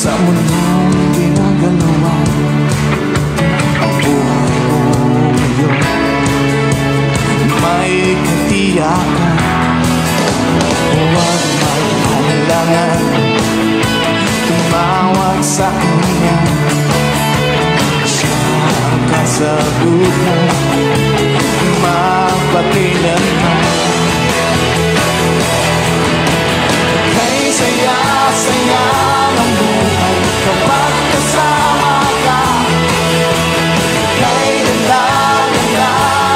Sa mundong ginagalawan, ang buhay mo ngayon may katiyakan. Huwag mag-alangan, tumawag sa kanya. Siya ang kasagutan, mapakailanman. Kay saya-saya ng buhay kapag kasama ka. Kay ganda-ganda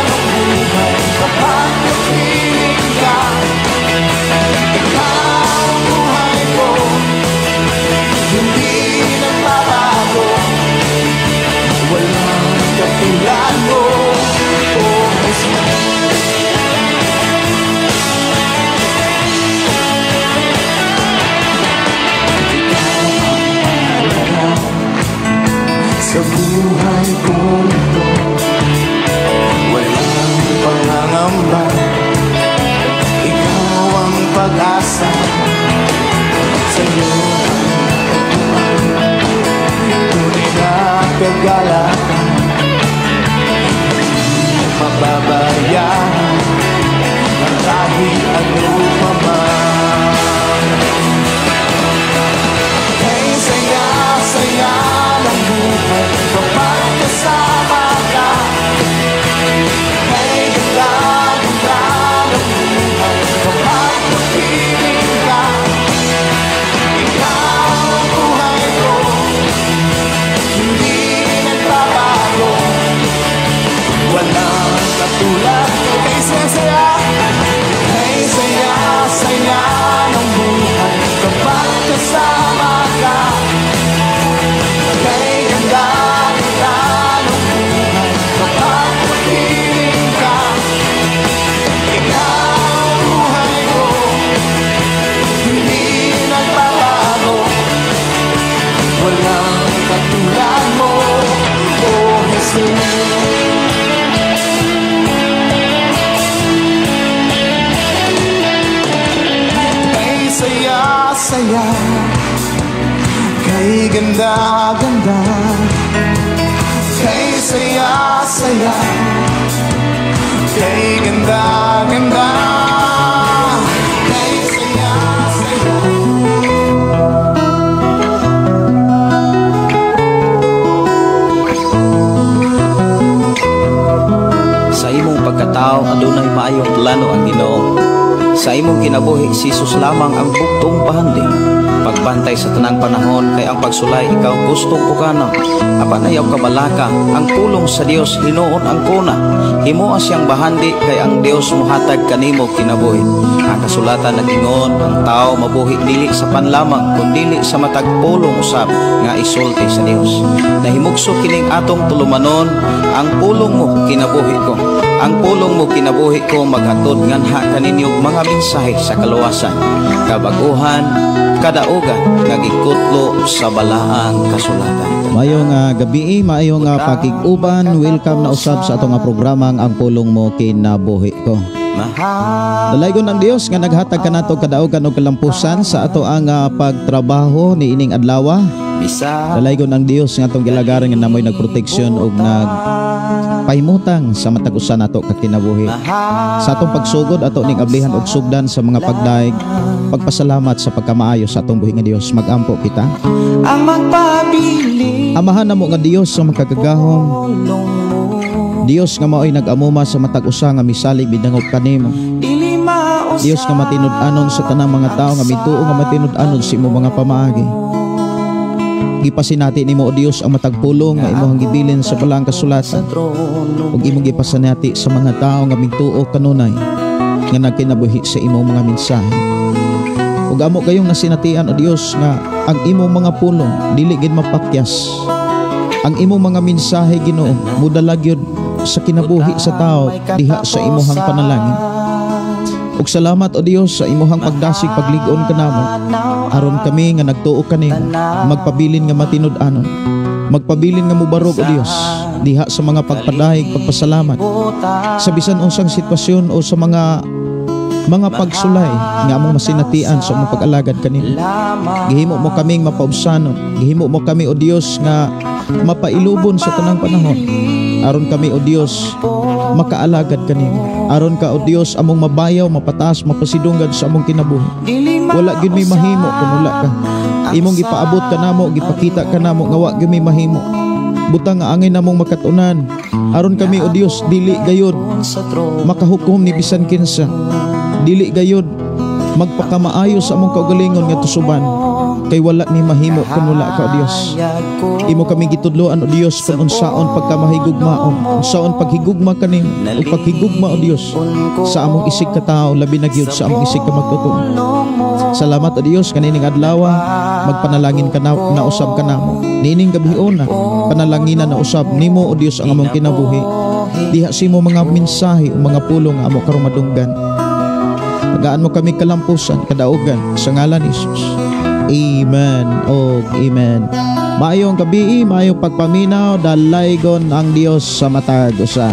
ng buhay kapag kapiling ka. Ikaw ang buhay ko, hindi nagbabago. Walang katulad mo, oh Jesus. Sa buhay ko ito, walang pangangamba. Ikaw ang pag-asa, sa'yo ang tunay na kagalakan. Hindi mababayaan ang kahit ano pa man. Kay saya-saya ng buhay kapag kasama ka. Kay ganda-ganda ng buhay kapag kapiling ka. Ikaw ang buhay ko, hindi nagbabago. Walang katulad mo. Kay saya-saya, kay saya-saya ng buhay kapag kasama ka. Kay ganda-ganda ng buhay kapag kapiling ka. Ikaw ang buhay ko, hindi nagbabago. Walang katulad mo, oh Jesus. Kay saya-saya, kay ganda-ganda. Kay saya-saya, kay ganda-ganda. Kay saya-saya. Sa imong pagkatao adunay maayong plano ang Ginoo. Sa imong kinabuhi si Jesus lamang ang buktong bahandi. Pagbantay sa tanang panahon kay ang pagsulay ikaw gustong pukana. Apan ayaw kabalaka ang pulong sa Dios hinuon ang kuna. Himoa siyang bahandi kay ang Dios mohatag kanimo kinabuhi. Ang kasulatan nag-ingon ang tao mabuhi dili sa panlamang kundili sa matag pulong usab nga isulti sa Dios. Nahimugso kining atong tulumanon, ang pulong mo kinabuhi ko. Ang pulong mo kinabuhi ko maghatod nganha kaninyo mga mensahe sa kaluwasan, kabaguhan, kadaugan nga gikutlo sa balaang kasulatan. Maayong gabi, maayong pakig-uban. Welcome na usab sa atong programang Ang Pulong Mo Kinabuhi Ko. Dalaygon ang Dios nga naghatag kanato kadaugan og kalampusan sa ato ang pagtrabaho niining adlaw. Dalaygon ang Dios nga atong gilagaran nga namoy nagproteksyon og nagpahimutang sa matag usa nato ka kinabuhi. Sa atong pagsugod ato ning ablihan og sugdan sa mga pagdaig, pagpasalamat sa pagkamaayo sa atong buhi nga Dios. Magampo kita. Ang magpabili. Amahan namo nga Dios sa makagagahom. Dios nga maoy nag-amuma sa matag usa nga misalig bidangop kanimo. Dios nga matinud-anon sa tanang mga tawo nga mituo nga matinud-anon sa imong mga pamaagi. Gipasinati nimo o Dios ang matag pulong nga imong gibilin sa balaang kasulatan ug imong gipasinati sa mga tawo nga mituo kanunay nga nagkinabuhi sa imong mga mensahe. Ug amo kayong nasinatian o Dios nga ang imong mga pulong dili gid mapakyas. Ang imong mga mensahe Ginoo mudala gyud sa kinabuhi sa tao diha sa imuhang panalangin. Ug salamat o Dios sa imuhang pagdasig paglig-on kanamo aron kami nga nagtuo kanimo magpabilin nga matinud-anon, magpabilin nga mobarog o Dios diha sa mga pagpadayeg, pagpasalamat sa bisan unsang sitwasyon o sa mga mga pagsulay nga among masinatian sa among pag-alagad kanimo. Gihimo mo kaming mapaubsanon, gihimo mo kami, O Dios, nga mapailubon sa tanang panahon. Aron kami, O Dios, makaalagad kanimo. Aron ka, O Dios, among mabayaw, mapataas, mapasidunggan sa among kinabuhi. Wala gyud mi mahimo kun wala ka. Imong gipaabot ka namo, gipakita ka namo nga wa gyud mi mahimo. Butang nga angin namong makatunan. Aron kami, O Dios, dili gayud makahukom ni bisan kinsa. Dili gayud magpakamaayo sa among kaugalingon nga tusuban, kay wala mi mahimo kun wala ka, O Dios. Imo kami gitudloan, O Dios, kung unsaon pagkamahigugmaon, unsaon paghigugma kanimo ug paghigugma, O Dios, sa among isig ka tawo, labi na gyud sa among isig ka magtotoo. Salamat, O Dios, kanining adlaw magpanalangin ka na, nausab ka namo. Niining gabiona panalanginan na usab nimo, O Dios, ang among kinabuhi. Diha sa imo mga mensahe o mga pulong nga amo karong madunggan. Tagaan mo kami kalampusan, kadaugan sa ngalan ni Jesus. Amen o amen. Maayong gabi, maayong pagpaminaw, dalaygon ang Dios sa matag usa.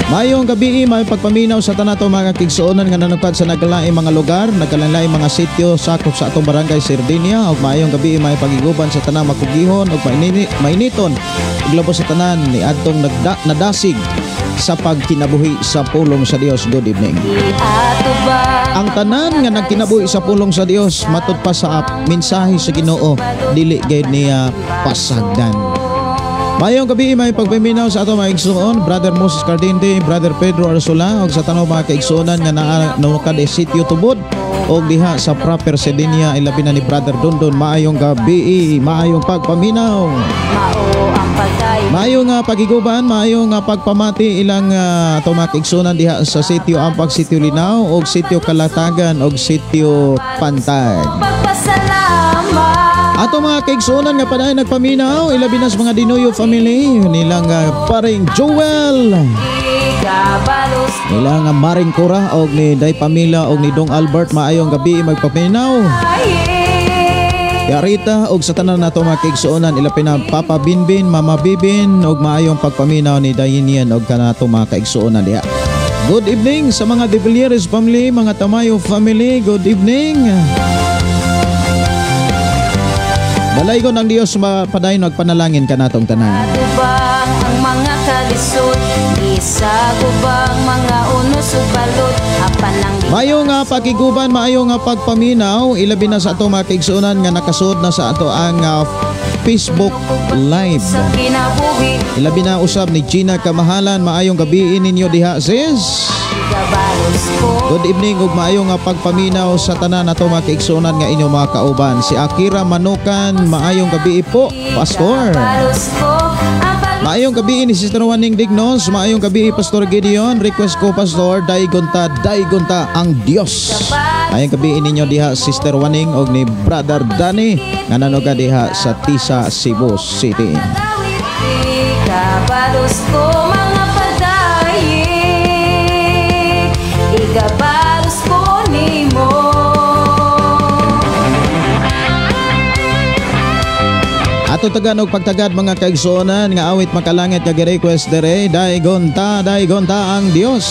Maayong gabi, maayong pagpaminaw sa tanan mga kigsuonan nga nanukad sa nagkalaing mga lugar, nagkalaing mga sityo sakop sa atong barangay Sardinia. Ug maayong gabi, maayong pagiguban sa tanang makugihon ug mainiton ug labos sa tanan ni adtong nadasig sa pagkinabuhi sa pulong sa Dios. Good evening. Ang tanan nga nagkinabuhi sa pulong sa Dios matud pa sa mensahe sa Ginoo, dili gayud niya pasagdan. Mayong gabi, may pagpaminaw sa ato mga igsuon, Brother Moses Cardente, Brother Pedro Arsula, ug sa tanong mga kaigsuonan nga naa nanukad sa sitio Tubod og diha sa proper Sardinia, ilabi na ni Brother Dondon. Maayong gabi, maayong pagpaminaw. Maayong pagiguban, maayong pagpamati ilang ato mga kaigsuonan diha sa sitio Ampak, sitio Linaw, og sitio Kalatagan, og sitio Pantag. Ato mga kaigsuonan nga padayon nagpaminaw, ilabi na sa mga Dinuyo family, nilang paring Joel, nilang Maring Cora, og ni Day Pamela, og ni Dong Albert. Maayong gabi, magpaminaw. Yarita og sa tanan nato mga kaigsuonan, ilabi na Papa Binbin, Mama Bibin, og maayong pagpaminaw ni Dayinian og kanato mga kaigsuonan diha. Good evening sa mga De Villieres family, mga Tamayo family, good evening. Dalaygon ang Dios padayon nagpanalangin kanatong tanan. Gubang ang mga kalisod, isagubang mga unos ug balot, apan ang Maayong nga pagiguban, maayong nga pagpaminaw, ilabi na sa ato mga kaigsuonan nga nakasud na sa ato ang Facebook Live. Ilabi na usab ni Gina Kamahalan, maayong gabi ninyo diha, sis. Good evening ug maayong nga pagpaminaw sa tanan nato mga kaigsuonan nga inyong mga kauban. Si Akira Manukan, maayong gabi po, Pastor. Maayong gabi ni Sister Waning Dignos, maayong gabi Pastor Gideon. Request ko, Pastor, daygonta, daygonta ang Dios. Maayong gabi ninyo diha, Sister Waning og ni Brother Danny nga nanoga diha sa Tisa, Cebu City. Ikabalos ko mga padayi, ikabalos ko nimo. Ato tagan og pagtagad mga kaigsuonan nga awit makalangit nga gi-request dere, daygonta, daygonta ang Dios.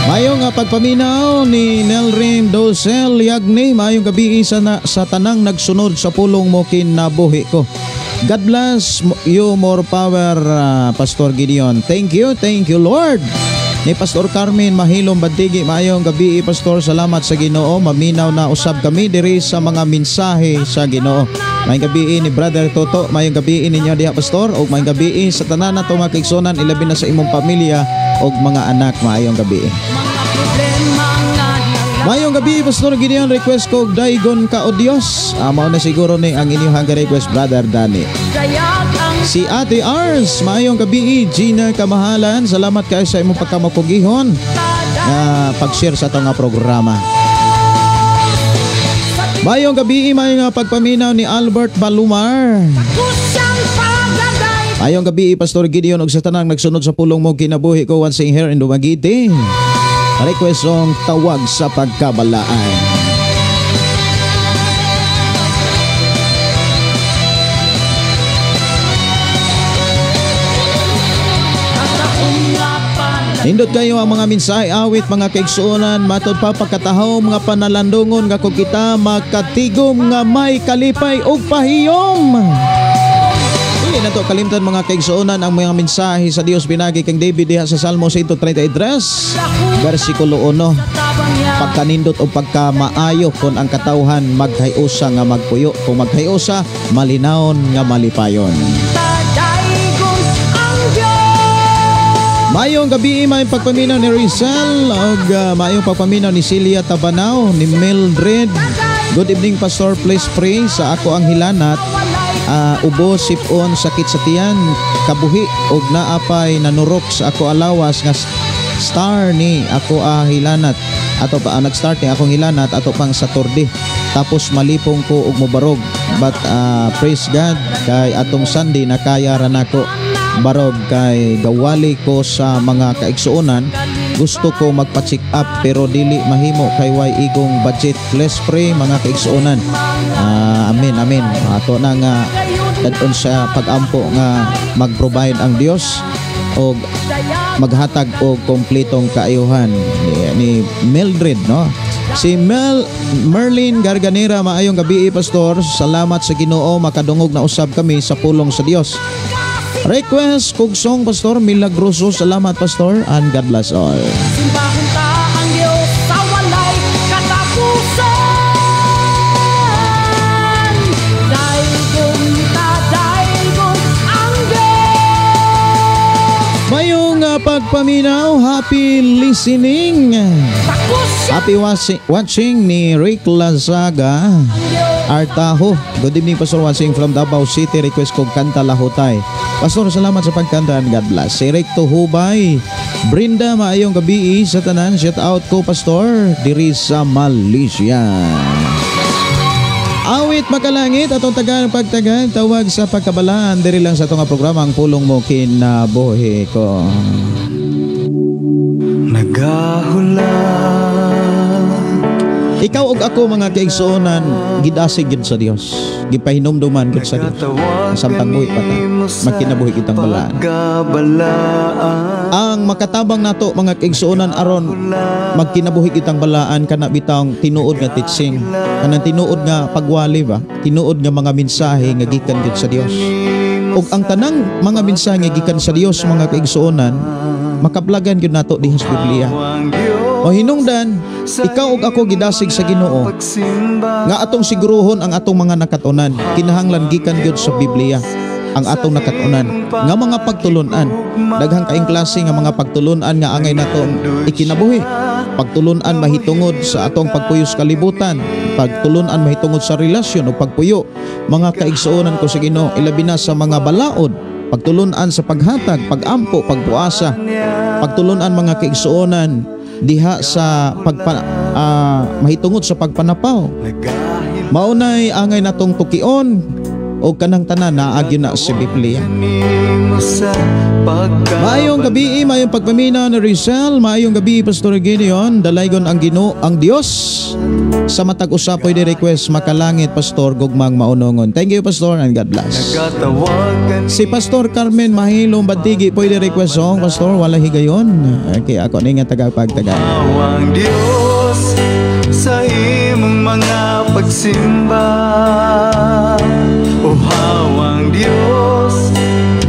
Maayong pagpaminaw ni Nelrim Dosel Yagni, maayong gabi sa, sa tanang nagsunod sa pulong mo kinabuhi ko. God bless you, more power, Pastor Gideon. Thank you Lord. Ni Pastor Carmen Mahilom Bandigi, maayong gabi Pastor, salamat sa Ginoo, maminaw na usab kami diri sa mga mensahe sa Ginoo. Maayong gabi ni Brother Toto, maayong gabi ninyo diha Pastor, ug maayong gabi sa tanan nato mga kaigsuonan, ilabi na sa imong pamilya ug mga anak, maayong gabi. Maayong gabi Pastor Gideon, request ko daygon ka o Dios. Mao na siguro ni ang inyong request, Brother Danny. Si Ate Ars, maayong gabi Gina Kamahalan, salamat kayo sa imong pagkamapugihon na pag-share sa atong programa. Maayong gabi, maayong pagpaminaw ni Albert Balumar. Maayong gabi Pastor Gideon ug sa tanang nagsunod sa pulong mo kinabuhi ko once in here in Dumaguete. Request song Tawag sa Pagkabalaan. Nindot kayo ang mga mensahe awit, mga kaigsuonan, matod pa pagkatahom nga panalandungon nga kung kita makatigom nga may kalipay ug pahiyom. Dili na to kalimtan, mga kaigsuonan, ang mga mensahe sa Dios pinagi kang David diha sa Salmo 133 versikulo 1. Pagkanindot o pagkamaayo kung ang katawhan maghiusa nga magpuyo, kung maghiusa malinawon nga malipayon. Daygon ang Diyos. Maayong gabi, maayong pagpaminaw ni Rizal og maayong pagpaminaw ni Celia Tabanao, ni Mildred. Good evening, Pastor, please pray sa ako ang hilanat. Ubo, sipon, sakit sa tiyan, kabuhi og naapay nanurok sa ako alawas nga star ni ako hilanat ato pa nag-start ni akong hilanat ato pang Saturday, tapos malipong ko og mobarog, but praise God kay atong Sunday nakaya ra nako barog kay gawali ko sa mga kaigsuonan. Gusto ko magpa-check up pero dili mahimo kay way igong budget. Please pray, mga kaigsuonan. Amen, amen. Ato na nga dadon sa pagampo nga mag-provide ang Dios og maghatag og kompletong kaayuhan ni Mildred, no? Si Mel Merlin Garganera, maayong gabi, Pastor. Salamat sa Ginoo, makadungog na usab kami sa pulong sa Dios. Request kog song, Pastor, Milagroso. Salamat, Pastor, and God bless all. Simbahon ta ang Diyos sa walay katapusan. Daygon ta, daygon ang Diyos. Mayong pagpaminaw, happy listening. Takos siya Happy watching ni Rick Lazaga. ang Diyos. Artaho. Good evening, Pastor, watching from Davao City. Request kong kanta, Lahutay. Pastor, salamat sa pagkanta and God bless. Si Rick Tuhubay. Brinda, maayong gabi sa tanan. Shout out ko, Pastor, diri sa Malaysia. Awit makalangit atong tagan pagtagan tawag sa pagkabalaan diri lang sa atong nga programa, Ang Pulong Mo Kinabuhi Ko. Nagahulat. Ikaw ug ako, mga kaigsuonan, gidasig gyud sa Dios. Gipahinumduman gyud sa Dios. Samtang buhi pa ta, magkinabuhi kitang balaan. Pagkabalaan. Ang makatabang nato, mga kaigsuonan, aron magkinabuhi kitang balaan, kana bitawng tinuod nga teaching, kanang tinuod nga pagwali ba, tinuod nga mga mensahe nga gikan gyud sa Dios. Ug ang tanang mga mensahe nga gikan sa Dios, mga kaigsuonan, makaplagan gyud nato diha sa Biblia. Ang Diyos O hinungdan, ikaw ug ako gidasig sa Ginoo pagsimba nga atong siguruhon ang atong mga nakatunan kinahanglan gikan gyud sa Biblia ang atong nakatunan nga mga pagtulunan. Daghang kaing klase nga mga pagtulunan nga angay natong ikinabuhi: pagtulunan mahitungod sa atong pagpuyo sa kalibutan, pagtulunan mahitungod sa relasyon o pagpuyo, mga kaigsuonan ko sa Ginoo, ilabi na sa mga balaod, pagtulunan sa paghatag, pagampo, pagpuasa, pagtulunan, mga kaigsuonan, diha sa mahitungod sa pagpanapaw. Maunay angay natong tukion o kanang tanan naagyo na sa Biblia. Nimo sa pagkabalaan. Maayong gabi, maayong pagpamina ni Rizal, maayong gabi, Pastor Gideon, dalaygon ang Ginoo ang Dios sa matag usa. Pwede request Makalangit, Pastor, gugmang maunongon. Thank you, Pastor, and God bless. Nagatawagan. Si Pastor Carmen Mahilong Badigi, pwede request song, Pastor, Wala Higayon. Okay, ako ni nga tagapagtaga. Ang Diyos sa imong mga pagsimba. O hawang Diyos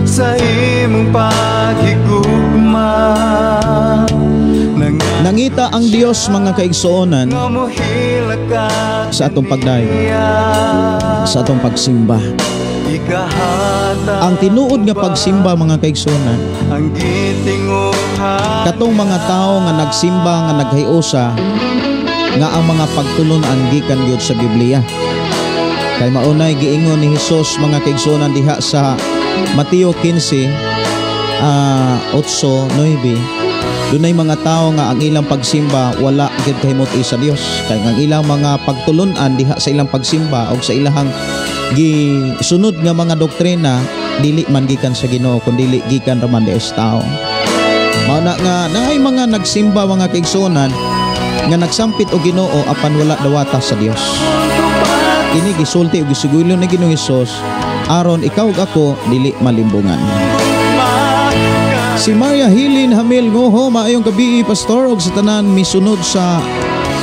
sa imong paghigugma. Nangita ang Dios, mga kaigsuonan, Nga ka sa atong pagdayon, niya. Sa atong pagsimba. Ikahatag Ang tinuod nga pagsimba, mga kaigsuonan, ang gitinguha katong mga tao nga nagsimba nga naghiusa nga ang mga pagtulunan gikan gyud sa Biblia. Kay maunay giingon ni Hesus, mga kaigsuonan, diha sa Mateo 15 8 9, dunay mga tao nga ang ilang pagsimba wala gyud kahimut-i sa Dios, kay ang ilang mga pagtulunan diha sa ilang pagsimba og sa ilahang gisunod nga mga doktrina dili man gikan sa Ginoo kundi gikan ra man di sa tao. Mao na nga naay mga nagsimba, mga kaigsuonan, nga nagsampit og Ginoo apan wala dawata sa Dios. Kini gisulti og gisugilon ni Ginoong Hesus aron ikaw ug ako dili malimbungan. Si Maria Hilin Hamil Ngoho, maayong gabi, Pastor, og sa tanan misunod sa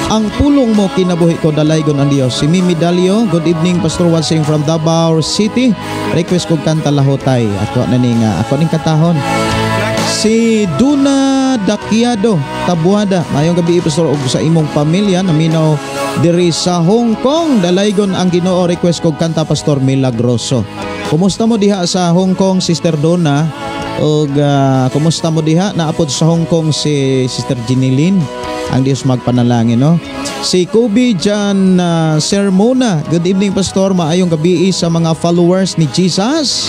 "Ang Pulong Mo Kinabuhi Ko", dalaygon ang Dios. Si Mimi Dalio, good evening, Pastor, watching from Davao City. Request kog kanta "Lahutay". Ako na ni nga ako ning katahon. Si Duna Dakiado Tabuada, maayong gabi, Pastor, og sa imong pamilya naminaw diri sa Hong Kong. Dalaygon ang Ginoo. Request kog kanta, Pastor, "Milagroso". Kumusta mo diha sa Hong Kong, Sister Donna? Og kumusta mo diha? Naapod sa Hong Kong si Sister Jinilin. Ang Diyos magpanalangin, no? Si Kobe Jan Sermona, good evening, Pastor, maayong gabi sa mga followers ni Jesus.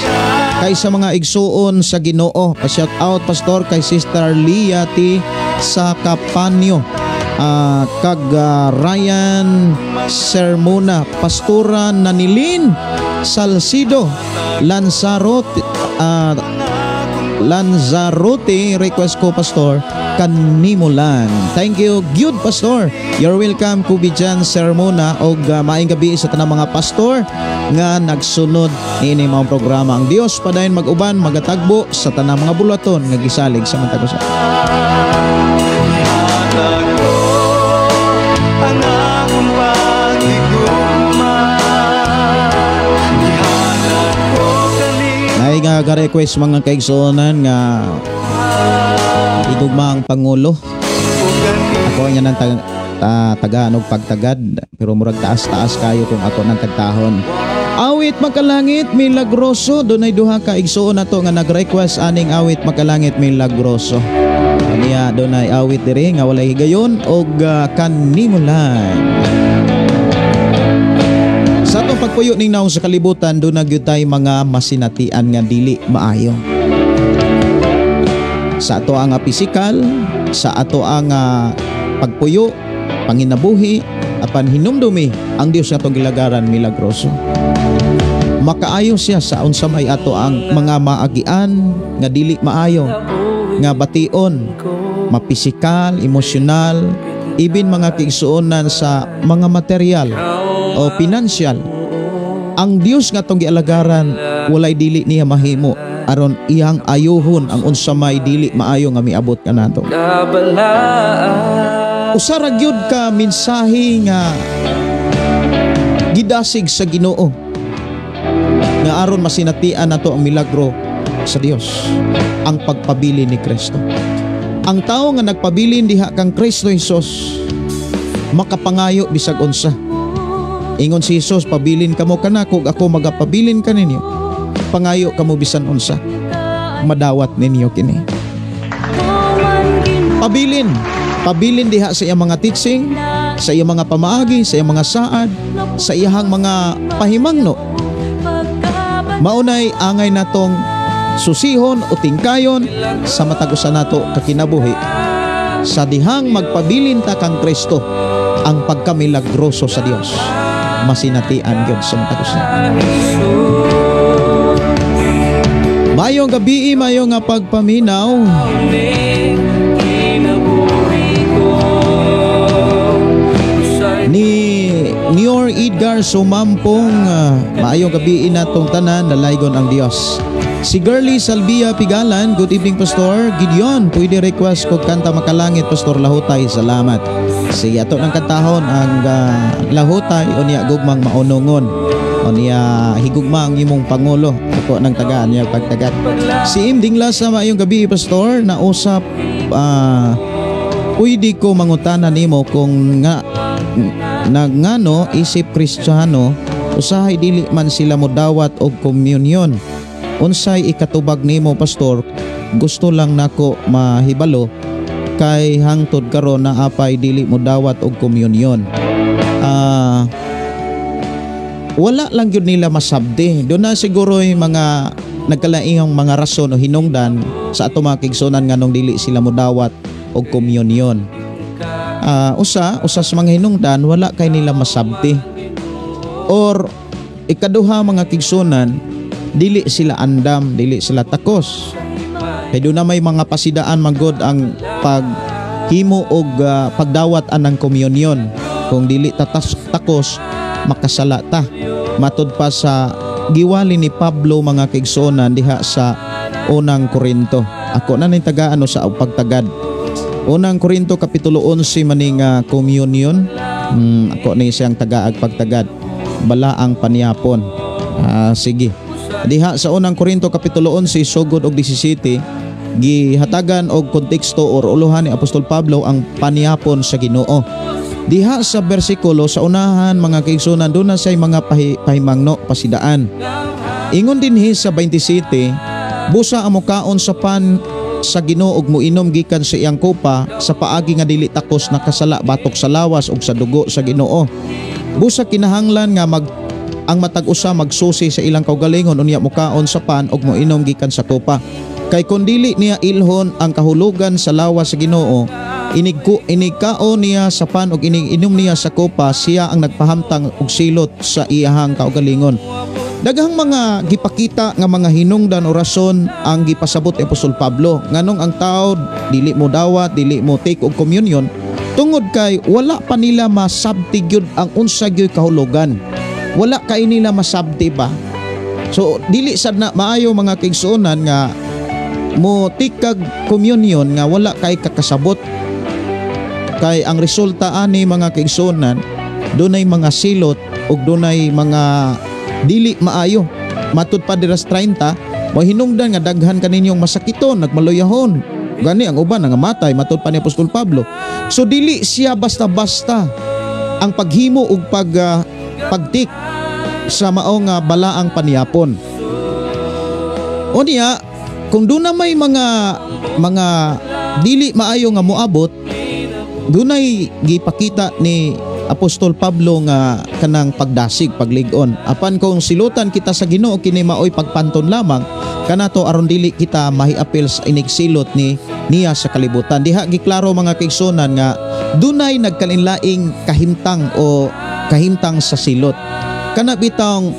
Kay sa mga igsuon sa Ginoo. Pa-shout out, Pastor, kay Sister Leah T. sa Kapanyo. Kag Ryan Sermona, Pastora Nanilin Salcido, Lanzarote, Lanzarote, request ko, Pastor, "Kanimo Lang". Thank you, good Pastor. You're welcome, Kubijan Sermona, og maayong gabi sa tanang mga pastor nga nagsunod niini maong programa. Ang Dios padayon mag-uban, magatagbo sa tanang mga buluhaton nga gisalig sa matag usa. Ihatag ko ang akong paghigugma. Ihatag ko kanimo. Nay nga ga-request, mga kaigsuonan, nga "Higugma ang Pangulo". Ako nga nang tagaan og pagtagad, pero murag taas-taas kayo kung ako nang kantahon. "Awit Makalangit, Milagroso". Dunay duha ka igsuon nato nga nag-request aning "Awit Makalangit, Milagroso". Kaniya dunay awit diri nga "Walay Higayon" og "Kanimo Lang". Sa atong pagpuyo ning naong sa kalibutan, doon na gyud tay mga masinatian nga dili maayo. Sa ato ang pisikal, sa ato ang pagpuyo, panginabuhi, apan hinumdumi ang Dios nga atong gilagaran, milagroso. Makaayo siya sa unsa may ato ang mga maagian nga dili maayo, nga bation, mapisikal, emosyonal, even, mga kaigsuonan, sa mga material o pinansyal. Ang Dios nga atong gialagaran, walay dili niya mahimo aron iyang ayuhon ang unsa may dili maayo nga miabot kanato. Usa ra gyud ka mensahe nga gidasig sa Ginoo nga aron masinatian nato ang milagro sa Dios, ang pagpabilin ni Kristo. Ang tao nga nagpabilin diha kang Kristo Hesus, makapangayo bisag unsa. Ingon si Hesus, "Pabilin kamo kanako, ako magapabilin kaninyo. Pangayo kamo bisan unsa, madawat ninyo kini." Pabilin, pabilin diha sa iyang mga teaching, sa iyang mga pamaagi, sa iyang mga saad, sa iyang mga pahimangno. Maunay angay natong susihon o tingkayon sa matag usa nato kakinabuhi. Sa dihang magpabilin ta kang Kristo, ang pagkamilagroso sa Dios masinatian gyud sa matag usa. Mayong gabi, maayong nga pagpaminaw. Kinabuhi ko. Ni Nior Edgar Sumampong, maayong gabi natong tanan, dalaygon ang Dios. Si Girlie Salvia Pigalan, good evening, Pastor Gideon, pwede request ko kanta "Makalangit", Pastor, "Lahutay", salamat. Si ato ng kantahon ang "Lahutay" unya "Gugmang Maunongon". Unya "Higugma ang Imong Pangulo". Ako ng tagaan niya pagtagat. Si Im Dinglasa, maayong gabi, Pastor, nausap pwede ko mangutana nimo kung nga nagngano isip Kristiyano usahay dili man sila modawat og communion? Unsay ikatubag nimo, Pastor? Gusto lang nako mahibalo kay hangtod karon na apay dili modawat og communion. Wala lang gyud nila masabdi. Doon na siguro yung mga nagkalaihang mga rason o hinungdan sa ato mga kigsunan nganong dili sila modawat og communion. Usa usa sa mga hinungdan, wala kay nila masabti. Or ikaduha, mga kigsunan, dili sila andam, dili sila takos. Kay doon na may mga pasidaan magod ang paghimo og pagdawat anang communion. Kung dili tatas takos, makasala ta. Matud pa sa giwali ni Pablo, mga kaigsuonan, diha sa Unang Korinto. Ako na ning tagaan sa pagtagad. Unang Korinto kapitulo 11 maning communion. Ako ni siyang tagaag pagtagad. Balaang panyapon. Sige. Diha sa Unang Korinto kapitulo 11 sugod og 17, gihatagan og konteksto or uluhan ni Apostol Pablo ang panyapon sa Ginoo. Diha sa bersikulo sa unahan, mga kaigsunan, doon na siya'y mga pahimangno, pasidaan. Ingon dinhi sa 27, busa ang mukaon sa pan sa Ginoo ug moinom gikan sa iyang kopa sa paagi nga dili takos, nakasala batok sa lawas ug sa dugo sa Ginoo. Busa kinahanglan nga ang matag usa magsusi sa ilang kaugalingon unya mukaon sa pan ug moinom gikan sa kopa. Kay kun dili niya ilhon ang kahulugan sa lawas sa Ginoo, inigkaon niya sa pan ug inig-inom niya sa kopa, siya ang nagpahamtang og silot sa iyahang kaugalingon. Daghang mga gipakita nga mga hinungdan o rason ang gipasabot ni Apostol Pablo nganong ang tao dili mo dawat, dili mo take og communion, tungod kay wala pa nila masabti gyud ang unsa gyud kahulugan. Wala kay nila masabti ba. So dili sad na maayo, mga kaigsuonan, nga mo take kag communion nga wala kay kakasabot, kay ang resulta ani, mga kaigsuonan, dunay mga silot ug dunay mga dili maayo. Matud pa dira sa 30, mo hinungdan nga daghan kaninyong masakiton, nagmaluyahon gani ang uban nangamatay, matud pa ni Apostol Pablo. So dili siya basta-basta ang paghimo ug pag-take sa mao nga balaang paniyapon. Unya kung doon na may mga dili maayo nga moabot, dunay gipakita ni Apostol Pablo nga kanang pagdasig, paglig-on. Apan kung silutan kita sa Ginoo, kini maoy pagpanton lamang kanato aron dili kita mahiapil sa inigsilot ni niya sa kalibutan. Diha giklaro, mga kaigsunan, nga dunay nagkalinlaing kahimtang o kahimtang sa silot. Kana bitawng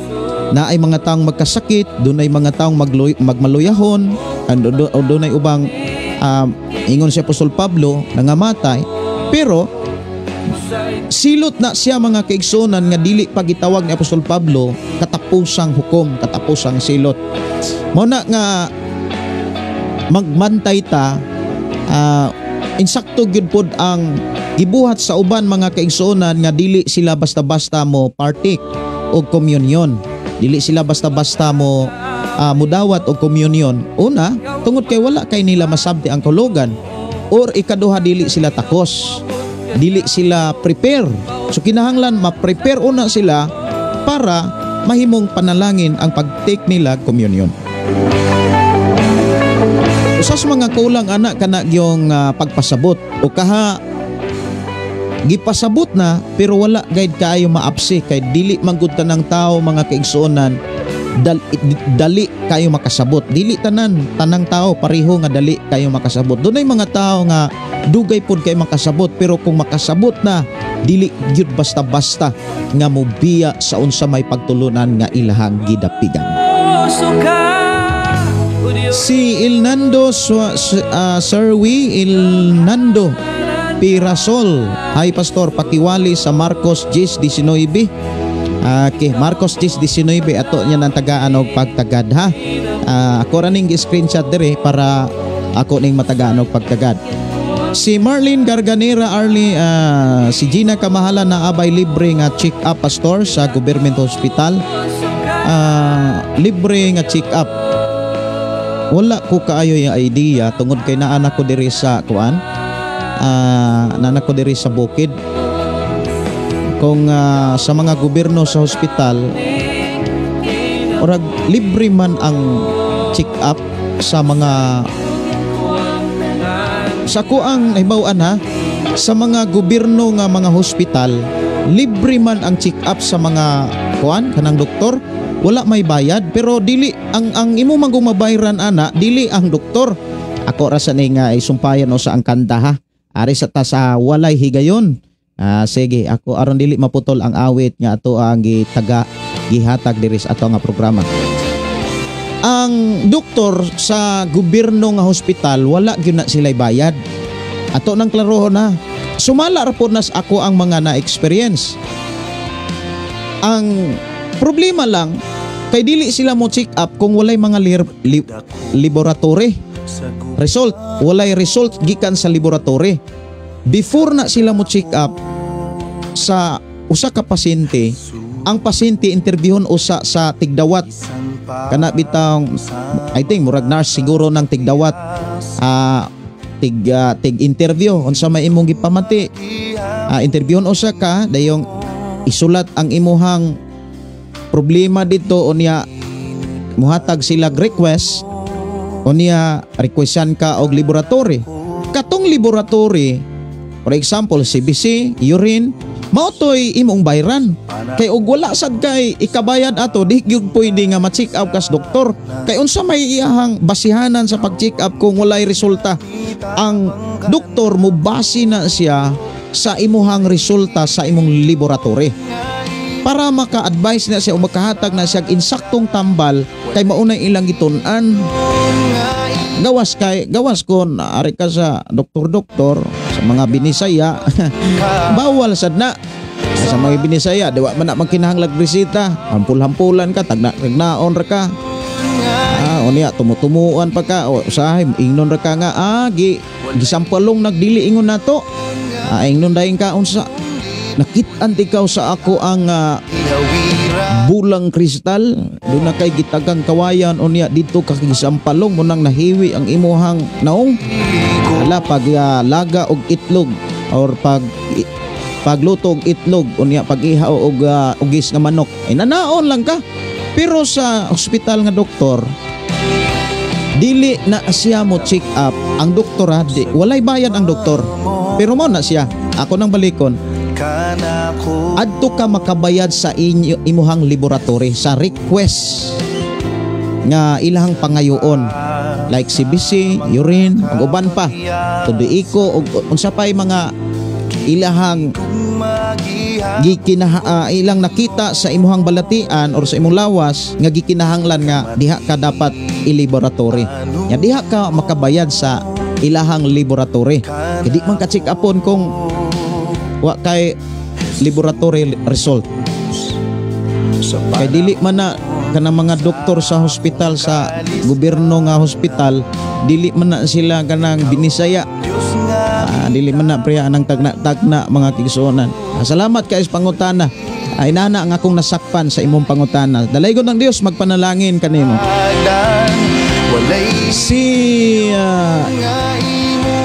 naay mga taong magkasakit, dunay mga taong magmaluyahon, o dunay ubang ingon si Apostol Pablo nangamatay, pero silot na siya, mga kaigsunan, nga dili pa gitawag ni Apostol Pablo katapusang hukom, katapusang silot. Mao na nga magmantay ta, insakto gyud pod ang gibuhat sa uban, mga kaigsuonan, nga dili sila basta-basta mo partake og communion. Dili sila basta-basta mo mudawat og communion. Una, tungod kay wala kay nila masabti ang kahulugan, or ikaduha, dili sila takos. Dili sila prepare. So kinahanglan ma-prepare una sila para mahimong panalangin ang pag-take nila communion. Usa sa mga kulang ana kana yung pagpasabot o kaha gipasabot na pero wala gyud kaayo maapsi, kay dili man gud tanang tao, mga kaigsuonan, dali kayo makasabot. Dili tanang tao pareho nga dali kayo makasabot. Dunay mga tao nga dugay pod kay makasabot, pero kung makasabot na, dili gyud basta-basta nga mobiya sa unsa may pagtulunan nga ilahang gidapigan. Si Ilnando Serwi Ilnando Pirasol. Hi Pastor, pakiwali sa Marcos 10:19. Okay, Marcos 10:19, ato niya nang tagaan og pagtagad ha. Ako ra ning gi-screenshot diri para ako ning matagaan og pagtagad. Si Marlene Garganera Arlie, si Gina Kamahala, na abay libre nga check up, Pastor, sa government hospital? Libre nga check up. Wala ko kaayo yung idea tungod kay naana ko diri sa kuan. Naana ko diri sa bukid. Kung sa mga gobyerno sa hospital, orag libre man ang check up sa mga, sa kuang nahibaw-an ha, sa mga gobyerno nga mga hospital, libre man ang check up sa mga kuan kanang doktor, wala may bayad, pero dili ang imo man kung mabayran ana, dili ang doktor. Ako ra sa ni nga isumpayan o sa ang kanta ha, ari sa ta sa Walay Higayon. Sige, ako aron dili maputol ang awit nga ato ang gitaga gihatag diri sa ato nga programa. Ang doktor sa gobyerno nga hospital, wala gyud na sila'y bayad. Ato nang klarohon na. Sumala ra pod nas ako ang mga na-experience. Ang problema lang, Kay dili sila mo check up kung walay mga laboratory result, walay result gikan sa laboratory. Before na sila mo check up sa usa ka pasyente, ang pasyente interviewon usa sa tigdawat, kana bitang I think murag nurse siguro ng tigdawat, tig interview unsa may imong gipamati. Interviewon usa ka, dayong isulat ang imuhang problema dito, unya muhatag sila request, unya requestan ka og laboratory. Katong laboratory, for example CBC, urine, mao toy imong bayran. Kay og wala sad kay ikabayad ato, di gyud pwede nga ma-check up kas doktor, kay unsa may iyahang basihanan sa pag-check up kung walay resulta? Ang doktor mo base na siya sa imuhang resulta sa imong laboratory para maka-advise na siya o makahatag na siya og insaktong tambal, kay maunay ilang gitun-an. Gawas kay gawas kon ari ka sa doktor-doktor sa mga Binisaya, bawal sad na sa mga Binisaya. Diwa man na magkinahanglag resita, hampul-hampulan ka, tagna tagnaon ra ka. Unya tumutumuan pa ka o usahay ingnon ra ka nga gi gisampalong nagdili ingon nato. Ingnon dayon ka, unsa nakit-an ikaw sa ako ang bulang kristal doon na kay gitagang kawayan, unya dito ka gisampalong mo nang nahiwi ang imuhang naong. Hala, pag laga og itlog or pagluto og itlog, unya pag ihaw og ugis nga manok ay nanaon lang ka. Pero sa ospital nga doktor, dili na siya mo check up ang doktor ha, di, walay bayad ang doktor, pero mo na siya ako nang balikon, adto ka makabayad sa inyo, imuhang laboratory, sa request nga ilahang pangayoon, like CBC, urine ug uban pa, tudo iko ug unsa pay mga ilahang gikinaha, ilang nakita sa imuhang balatian or sa imong lawas nga gikinahanglan nga diha ka dapat i-laboratory. Nya diha ka makabayad sa ilahang laboratory. Kay di man ka check upon kung wa kay laboratory result. Kay dili man na kanang mga doktor sa hospital, sa gobyerno nga hospital, dili man na sila kanang Binisaya. Dili man na priya anang tagna-tagna, mga kigsuonan. Salamat kay sa pangutana. Ay nana ang akong nasakpan sa imong pangutana. Dalaygon ng Dios magpanalangin kanimo. Si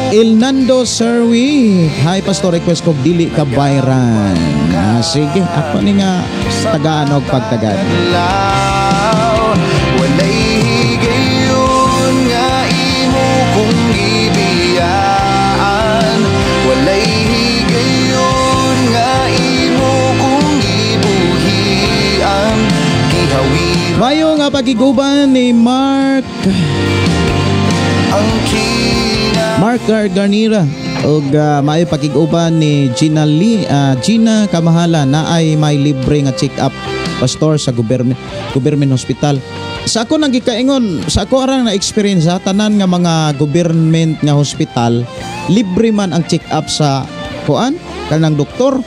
Ilnando Serwi. Hi Pastor, request ko dili ka bayran. Sige, ako ni nga tagaan og pagtagad. Walay higayon nga imo kong gibiyaan. Walay higayon nga imo kong gibuhian. Gihawira Mayo nga pagiguban ni Mark ang kina Mark Garnira ug maayo pakig-uban ni Gina Lee, Gina Kamahala, na ay may libre nga check up, Pastor, sa government government hospital. Sa ako nang gikaingon, sa ako arang na experience ha, tanan nga mga government nga hospital libre man ang check up sa kuan kanang doktor.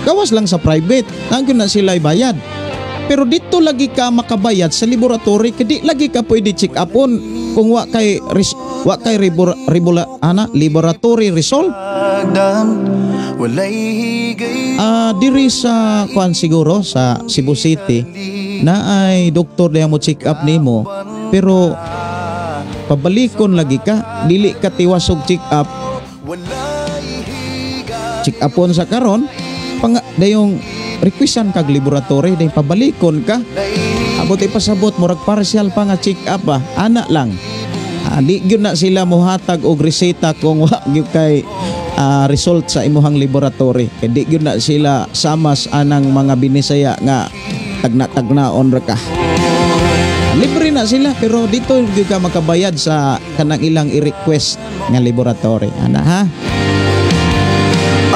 Gawas lang sa private, nanggyud na sila bayad. Pero dito lagi ka makabayad sa laboratory kay di lagi ka pwede check upon kung wa kay ribor, ribula, ana, laboratory result. Walay higayon Diri sa kuan siguro sa Cebu City na ay doktor diha mo check up nimo, pero pabalikon lagi ka, dili ka tiwas og check up. Check upon sa karon pang dayong requestan kag laboratory, dayon pabalikon ka. Abot ipasabot murag partial pa nga check up ba, ana lang. Di gyud na sila mohatag og reseta kung wa gyud kay result sa imuhang laboratory, kay di gyud na sila samas anang mga Binisaya nga tagna-tagnaon ra ka. Libre na sila, pero dito gyud ka makabayad sa kanang ilang i-request nga laboratory, ana ha.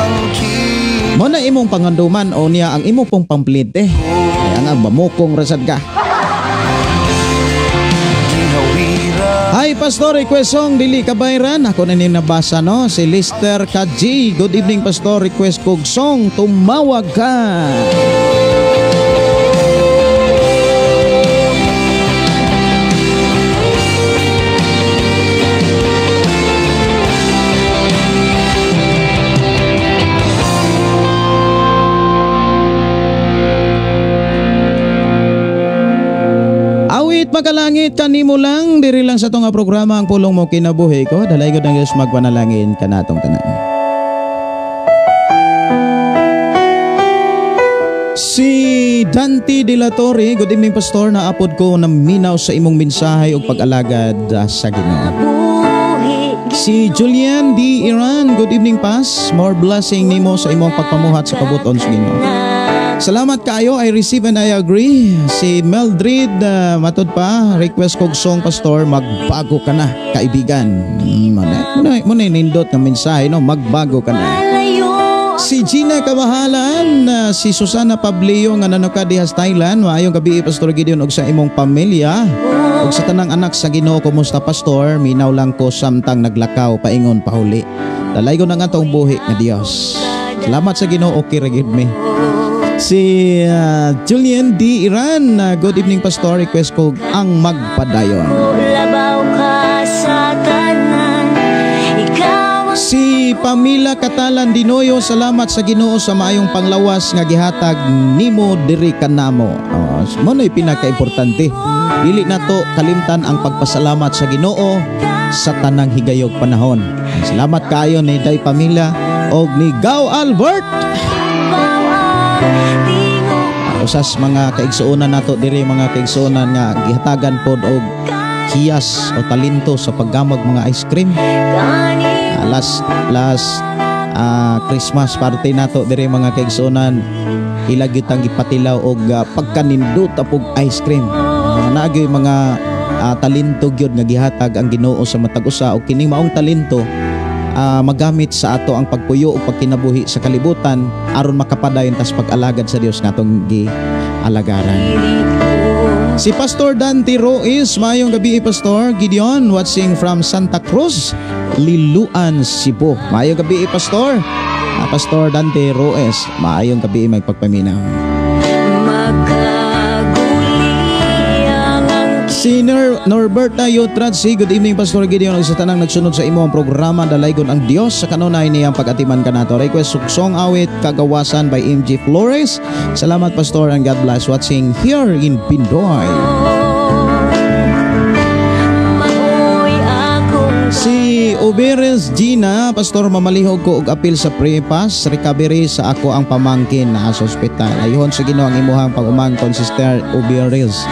Ang kina Mo na imong panganduman o niya ang imo pong pamplite. Kaya nga bamukong rasad ka. Gihawira Hi Pastor, request song dili ka bayran. Ako na ni nabasa no, si Lister Kaji. Good evening, Pastor, request kog song Tumawag Ka. Makalangit kanimo lang diri lang sa atong programa ang Pulong Mo Kinabuhi Ko. Dalaygon ang Dios magpanalangin kanatong tanan. Si Dante De La Torre, good evening Pastor, naapod ko naminaw sa imong mensahe ug pag-alagad sa Ginoo. Si Julian D. Iran, good evening Pas, more blessing nimo sa imong pagpamuhat sa kabuton sa Ginoo. Salamat kaayo, I receive and I agree. Si Meldrid, matud pa, request kog song Pastor, magbago ka na kaibigan. Muna nindot nga mensahe no, magbago ka na. Si Gina Kamahalan, si Susana Pablio nga nanuka diha sa Thailand, maayong gabi Pastor Gideon og sa imong pamilya ug sa tanang anak sa Ginoo. Kumusta Pastor? Minaw lang ko samtang naglakaw paingon pahuli. Dalaygon ang atong buhi nga Dios. Salamat sa Ginoo, okay ra gyud mi. Si Julian D. Iran, good evening Pastor, request ko ang magpadayon. Si Pamela Katalan Dinoyo, salamat sa Ginoo sa maayong panglawas nga gihatag nimo diri kanamo. Mo na'y pinakaimportante. Dili nato kalimtan ang pagpasalamat sa Ginoo sa tanang higayog panahon. Salamat kaayo ni Day Pamela og ni Gao Albert. Usas mga kaigsuonan nato diri, mga kaigsuonan nga gihatagan pod og hiyas o talento sa paggamag mga ice cream. Last Christmas party nato diri mga kaigsuonan, ila gyud tang gipatilaw og pagkanindot og ice cream. Naa gyud mga talento gyud nga gihatag ang Ginoo sa matag usa, og kining maong talento magamit sa ato ang pagpuyo o pagkinabuhi sa kalibutan aron makapadayon tas pag-alagad sa Dios nga atong gialagaran. Si Pastor Dante Ruiz, maayong gabi Pastor Gideon, watching from Santa Cruz, Liluan, Cebu. Maayong gabi Pastor. Pastor Dante Ruiz, maayong gabi magpagpaminaw. Si Norberta Yotradsi, good evening Pastor Gideon, sa tanang nagsunod sa imo ang programa Dalaygon ang Dios sa kanunay niyang pag-atiman kanato. Request suksong awit Kagawasan by MG Flores. Salamat Pastor and God bless, watching here in Pindoy. Si Oberes Gina, Pastor, mamalihog ko og apil sa prepas recovery sa ako ang pamangkin na sa ospital. Ayuhon sa Ginoo ang imuhang pag-umangkon, Sister Oberes.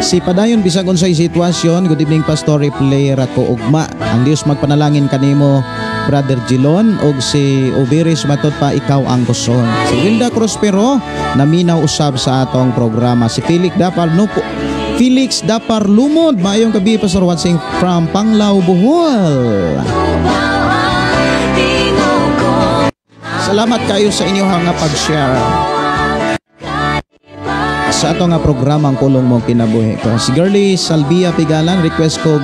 Si Padayon bisag unsay sitwasyon, good evening Pastor, replay ra ko ugma. Ang Dios magpanalangin kanimo Brother Gilon og si Oberes matod pa ikaw ang kuson. Si Wilda Prospero naminaw usab sa atong programa. Si Felix Dapar Nupo, Felix Dapar Lumod, maayong gabi Pastor, watching from Panglao, Bohol. Salamat kayo sa inyong nga pag-share sa ato nga programa ang Pulong Mo Kinabuhi Ko. Si Girlie Salvia Pigalan, request ko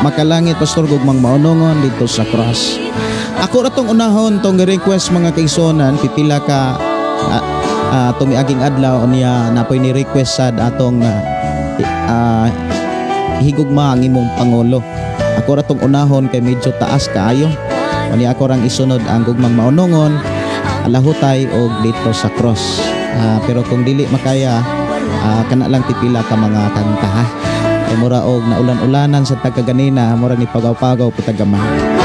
makalangit Pastor gugmang maunongon dito sa cross. Ako ra tong unahon tong request mga kaigsuonan, pipila ka tumiaging adlaw niya napoy ni request sad atong higugma ang imong pangulo. Ako ra tong unahon kay medyo taas kaayo. Unya ako rang isunod ang gugmang maunongon, alahutay og dito sa cross. Pero kung dili makaya, kana lang pipila ka mga kanta ha. Kay mura og naulan-ulanan sa tagkaganina, mura ni pagaw-pagaw putagamay.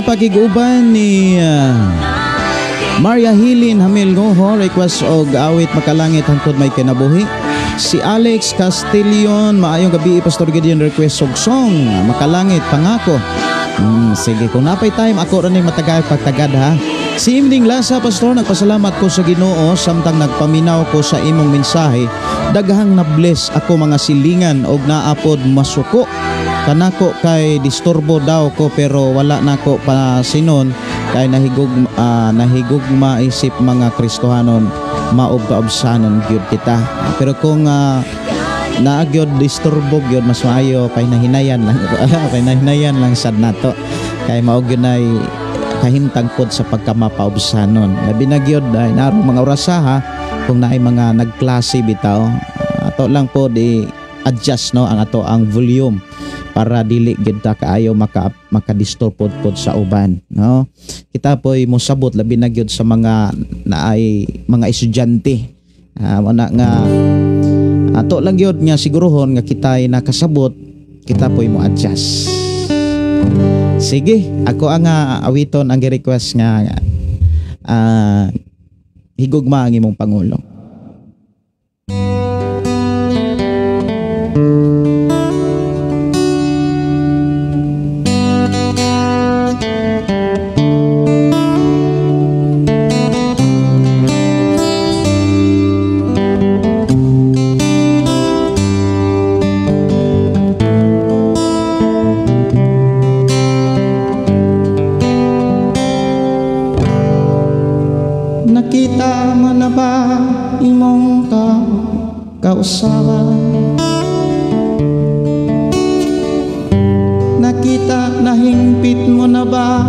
Pagiguban ni Maria Hilin Hamil Goho, request og awit makalangit hangtod may kinabuhi. Si Alex Castillon, maayong gabi Pastor Gideon, request og song Makalangit Pangako. Sige, kung napay time ako ra ning matagay pagtagad ha. Si Imding Lasa, Pastor, nagpasalamat ko sa Ginoo samtang nagpaminaw ko sa imong mensahe. Daghang na-bless ako mga silingan og naapod masuko. Kanako kay disturbo daw ko pero wala nako pasinon kay nahigugma isip mga Kristohanon maog kaobsanon gyud kita. Pero kung naagyod disturbo gyud, mas maayo pahinahinayan lang. Pahinahinayan lang sad nato kay mao gyud nay kahimtang pod sa pagkamapaobsanon. Labi na gyud ay narong mga orasa ha, kung naay mga nagklase bitaw, ato lang pod i-adjust no ang ato ang volume para dili gyud ta kaayo makadisturb pod sa uban, no. Kita poy mosabot labi na gyud sa mga naay mga estudyante. Mo na nga ato lang gyud nga siguruhon nga kitay nakasabot, kita poy mo adjust. Sige, ako ang awiton ang gi-request nga higugma ang imong pangulo. Nakita mo na ba imong kausaban? Nakita na hingpit mo na ba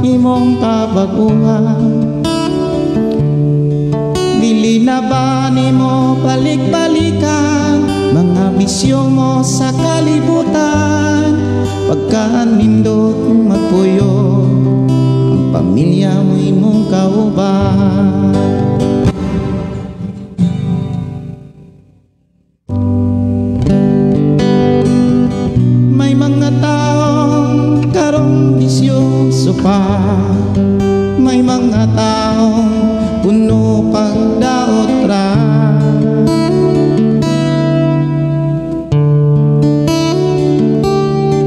imong kabaguhan? Dili na ba nimo balik-balikan mga bisyo mo sa kalibutan? Pagkanindot magpuyo ang pamilya mo imong kauban. May mga taong karong bisyoso pa, may mga taong puno pagdaot ra.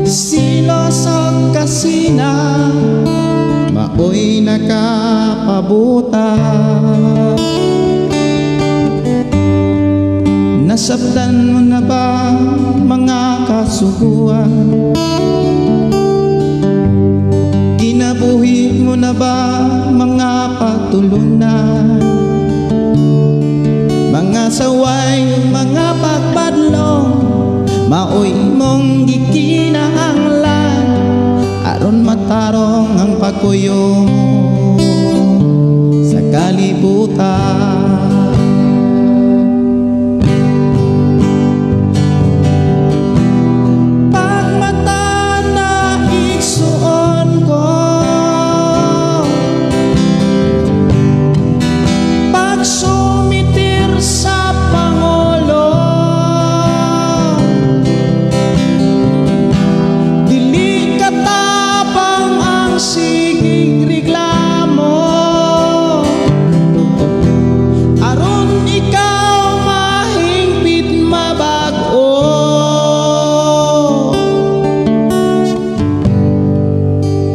Silos og kasina maoy nakapabuta. Nasabtan mo na ba mga kasuguan? Kinabuhi mo na ba mga patulunan? Mga saway, mga pagpadlong, maoy mong gikinahanglan aron matarong ang pagpuyo mo sa kalibutan. Pagmata na igsuon ko, pagsumitir sa Pangulo, dili katabang ang sigig reklamo, aron ikaw mahingpit mabag-o.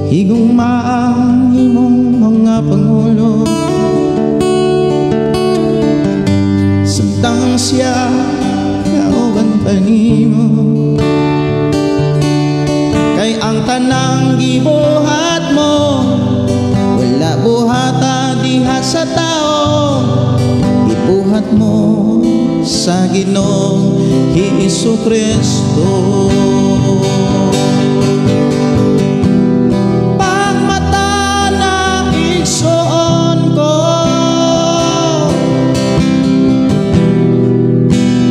Higugma ang imong mga pangulo, samtang siya kauban pa nimo. Kay ang tanang gibuhat mo, wala buhata diha sa tao, gibuhat mo sa Ginoong Hesus Kristo. Pagmata na igsuon ko,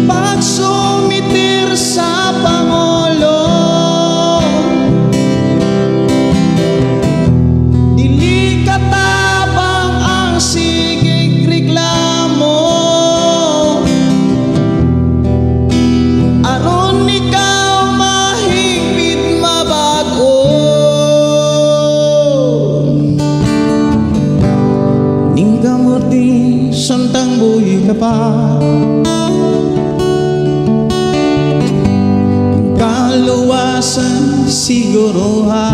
pagsumitir sa Pangulo, dili katabang ang sigig reklamo, aron ikaw mahigpit mabag-o. Ningkamot di samtang buhi ka pa, kalawasan siguruha.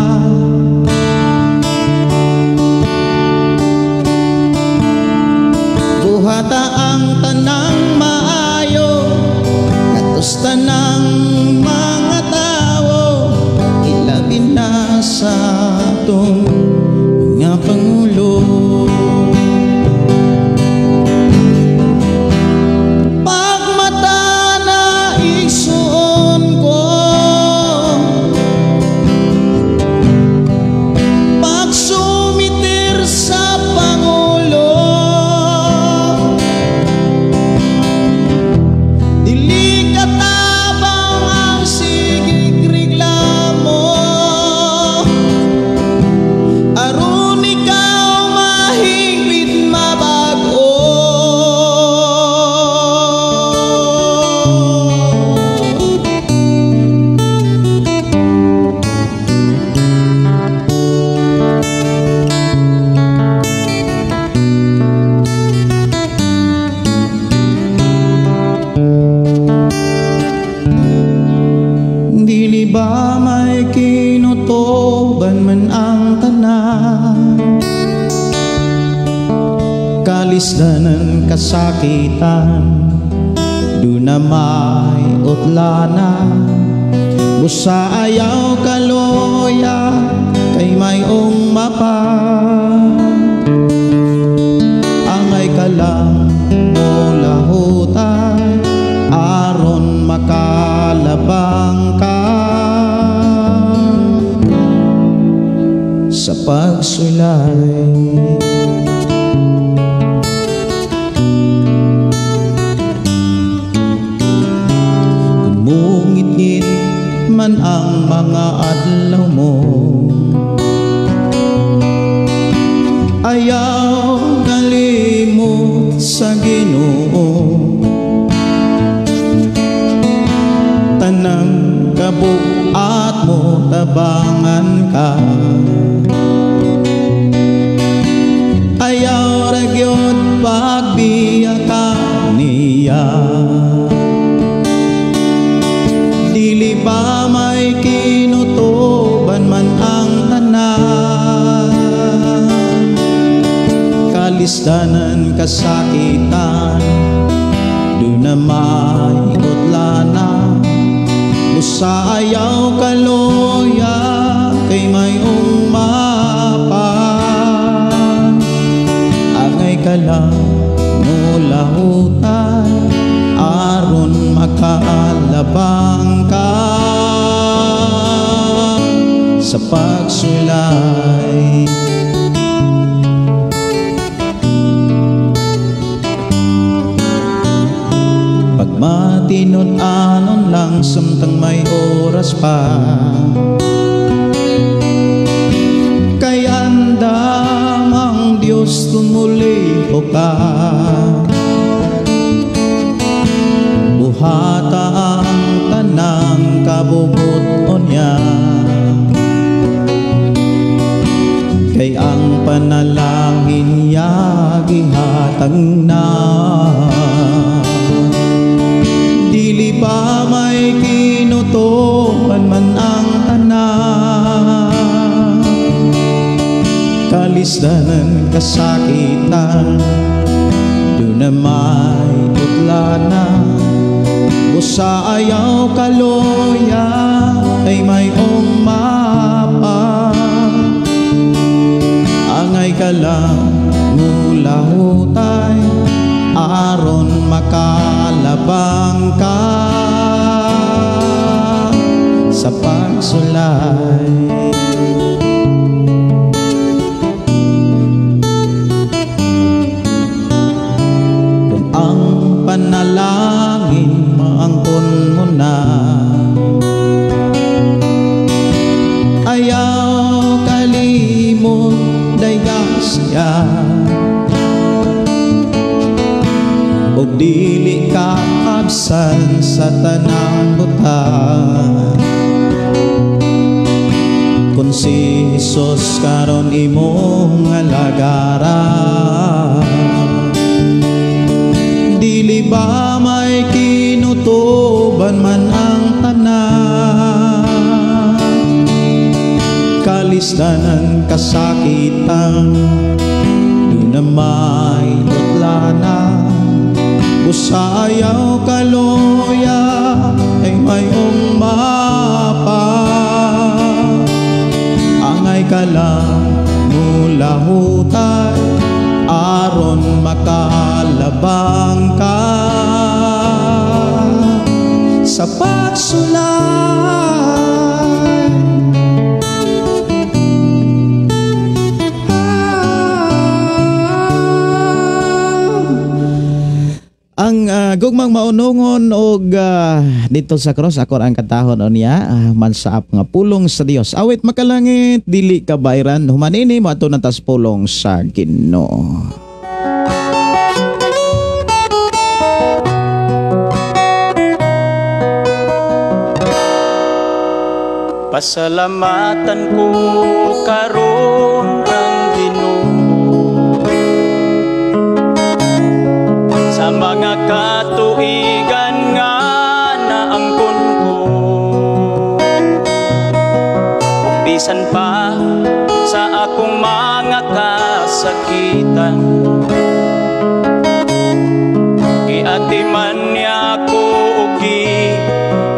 Buhata ang tanang maayo ngadto sa tanang mga tawo, ilabi na sa atong mga pangulo. Pagmata na igsuon ko, pagsumitir sa pangulo, dili katabang ang sigig reklamo, aron ikaw mahigpit mabago. Dili ba may kinutuban man ang tanan, kalisdanan kasakitan, duna may utlana, busa ayaw kaloya kay mayong mapa. Angay ka lang molahutan aron makalabang ka sa pagsulay. Kung mungitngit man ang mga adlaw mo, ayaw kalimot sa Ginoo. Tanang kabuat mo tabangan ka, ayaw ra gyud pagbiya ka niya. Dili ba may kinutuban man ang tanan, kalisdanan kasakitan, duna may utlana, busa ayaw kaloya kay mayong mapa. Angay ka lang molahutan aron makalabang ka sa pagsulay. Pagmatinud-anon lang samtang may oras pa, kay andam ang Diyos kung muliho ka. Buhata ang tanang kabubuton niya, kay ang panalangin niya gihatag na. Dili pa may kinutuban man ang tanan, kalisdanan kasakitan, duna may utlana, busa ayaw kaloya kay mayong mapa. Angay ka lang mulahutay aron makalabang ka sa pagsulay. Kung ang panalangin maangkon mo na, ayaw kalimot daygasya, ug dili ka absan sa tanang butang. Kung si Jesus karon imong alagaran, dili ba may kinutuban man ang tanan, Kalisdanan kasakitan, doon na may nutlana. Busa ayaw kaloya ay mayong mapa. Angay ka lang mulahutay aron makalabang ka sa pagsulay. Ang gugmang maunungon og dito sa cross ako ang katahon unya mansaap nga pulong sa Dios. Awit makalangit dili ka bayran humanini mo ato na tas pulong sa Ginoo. Pasalamatan ko karon ang Ginoo sa mga katuigan nga naangkon ko. Ug bisan pa sa akong mga kasakitan, giatiman niya ako ug giampingan.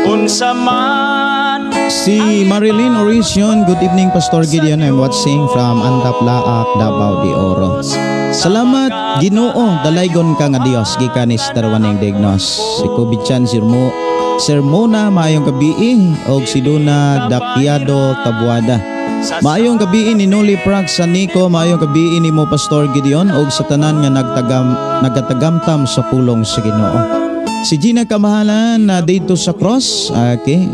Unsa man Si Marilyn Orision, good evening Pastor Gideon. I'm watching from Andap Laak, Davao de Oro. Salamat Ginoo, dalaygon ka nga Dios gikan ni Sister Waning Dignos. Si Kubichan Sir Mona, maayong gabii, og si Duna Dakiado Tabuada. Maayong gabii ni Noli Prag Sanico, maayong gabii ni mo Pastor Gideon og sa tanan nga nagatagamtam sa pulong sa Ginoo. Si Gina Kamahalan na dito sa cross, okay.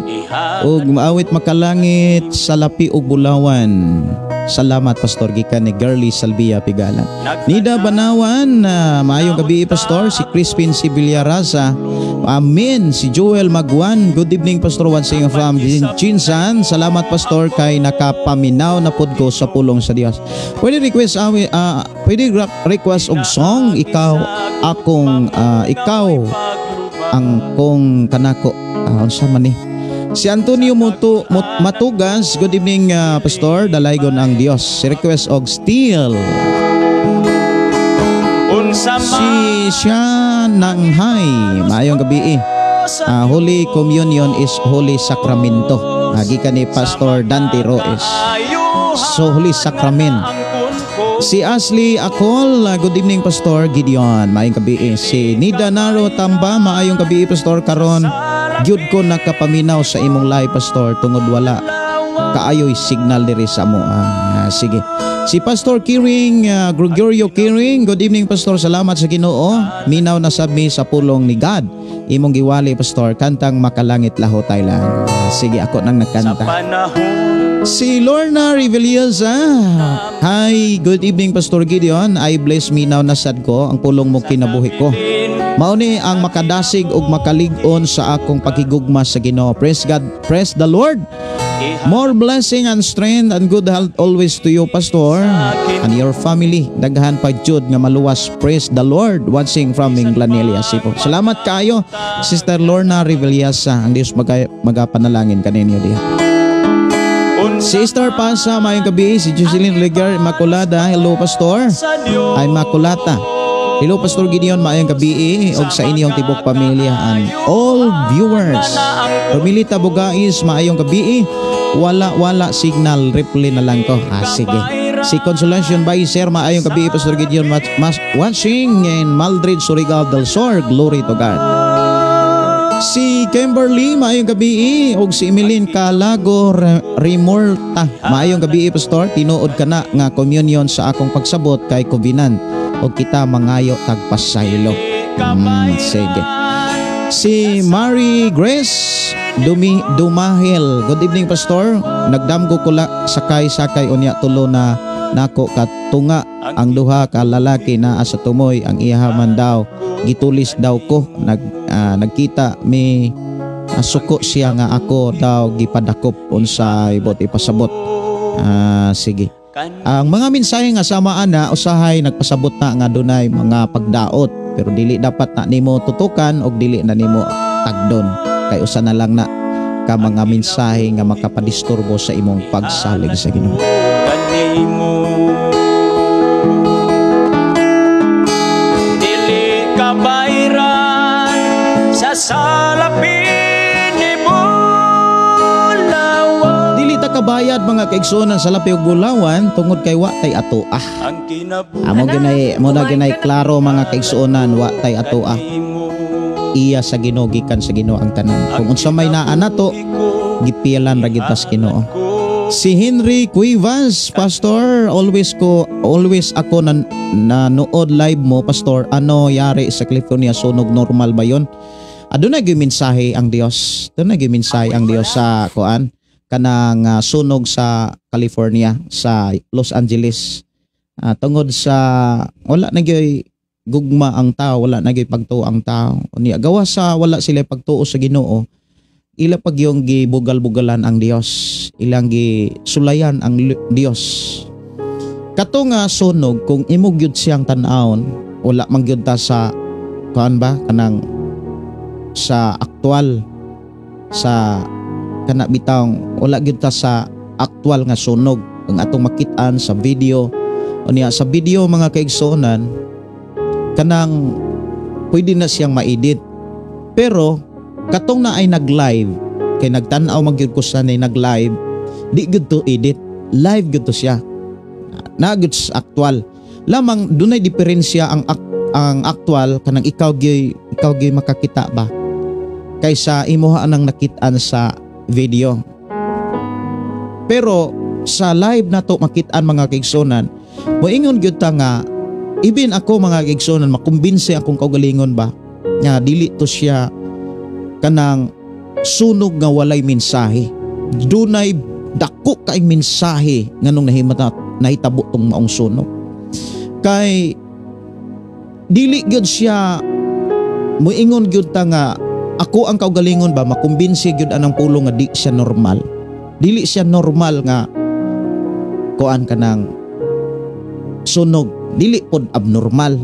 Og maawit makalangit sa lapi og bulawan. Salamat Pastor gikan ni Girlie Salvia Pigala. Nida Banawan, maayong gabi Pastor. Si Crispin Sibilyarasa. Amen. Si Joel Magwan, good evening Pastor watching from Chinsan. Salamat Pastor kay nakapaminaw na pud ko sa pulong sa Dios. Pwede request pwede request og song ikaw akong ikaw ang kong kanako. Unsa man ni? Si Antonio Matugas, good evening Pastor, dalaygon ang Dios. Si request og Steel. Si Siya Nanghay, maayong gabi. Holy Communion is Holy Sacramento. Gikan ni Pastor Dante Roes. So Holy Sacrament. Si Ashley Acol, good evening Pastor Gideon, maayong gabi. Si Nida Naro Tamba, maayong gabi Pastor, karon gyud ko nakapaminaw sa imong live Pastor tungod wala kaayoy signal diri sa mo. Sige. Si Pastor Kiring, Gregorio Kiring, good evening Pastor, salamat sa Ginoo. Minaw na sab mi sa pulong ni God. Imong giwali Pastor, kantang Makalangit Laho Thailand. Sige, ako nang nagkanta. Si Lorna Revilleza, hi, good evening Pastor Gideon. I bless me now nasad ko ang pulong mo kinabuhi ko. Mauni ang makadasig ug makalig-on sa akong pakigugma sa Ginoo. Praise God, praise the Lord. More blessing and strength and good health always to you Pastor and your family. Daghan pa jud nga maluwas. Praise the Lord. Watching from Minglanilla, Cebu. Salamat kayo Sister Lorna Revilleza. Ang Dios magapanalangin kaninyo diha. Sister Pasa, maayong gabi. Si Jocelyn Ligar Immaculada, hello Pastor. Ay Makulata. Hello Pastor Gideon, maayong gabi og sa inyong tibok pamilya and all viewers. Romilita Bugais, maayong gabi. Wala signal, reply na lang ko. Sige. Si Consolation by Sir, maayong gabi Pastor Gideon, watching in Madrid, Surigao del Sur. Glory to God. Si Kimberly, maayong gabi, og si Emeline Calago Remorta, maayong gabi Pastor, tinuod ka na nga communion sa akong pagsabot kay Covenant og kita mangayo tagpasaylo. Sige. Si Mary Grace Dumahil, good evening Pastor, nagdamgo ko la sakay-sakay unya tulo na nako katunga ang duha ka lalaki naa sa tumoy, ang iha man daw gitulis daw ko, nagkita mi suko siya nga ako daw gipadakop unsay bot ipasabot. Sige. Ang mga mensahe nga sama ana usahay nagpasabot na nga dunay mga pagdaot, pero dili dapat na nimo tutukan og dili na nimo tagdon. Kay usa na lang na ka mga mensahe nga makapadisturbo sa imong pagsalig sa Ginoo. Kanimo dili ka bayran sa salapi ni Bulawan. Dili ta kabayad, mga kaigsuonan, sa lapi og bulawan tungod kay wa tay atoa. Ang kinabuhi Amo ginay mo na ginay klaro, mga kaigsuonan, wa tay atoa. Iya sa Ginoo, gikan sa Ginoo ang tanan. Kung unsa may naa nato, gipilan ra gyud ta sa Ginoo. Si Henry Cuevas, "Pastor, always ako nan nanood live mo, Pastor. Ano yari sa California sunog, normal ba 'yon?" Aduna gyud mensahe ang Dios. Aduna gyud mensahe ang Dios sa kuan kanang sunog sa California, sa Los Angeles. Tungod sa wala na gyud gugma ang tao, wala na gyud pagtuo ang tao. Unya gawa sa wala sila pagtuo sa Ginoo, ila pag yung gibugal-bugalan ang Dios, ilanggisulayan ang Dios. Kato nga sunog, kung imo gyud siyang tan-awon, wala man gyud ta sa kuan ba, kanang sa aktual, sa kana bitawng wala gyud ta sa aktual nga sunog ang atong makit-an sa video. Unya sa video, mga kaigsuonan, kanang pwede na siyang maedit, pero katong na ay nag-live, kay nagtan-aw man gyud ko sa nag-live, di gyud to edit, live gyud to siya na gyud sa aktual lamang. Dunay diferensya ang aktual, kanang ikaw gyud makakita ba, kaysa imuha nang nakit-an sa video. Pero sa live nato makit-an, mga kaigsuonan, moingon gyud ta nga ibin ako, mga kaigsuonan, makumbinse akong kaugalingon ba nga dili to siya kanang sunog nga walay mensahe. Dunay dako kaayong mensahe nganong nahimata nahitabo tong maong sunog, kay dili gyud siya, moingon gyud ta nga ako ang kaugalingon ba, makumbinsi gyud anang pulong nga di siya normal. Dili siya normal nga kuan, kanang sunog, dili pod abnormal.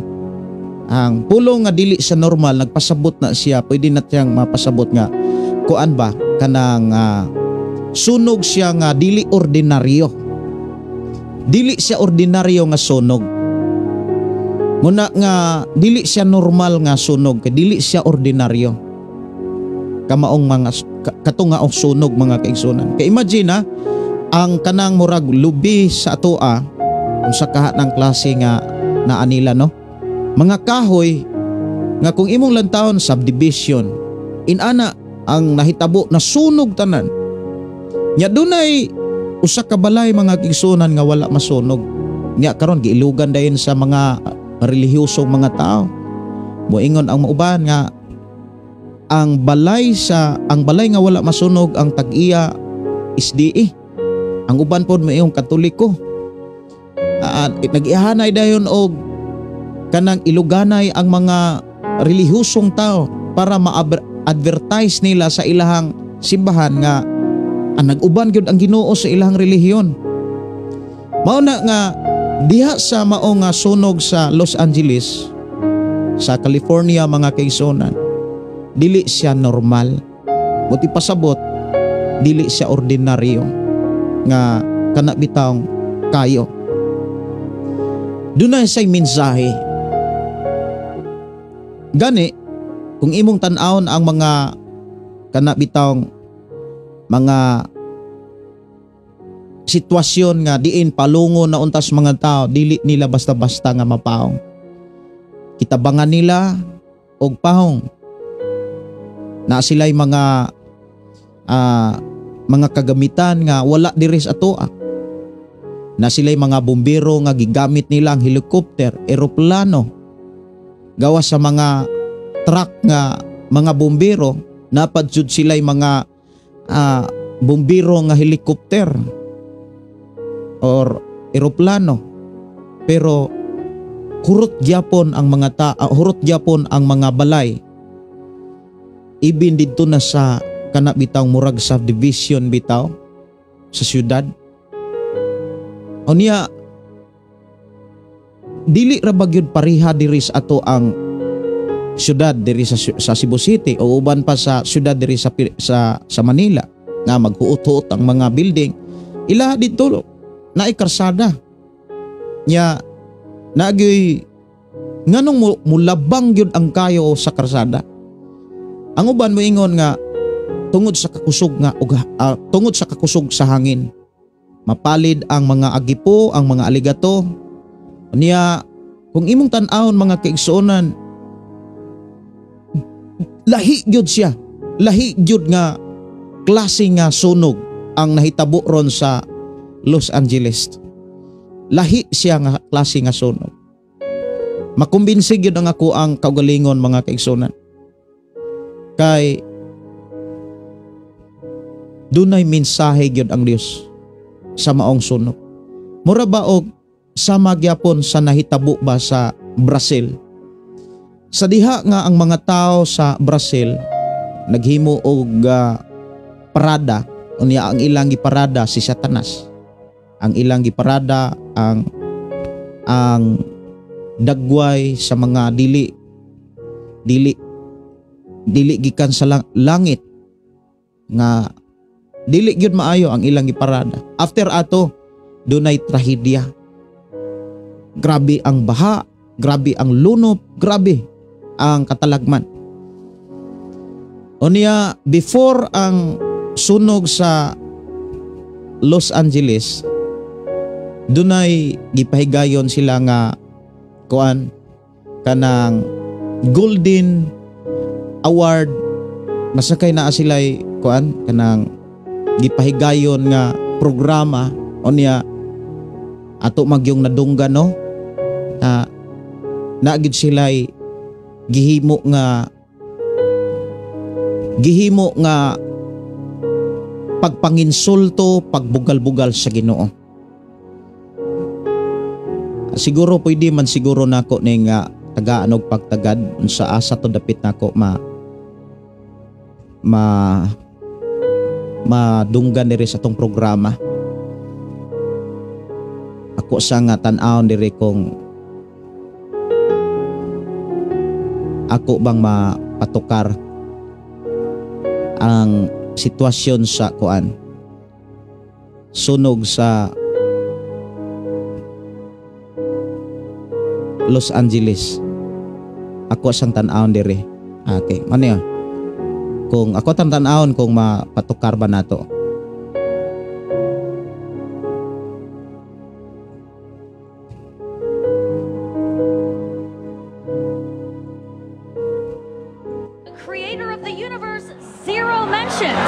Ang pulong nga dili siya normal, nagpasabot na siya, pwede na siyang mapasabot nga kuan ba, kanang sunog siya nga dili ordinaryo. Dili siya ordinaryo nga sunog. Muna nga dili siya normal nga sunog kay dili siya ordinaryo kamaong mga kato nga og sunog, mga kaigsunan. Kay imagine ha, ang kanang murag lubi sa atoa kung sa kaha ng klase nga naa nila, no, mga kahoy nga kung imong lantawon, subdivision inana ang nahitabo na sunog tanan. Nya dunay usa ka balay, mga kaigsunan, nga wala masunog. Nya karon giilugan dayon sa mga relihiyosong mga tao. Moingon ang mauban nga ang balay nga wala masunog, ang tag-iya SDA. Ang uban pod moingon Katoliko. Nag-ihanay dayon og kanang iluganay ang mga relihiyosong tao para ma-advertise nila sa ilahang simbahan nga ang nag-uban gyud ang Ginoo sa ilahang relihiyon. Mao na nga diha sa mao nga sunog sa Los Angeles, sa California, mga kaigsuonan, dili siya normal. Buti pasabot, dili siya ordinaryo nga kana bitawng kayo. Dunay say mensahe. Gani, kung imong tan-awon ang mga kana bitawng mga sitwasyon nga diin palungo na untas mga tao, dili nila basta-basta nga mapaong. Kitabangan nila og pahong. Na sila'y mga kagamitan nga wala diri sa atoa. Na sila'y mga bumbero nga gigamit nila ang helicopter, eroplano. Gawas sa mga truck nga mga bumbero, napad jud sila'y mga bumbero nga helicopter or eroplano. Pero hurot gyapon ang mga balay. Ibin didto na sa kana bitaw murag subdivision bitaw sa syudad. Unya dili ra ba gyud pareha diri sa ato ang syudad diri sa Cebu City o uban pa sa syudad diri sa Manila nga maghuot-huot ang mga building. Ila didto naay karsada. Nya naagyoy nganong mulabang gyud ang kayo sa karsada. Ang uban moingon nga tungod sa kakusog nga tungod sa kakusog sa hangin. Mapalid ang mga agipo, ang mga aligato. Niya kung imong tan-awon mga kaigsuonan, lahi gyud siya. Lahi gyud nga klase nga sunog ang nahitabo ron sa Los Angeles. Lahi siya nga klase nga sunog. Makumbinsi gyud ang ako ang kaugalingon mga kaigsuonan. Kay dunay mensahe gyud ang Dios sa maong sunog. Mura ba og sama gyapon sa nahitabo ba sa Brazil? Sa diha nga ang mga tao sa Brazil naghimo og parada, unya ang ilang giparada si Satanas. Ang ilang giparada ang dagway sa mga dili gikan sa langit nga dili gyud maayo ang ilang giparada. After ato dunay trahedya. Grabe ang baha, grabe ang lunop, grabe ang katalagman. Unya before ang sunog sa Los Angeles, dunay gipahigayon sila nga kuan kanang Golden Award, masakay naa sila'y kuan kanang gipahigayon nga programa. Unya ato magyong nadunggan no na naagid sila'y gihimo nga pagpanginsulto, pagbugal-bugal sa Ginoo. Siguro pwede man siguro nako ning tagaan og pagtagad unsa asa to dapit nako ma madunggan diri sa tong programa. Ako sa nga tan-awon diri kung ako bang mapatukar ang sitwasyon sa kuan sunog sa Los Angeles. Ako sang tan-awon diri. Okay, ano yun? Kung ako tang tan-awon kung mapatukar ba nato. The creator of the universe, zero mentions.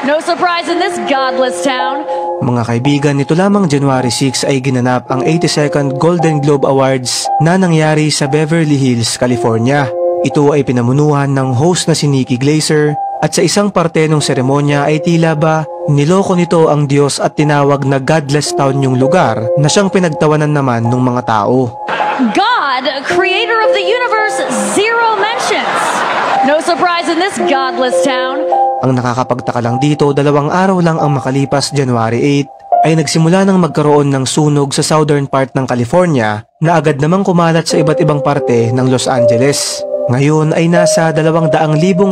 No surprise in this godless town. Mga kaibigan, nito lamang January 6 ay ginanap ang 82nd Golden Globe Awards na nangyari sa Beverly Hills, California. Ito ay pinamunuhan ng host na si Nikki Glaser at sa isang parte ng seremonya ay tila ba niloko nito ang Diyos at tinawag na godless town yung lugar na siyang pinagtawanan naman ng mga tao. God, creator of the universe, zero mentions. No surprise in this godless town. Ang nakakapagtaka lang dito, 2 araw lang ang makalipas January 8 ay nagsimula ng magkaroon ng sunog sa southern part ng California na agad namang kumalat sa iba't ibang parte ng Los Angeles. Ngayon ay nasa 200,000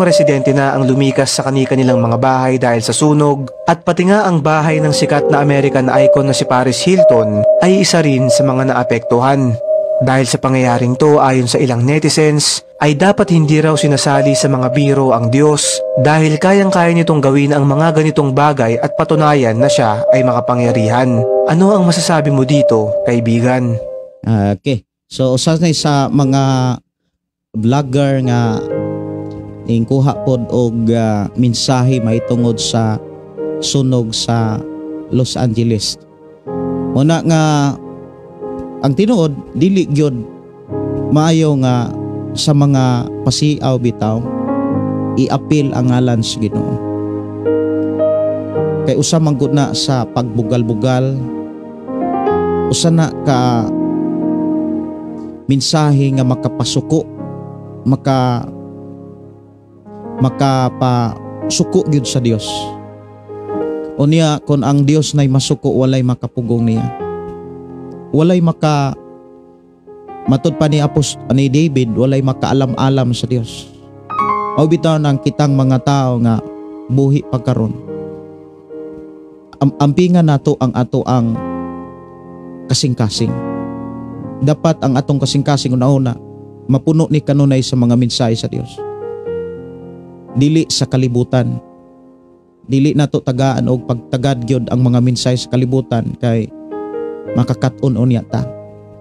residente na ang lumikas sa kani-kanilang mga bahay dahil sa sunog at pati nga ang bahay ng sikat na American icon na si Paris Hilton ay isa rin sa mga naapektuhan. Dahil sa pangyayaring to, ayon sa ilang netizens, ay dapat hindi raw sinasali sa mga biro ang Diyos dahil kayang-kaya nitong gawin ang mga ganitong bagay at patunayan na siya ay makapangyarihan. Ano ang masasabi mo dito, kaibigan? Okay. So, usa na sa mga vlogger nga ningkuha pod og mensahe mahitungod sa sunog sa Los Angeles. Muna nga ang tinuod dili gyud maayo nga sa mga pasiaw bitaw iapil ang ngalan sa Ginoo. Kay usa man gud na sa pagbugal-bugal, usa na ka mensahe nga makapasuko, makapasuko gyud sa Dios. Unya kon ang Dios nay masuko, walay makapugong niya. Walay Matud pa ni Apostol ni David, walay makaalam-alam sa Dios. Mao bitaw nang kitang mga tao nga buhi pagkaron, ampingan nato ang ato ang kasing-kasing. Dapat ang atong kasing-kasing una-una mapuno ni kanunay sa mga mensahe sa Dios. Dili sa kalibutan. Dili nato tagaan og pagtagad gyud ang mga mensahe sa kalibutan kay makakat-on unya ta.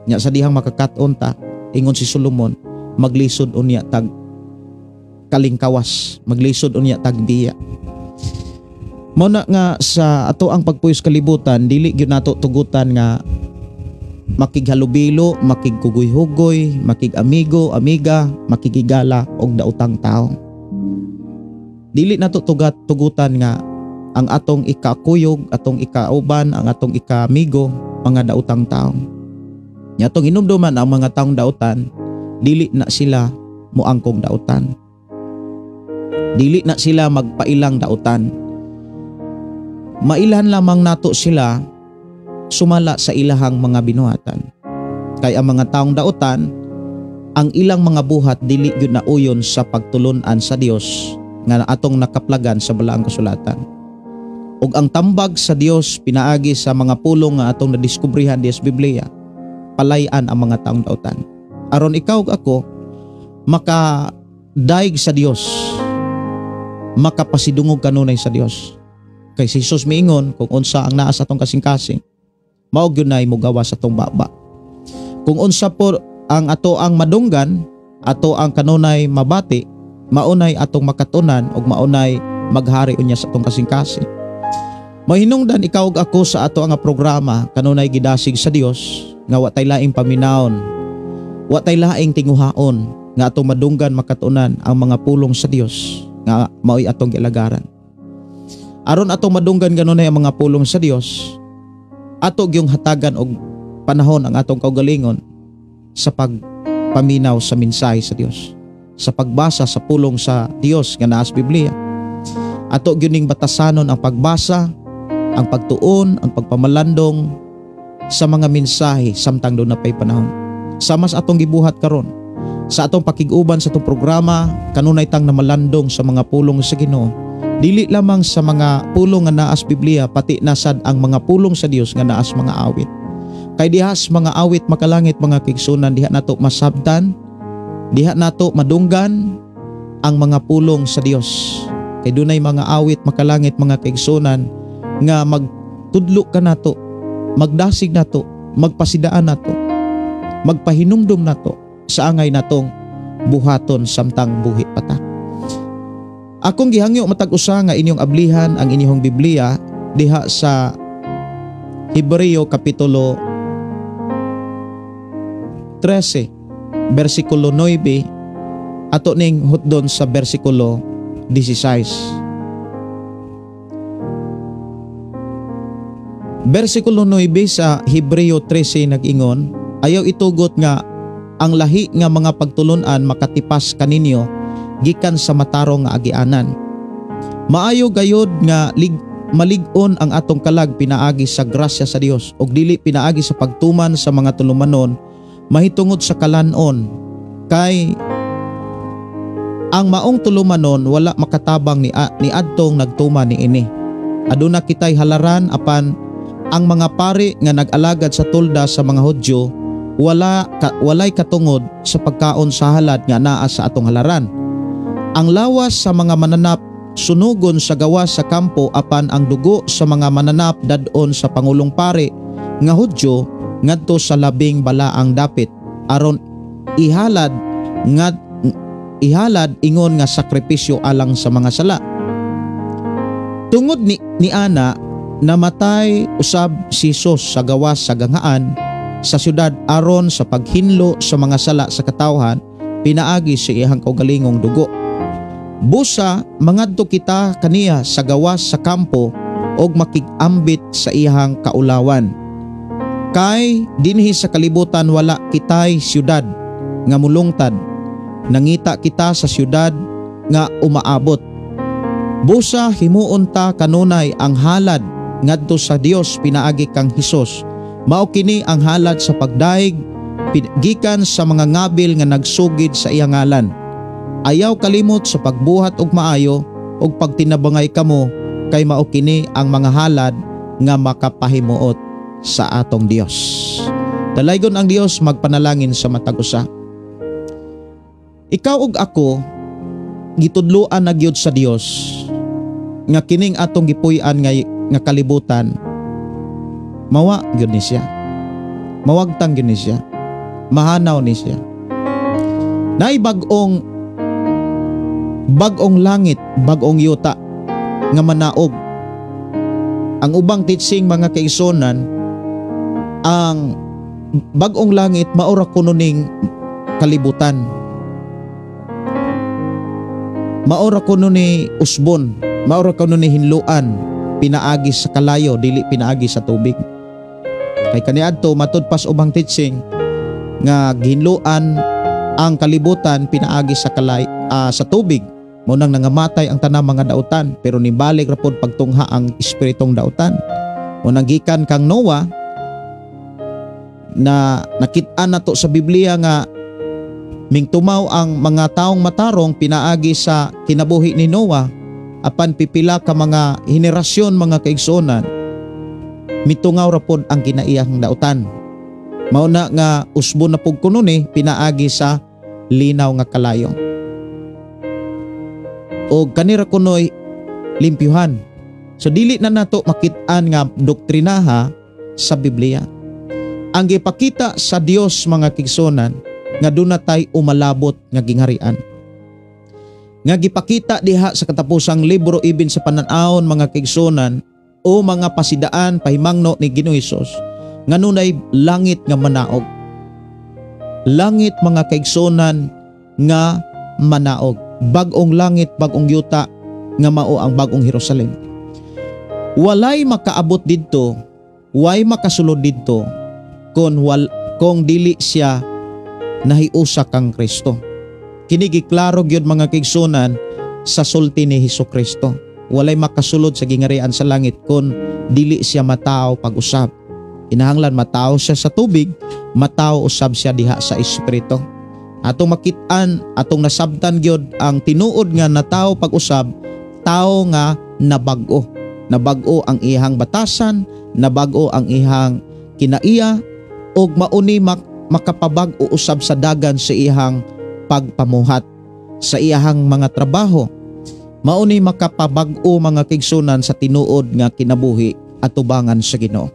Nya sa dihang makakat-on ta, ingon si Solomon, maglisod unya tag kalingkawas, maglisod unya tag biya. Mao na nga sa ato ang pagpuyos kalibutan, dili gyud nato tugutan nga makighalubilo, makigkugoy-hugoy, makig-amigo, amiga, makigigala og daotang tao. Dili nato tugutan nga ang atong ikakuyog, atong ikauban, ang atong ikaamigo, mga daotang tao. Nya atong inumduman ang mga taong daotan, dili na sila moangkong daotan. Dili na sila magpailang daotan. Mailhan lamang nato sila sumala sa ilahang mga binuhatan. Kay ang mga taong daotan, ang ilang mga buhat dili gyud nauyon sa pagtulun-an sa Dios nga atong nakaplagan sa balaang kasulatan. Ug ang tambag sa Dios pinaagi sa mga pulong nga atong nadiskubrehan diha sa Biblia, palayan ang mga taong daotan. Aron ikaw ug ako makadaig sa Dios, makapasidungog kanunay sa Dios. Kay si Jesus miingon kung unsa ang naa sa atong kasing-kasing, mao gyud nay mogawa sa atong baba. Kung unsa po ang ato ang madunggan, ato ang kanunay mabati, maunay atong makatunan ug maunay maghari unya sa atong kasing-kasing. Mahinungdan ikaw ug ako sa ato ang programa kanunay gidasig sa Dios nga wa tay laing paminawon, wa tay laing tinguhaon nga atong madunggan makatunan ang mga pulong sa Dios nga maoy atong gialagaran. Aron atong madunggan kanunay ang mga pulong sa Dios, ato gyung hatagan og panahon ang atong kaugalingon sa pagpaminaw sa mensahe sa Dios, sa pagbasa sa pulong sa Dios nga naa sa Biblia. Ato gyud ning batasanon ang pagbasa, ang pagtuon, ang pagpamalandong sa mga mensahe samtang doon na pa'y panahon. Sama sa atong gibuhat karon, sa atong pakig-uban sa atong programa, kanunay tang namalandong sa mga pulong sa Ginoo. Dili lamang sa mga pulong nga naa sa Biblia, pati nasad ang mga pulong sa Dios nga naa sa mga awit. Kay dihas mga awit makalangit mga kigsunan, diha nato masabtan, diha nato madunggan ang mga pulong sa Dios. Kay dunay mga awit makalangit mga kaigsunan nga magtudlo ka nato, magdasig nato, magpasidaan nato, magpahinumdum nato sa angay natong buhaton samtang buhi pa ta. Akong gihangyo matag usa nga inyong ablihan ang inyong Biblia diha sa Hebreo Kapitulo 13, versikulo 9, ato ning hutdon sa versikulo 16. Versikulo 9 sa Hebreo 13 nag-ingon, ayaw itugot nga ang lahi nga mga pagtulunan makatipas kaninyo gikan sa matarong nga agianan. Maayo gayod nga malig-on ang atong kalag pinaagi sa grasya sa Dios ug dili pinaagi sa pagtuman sa mga tulumanon mahitungod sa kalanon, kay ang maong tulumanon wala makatabang ni adtong nagtuman ni ini. Aduna kitay halaran apan ang mga pari nga nag-alagad sa tolda sa mga Hudyo walay katungod sa pagkaon sa halad nga naa sa atong halaran. Ang lawas sa mga mananap sunugon sa gawas sa kampo apan ang dugo sa mga mananap dadon sa pangulong pari nga Hudyo ngadto sa labing balaang dapit aron ihalad ingon nga sakripisyo alang sa mga sala. Tungod ni ana, namatay usab si Jesus sa gawas sa ganghaan sa syudad aron sa paghinlo sa mga sala sa katawhan pinaagi sa iyang kaugalingong dugo. Busa mangadto kita kaniya sa gawas sa kampo og makig-ambit sa iyang kaulawan. Kay dinhi sa kalibutan wala kitay syudad nga mulungtad, nangita kita sa syudad nga umaabot. Busa himuon ta kanunay ang halad ngadto sa Dios pinaagi kang Hesus. Mao kini ang halad sa pagdaig Gikan sa mga ngabil nga nagsugid sa iyang ngalan. Ayaw kalimot sa pagbuhat og maayo ug pagtinabangay kamo kay mao kini ang mga halad nga makapahimuot sa atong Dios. Dalaygon ang Dios, magpanalangin sa matag usa. Ikaw ug ako gitudloan na gyud sa Dios nga kining atong gipuy-an nga kalibutan mawa gyud ni siya. Mawagtang gyud ni siya. Mahanaw ni siya. Naay bag-ong langit, bag-ong yuta nga manaog. Ang ubang teaching, mga kaigsuonan, ang bag-ong langit maura kuno ning kalibutan. Maura kuno ni usbon, maura kuno ni hinluan, pinaagi sa kalayo, dili pinaagi sa tubig. Kay kaniadto matud pas ubang teaching nga gihinluan ang kalibutan pinaagi sa kalay sa tubig. Mao nang nangamatay ang tanang mga dautan, pero nibalik ra pod pagtungha ang espiritong dautan. Mao nang gikan kang Noah na nakit-an nato sa Biblia nga mingtumaw ang mga taong matarong pinaagi sa kinabuhi ni Noah, apan pipila ka mga henerasyon, mga kaigsuonan, mitungaw ra pod ang kinaiyang dautan. Mao na nga usbon na pug kuno ni pinaagi sa linaw nga kalayo. O kanira kunoy limpyuhan. So dili na nato makit-an nga doktrinaha sa Biblia. Ang gipakita sa Dios, mga kaigsuonan, nga duna tay umalabot nga gingharian. Nga gipakita diha sa katapusang libro ibin sa panan-awon, mga kaigsuonan, o mga pasidaan pahimangno ni Ginoong Hesus nga nunay langit nga manaog. Langit, mga kaigsuonan, nga manaog. Bag-ong langit, bag-ong yuta nga mao ang bag-ong Jerusalem. Walay makaabot didto, way makasulod didto kung dili siya nahiusa kang Kristo. Kini giklaro gyud, mga kaigsuonan, sa sulti ni Hesus Kristo. Walay makasulod sa gingarian sa langit kung dili siya matao pag-usab. Kinahanglan matao siya sa tubig, matao usab siya diha sa espiritu. Atong makit-an, atong nasabtan gyud ang tinuod nga natao pag-usab, tao nga nabag-o. Nabag-o ang iyang batasan, nabag-o ang iyang kinaiya, ug mauni makapabag-o usab sa dagan sa iyang pagpamuhat, sa iyang mga trabaho. Mauni makapabag-o, mga kaigsuonan, sa tinuod nga kinabuhi atubangan sa Ginoo.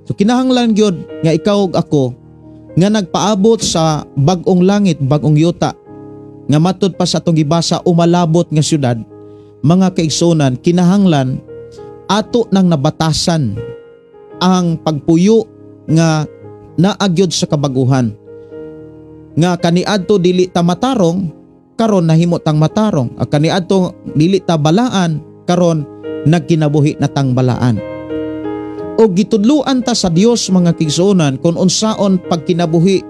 So kinahanglan gyud nga ikaw ug ako nga nagpaabot sa bag-ong langit, bag-ong yuta, nga matud pa sa atong gibasa umalabot nga syudad, mga kaigsuonan, kinahanglan ato nang nabatasan ang pagpuyo nga naagyod sa kabaguhan. Nga kaniadto dili ta matarong, karon nahimo tang matarong. Ang kaniadto dili ta balaan, karon nagkinabuhi na tang balaan. O gitudluan ta sa Dios, mga kaigsuonan, kung unsaon pagkinabuhi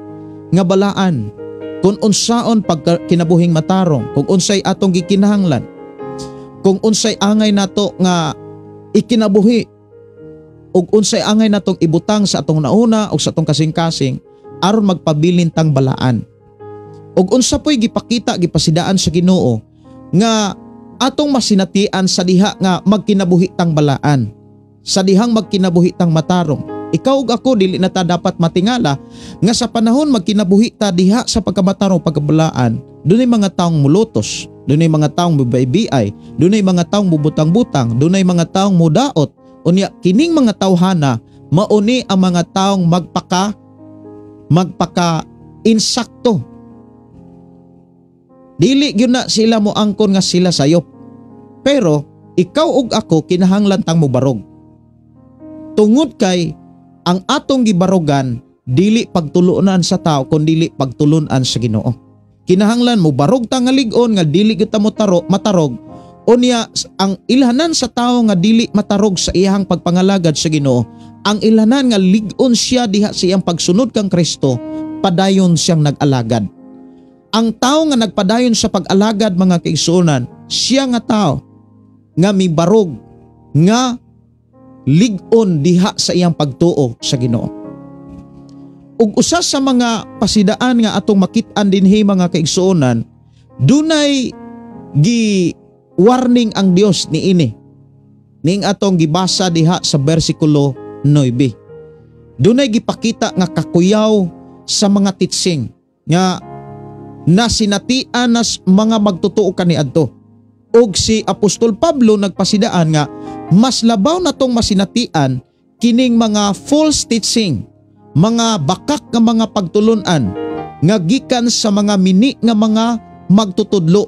nga balaan, kung unsaon pagkinabuhing matarong, kung unsay atong gikinahanglan, kung unsay angay nato nga ikinabuhi, ug unsay angay natong ibutang sa atong nauna ug sa atong kasing-kasing aron magpabilin tang balaan. Ug unsa po'y gipakita gipasidaan sa Ginoo nga atong masinatian sa diha nga magkinabuhi tang balaan, sa dihang magkinabuhi tang matarong. Ikaw ug ako dili na ta dapat matingala nga sa panahon magkinabuhi ta diha sa pagkamatarong, pagkabalaan, dunay mga taong mulutos, dunay mga taong mubaybiay, dunay mga taong mubutang-butang, dunay mga taong mudaot. Unya kining mga tawhana mauni ang mga taong magpaka insakto. Dili gyud na sila mo angkon nga sila sayop. Pero ikaw ug ako kinahanglan tang mobarog. Tungod kay ang atong gibarugan dili pagtulunan sa tao kun dili pagtulunan sa Ginoo. Kinahanglan mo barog ta nga lig-on nga dili gyud ta mo matarog. Unya ang ilhanan sa tao nga dili matarog sa iyang pagpangalagad sa Ginoo, ang ilhanan nga lig-on siya diha sa iyang pagsunod kang Kristo, padayon siyang nag-alagad. Ang tao nga nagpadayon sa pag-alagad, mga kaigsuonan, siya nga tao nga mibarog nga lig-on diha sa iyang pagtuo sa Ginoo. Ug usa sa mga pasidaan nga atong makit-an dinhi, mga kaigsuonan, dunay gi warning ang Dios niini. Ning atong gibasa diha sa bersikulo 9. Dunay gipakita nga kakuyaw sa mga teaching nga nasinatian nas mga magtotoo kaniadto. Og si Apostol Pablo nagpasidaan nga mas labaw na tong masinatian kining mga false teaching, mga bakak nga mga pagtulunan nga gikan sa mga mini nga mga magtutudlo.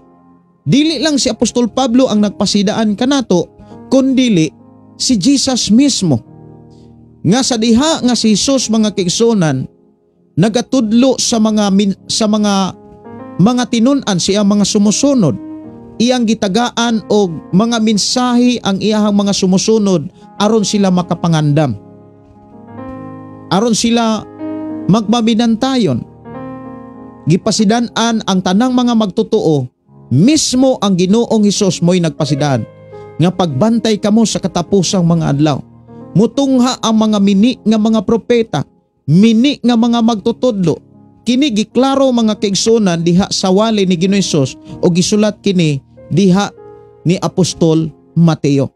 Dili lang si Apostol Pablo ang nagpasidaan kanato, kundili si Jesus mismo. Nga sa diha nga si Jesus, mga kaigsuonan, nagatudlo sa mga tinun-an, siya mga sumusunod. Iyang gitagaan og mga mensahe ang iyahang mga sumusunod aron sila makapangandam. Aron sila magmabinantayon. Gipasidan-an ang tanang mga magtotoo, mismo ang Ginoong Hesus mo'y nagpasidaan nga pagbantay kamo sa katapusang mga adlaw. Mutungha ang mga mini nga mga propeta, mini nga mga magtutudlo. Kini giklaro, mga kaigsuonan, diha sa wali ni Ginoong Hesus o gisulat kini diha ni Apostol Mateo.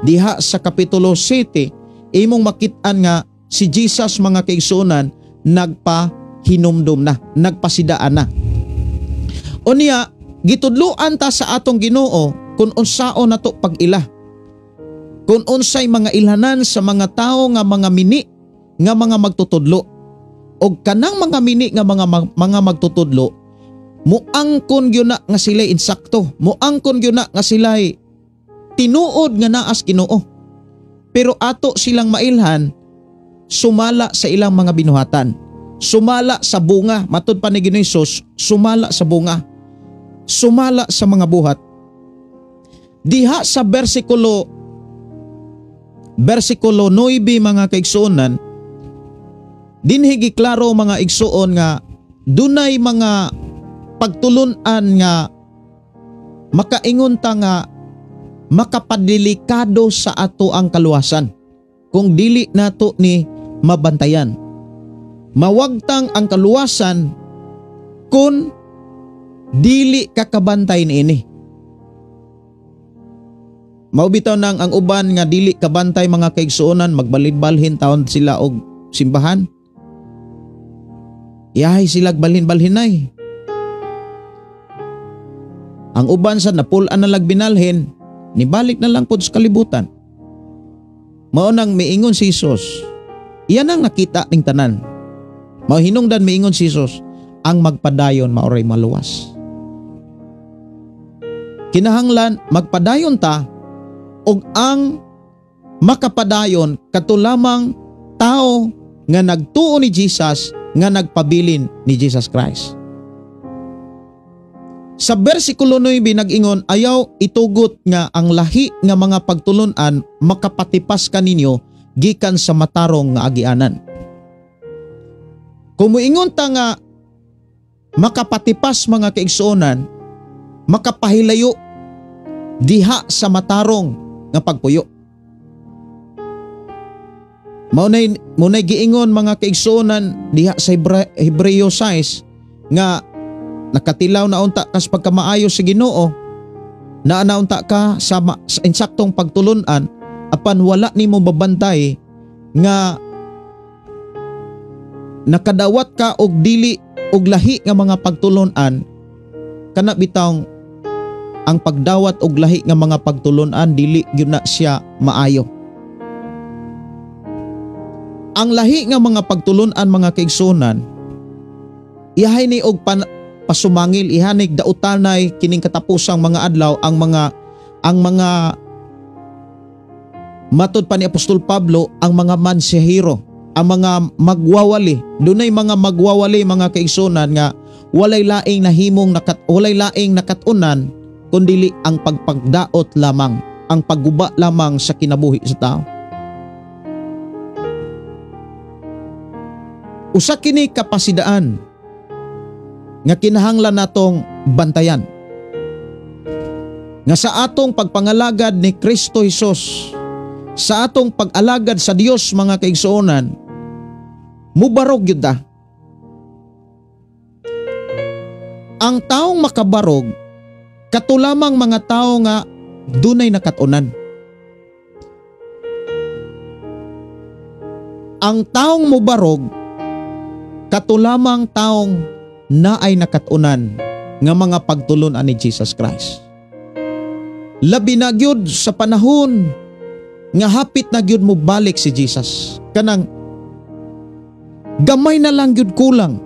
Diha sa Kapitulo 7, imong makit-an nga si Jesus, mga kaigsuonan, nagpahinumdum na, nagpasidaan na. Unya, gitudluan ta sa atong Ginoo kung unsaon nato pag-ila. Kung unsay mga ilhanan sa mga tao nga mga mini nga mga magtutudlo. Og kanang mga mini nga mga magtutudlo, muangkon gyud na nga sila insakto, muangkon gyud na nga sila tinuod nga naas Ginoo. Pero ato silang mailhan sumala sa ilang mga binuhatan. Sumala sa bunga, matud pa ni Ginoong Hesus, sumala sa bunga. Sumala sa mga buhat. Diha sa bersikulo 9, mga kaigsuonan, dinhi giklaro, mga igsuon, nga dunay mga pagtulunan nga makaingon ta nga makapadelikado sa ato ang kaluwasan kung dili nato ni mabantayan. Mawagtang ang kaluwasan kung dili ka kabantay niini. Mao bitaw nang ang uban nga dili kabantay, mga kaigsuonan, magbalhin-balhin taon sila og simbahan. Yahay sila balhin-balhin ay. Ang uban sa napul-an na lagbinalhin, nibalik na lang pod sa kalibutan. Mao nang miingon si Jesus, iyan ang nakita ning tanan. Mao hinungdan miingon si Jesus, ang magpadayon maoray maluwas. Kinahanglan magpadayon ta og ang makapadayon kato lamang tao nga nagtuo ni Jesus, nga nagpabilin ni Jesus Christ. Sa bersikulo 9 nag-ingon, ayaw itugot nga ang lahi nga mga pagtulunan makapatipas kaninyo gikan sa matarong nga agianan. Kung muingon ta nga makapatipas, mga kaigsuonan, makapahilayo diha sa matarong nga pagpuyo. Mao nay giingon, mga kaigsuonan, diha sa Hebreo 6 nga nakatilaw na unta kas pagkamaayo sa Ginoo, naa na unta ka sa insaktong pagtulunan, apan wala nimo babantay nga nakadawat ka og dili og lahi nga mga pagtulunan, kana bitawng ang pagdawat og lahi nga mga pagtulunan dili gyud na siya maayo. Ang lahi nga mga pagtulunan, mga kaigsuonan, iyahay ni og pasumangil, ihanig dautanay kining katapusang mga adlaw ang mga matod pa ni Apostol Pablo, ang mga mansahero, ang mga magwawali. Dunay mga magwawali, mga kaigsuonan, nga walay laing nakatunan kundili ang pagpagdaot lamang, ang pagguba lamang sa kinabuhi sa tao. Usa kini kapasidaan nga kinahanglan natong bantayan. Nga sa atong pagpangalagad ni Kristo Jesus, sa atong pag-alagad sa Dios, mga kaigsuonan, Mubarog gyud ta. Ang taong makabarog katulamang mga tao nga dunay nakatunan. Ang taong mubarog katulamang taong naay nakatunan nga mga pagtulun-an ni Jesus Christ. Labi na gyud sa panahon nga hapit na gyud mobalik si Jesus. Kanang gamay na lang gyud kulang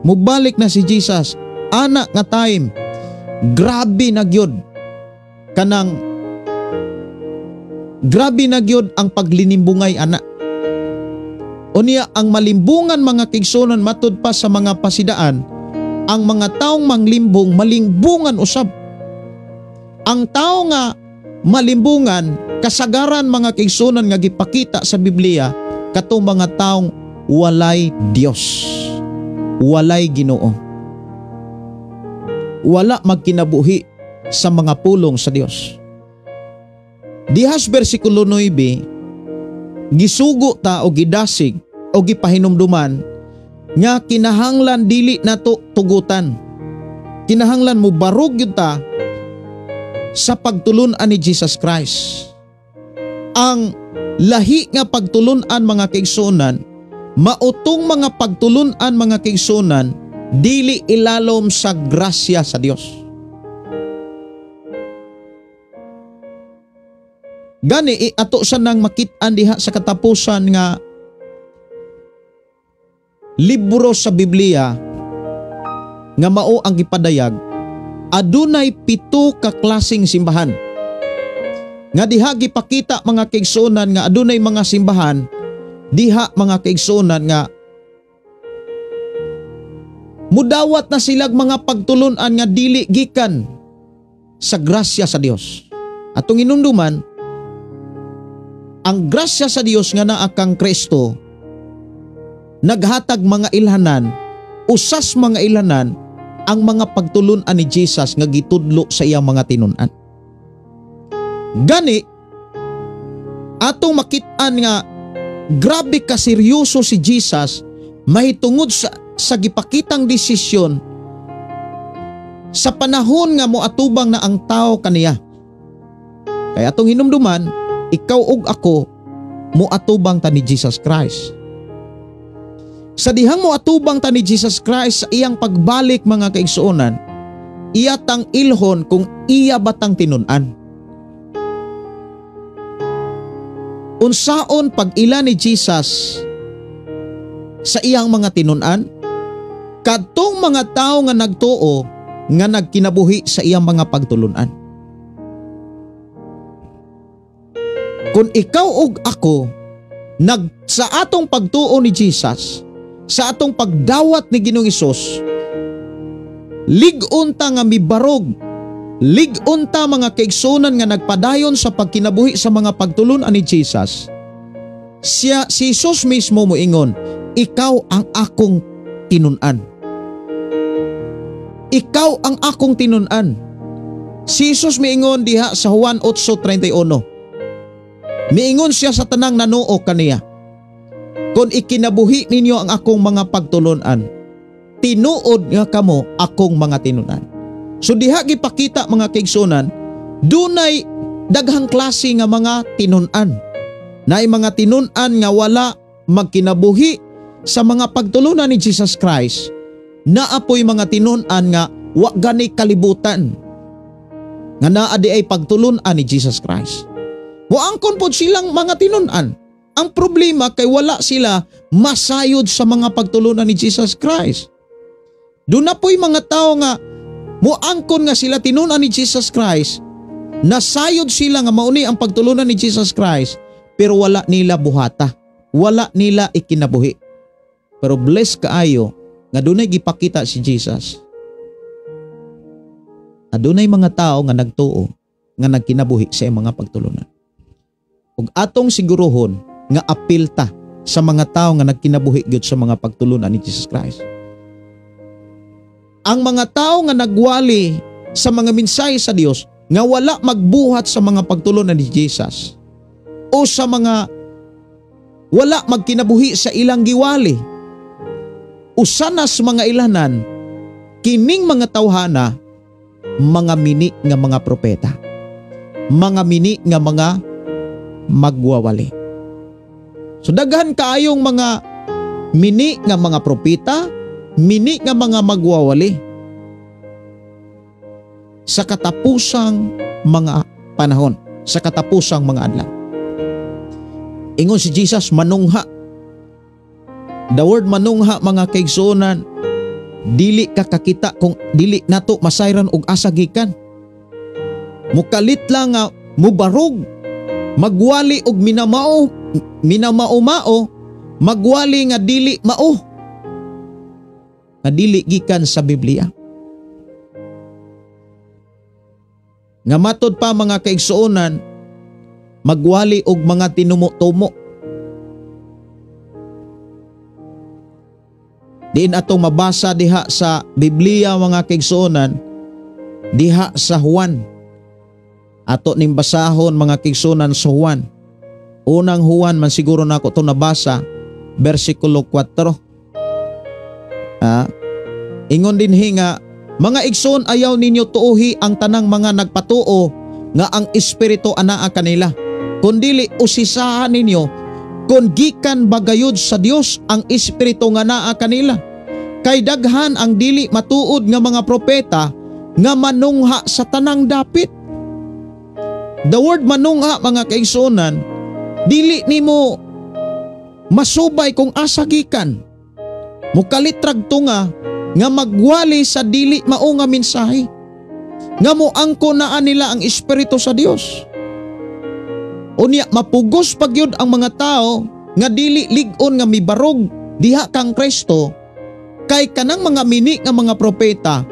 mobalik na si Jesus. Ana nga time, grabe na gyud. Kanang grabe na gyud ang paglinimbungay ana. Unya ang malimbungan mga kigsunan matud pa sa mga pasidaan, ang mga taong manglimbong malimbungan usab. Ang tao nga malimbungan kasagaran mga kigsunan nga gipakita sa Biblia katong mga taong walay Dios, walay Ginoo, wala magkinabuhi sa mga pulong sa Dios. Dihas bersikulo 9, gisugo ta o gidasig o gipahinumduman nga kinahanglan dili nato tugutan. Kinahanglan mo barog gyud ta sa pagtulun-an ni Jesus Christ. Ang lahi nga pagtulun-an mga kaigsuonan, mautong mga pagtulun-an mga kaigsuonan, dili ilalom sa grasya sa Dios. Gani ato sa nang makit-an diha sa katapusan nga libro sa Biblia nga mao ang gipadayag, adunay 7 ka klaseng simbahan. Nga diha gipakita mga kaigsuonan nga adunay mga simbahan diha mga kaigsuonan nga mudawat na silag mga pagtulun-an nga dili gikan sa grasya sa Dios. Atong inumduman, ang grasya sa Dios nga naa kang Kristo naghatag mga ilhanan, usas mga ilhanan ang mga pagtulun-an ni Jesus nga gitudlo sa iyang mga tinun-an. Gani atong makit-an nga grabe ka seryoso si Jesus mahitungod sa gipakitang desisyon sa panahon nga moatubang na ang tao kaniya. Kaya atong hinumduman, ikaw ug ako moatubang ta ni Jesus Christ. Sa dihang moatubang ta ni Jesus Christ sa iyang pagbalik mga kaigsuonan, iya tang ilhon kung iya batang tinun-an. Unsaon pag-ila ni Jesus sa iyang mga tinun-an? Kadtong mga tao nga nagtuo nga nagkinabuhi sa iyang mga pagtulunan. Kung ikaw ug ako sa atong pagtuo ni Jesus, sa atong pagdawat ni Ginoong Hesus, lig-on ta nga mibarog, lig-on ta mga kaigsunan nga nagpadayon sa pagkinabuhi sa mga pagtulunan ni Jesus. Siya, si Jesus mismo moingon, ikaw ang akong tinun-an. Ikaw ang akong tinun-an. Si Jesus miingon diha sa Juan 8:31. Miingon siya sa tanang nanuo kaniya, kung ikinabuhi ninyo ang akong mga pagtulunan, tinuod nga kamo akong mga tinunan. So diha gipakita mga kaigsunan, dunay daghang klase nga mga tinun-an. Naay mga tinun-an nga wala magkinabuhi sa mga pagtulunan ni Jesus Christ, naapoy mga tinun-an nga wa gani kalibutan nga naa di ay pagtulunan ni Jesus Christ. Moangkon pod silang mga tinun-an. Ang problema kay wala sila masayod sa mga pagtulunan ni Jesus Christ. Doon na po'y mga tao nga moangkon nga sila tinun-an ni Jesus Christ, nasayod sila nga mauni ang pagtulunan ni Jesus Christ, pero wala nila buhata, wala nila ikinabuhi. Pero bless kaayo nga dunay gipakita si Jesus. Adunay mga tao nga nagtuo nga nagkinabuhi sa iyang mga pagtulunan. Ug atong siguruhon nga apil ta sa mga tao nga nagkinabuhi gyud sa mga pagtulunan ni Jesus Christ. Ang mga tao nga nagwali sa mga mensahe sa Dios nga wala magbuhat sa mga pagtulunan ni Jesus o sa mga wala magkinabuhi sa ilang giwali, Usa na sa mga ilanan kining mga tawhana, mga mini nga mga propeta, mga mini nga mga magwawali. So daghan kaayong mga mini nga mga propeta, mini nga mga magwawali sa katapusang mga panahon, sa katapusang mga adlaw. Ingon si Jesus, manungha. The word manungha, mga kaigsuonan, dili ka kakita kung dili nato masayran og asa gikan. Mukalit lang nga mubarog, magwali og minamao, minamao-mao, magwali nga dili mao, nga dili gikan sa Biblia. Nga matod pa, mga kaigsuonan, magwali og mga tinumo-tumo. Diin atong mabasa diha sa Biblia, mga kaigsuonan, diha sa Juan. Ato ning basahon, mga kaigsuonan, sa Juan. Unang Juan man siguro nako to nabasa, versikulo 4. Ingon dinhi nga, mga igsoon, ayaw ninyo tuohi ang tanang mga nagpatuo nga ang espiritu anaa kanila, kundili usisahan ninyo kung gikan bagayod sa Dios ang espiritu nga naa kanila. Kay daghan ang dili matuod nga mga propeta nga manungha sa tanang dapit. The word manungha, mga kaigsuonan, dili nimo masubay kung asa gikan. Mukalitrag tunga nga magwali sa dili mao nga mensahe, nga moangko naa nila ang espiritu sa Dios. Unya mapugos pagyud ang mga tao nga dili lig-on nga mibarog diha kang Kristo, kay kanang mga mini nga mga propeta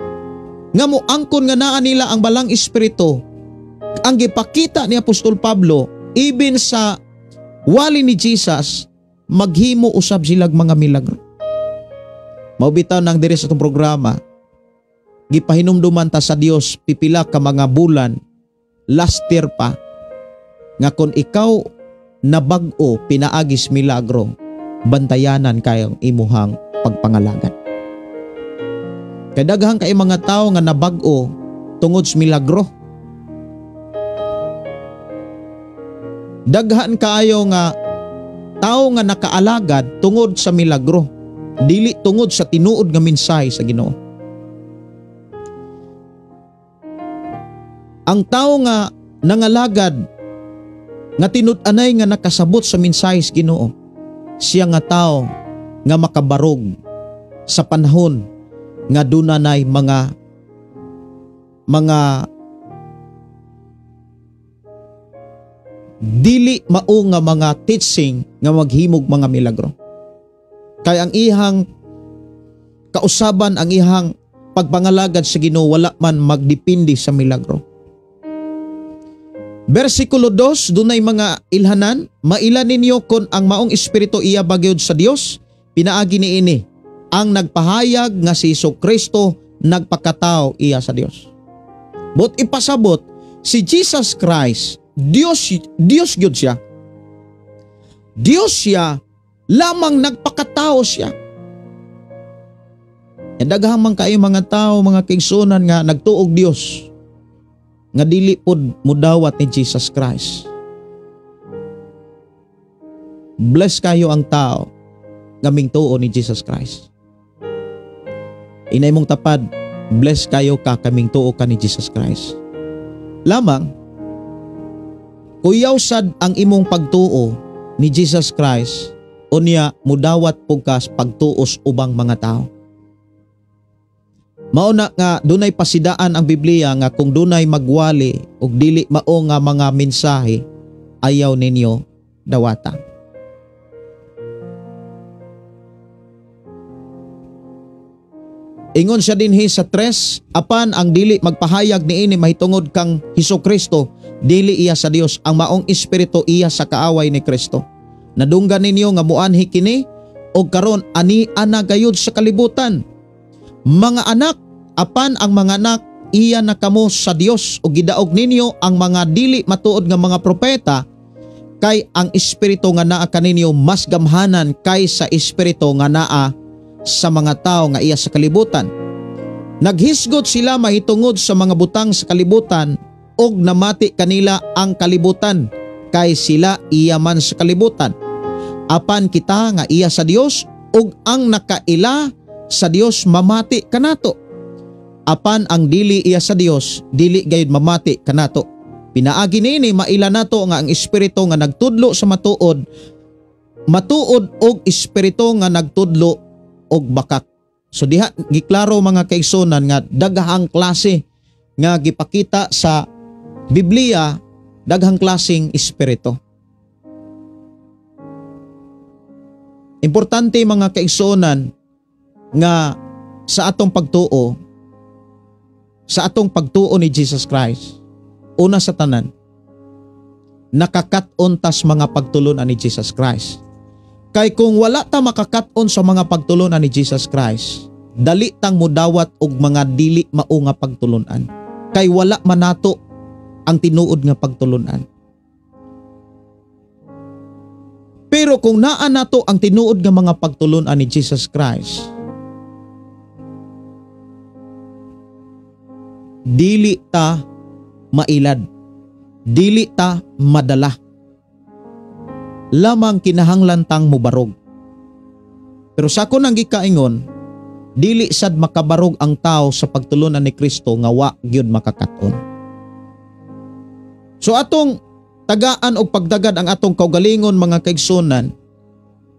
nga moangkon nga naa nila ang balang espiritu, ang gipakita ni Apostol Pablo even sa wali ni Jesus, maghimo usab silag mga milagro. Mao bitaw nang diri sa itong programa, gipahinumduman ta sa Dios pipila ka mga bulan last year pa, nga kon ikaw nabag-o pinaagis milagro, bantayanan kayong imuhang pagpangalagan. Kay daghan kay mga tawo nga nabag-o tungod sa milagro. Daghan kaayo nga tawo nga nakaalagad tungod sa milagro, dili tungod sa tinuod nga mensahe sa Ginoo. Ang tawo nga nangalagad nga tinud-anay nga nakasabot sa mensahe sa Ginoo, siya nga tawo nga makabarog sa panahon nga dunanay mga dili mao nga mga teaching nga maghimog mga milagro. Kay ang ihang kausaban, ang ihang pagpangalagad sa Ginoo wala man magdepende sa milagro. Versikulo 2, dunay mga ilhanan, maila ninyo kon ang maong espiritu iya bagyod sa Dios, pinaagi niini ang nagpahayag nga si Jesucristo nagpakatao iya sa Dios. But ipasabot si Jesus Christ, Dios, Dios gyud siya. Dios siya, lamang nagpakatao siya. Daghang man kayo mga tao, mga kaigsuonan nga nagtuog Dios nga dili pod mudawat ni Jesus Christ. Bless kayo ang tao nga mingtuo ni Jesus Christ. Inay mong tapad, bless kayo ka kaming tuo ka ni Jesus Christ. Lamang, kuyaw sad ang imong pagtuo ni Jesus Christ, unya mudawat pug ka pagtuos ubang mga tao. Mauna nga dunay pasidaan ang Biblia nga kung dunay magwali og dili mao nga mga mensahe, ayaw ninyo dawata. Ingon siya dinhi sa 3, apan ang dili magpahayag niini mahitungod kang Hesus Kristo, dili iya sa Dios, ang maong espiritu iya sa kaaway ni Kristo. Nadunggan ninyo nga muanhi kini og karon ani ana gayud sa kalibutan. Mga anak, apan ang mga anak iya na kamo sa Dios ug gidaog ninyo ang mga dili matuod nga mga propeta, kay ang espiritu nga naa kaninyo mas gamhanan kaysa espiritu nga naa sa mga tao nga iya sa kalibutan. Naghisgot sila mahitungod sa mga butang sa kalibutan og namati kanila ang kalibutan kay sila iya man sa kalibutan. Apan kita nga iya sa Dios ug ang nakaila sa Dios mamati kanato. Apan ang dili iya sa Dios dili gayud mamati kanato. Pinaagi niini maila nato nga ang espiritu nga nagtudlo sa matuod, matuod og espiritu nga nagtudlo og bakak. So diha giklaro mga kaigsunan nga daghang klase nga gipakita sa Biblia, daghang klaseng espiritu. Importante mga kaigsunan nga sa atong pagtuo, sa atong pagtuo ni Jesus Christ, una sa tanan, nakakat-on tas mga pagtulunan ni Jesus Christ. Kay kung wala ta makakat-on sa mga pagtulunan ni Jesus Christ, dali tang mudawat og mga dili mao nga pagtulunan. Kay wala man nato ang tinuod nga pagtulunan. Pero kung naa nato ang tinuod nga mga pagtulunan ni Jesus Christ, dili ta mailad, dili ta madala. Lamang kinahanglan tang mubarog. Pero sa ako nang gikaingon, dili sad makabarog ang tao sa pagtulunan ni Kristo nga wa gyud makakaton. So atong tagaan og pagdagad ang atong kaugalingon mga kaigsunan,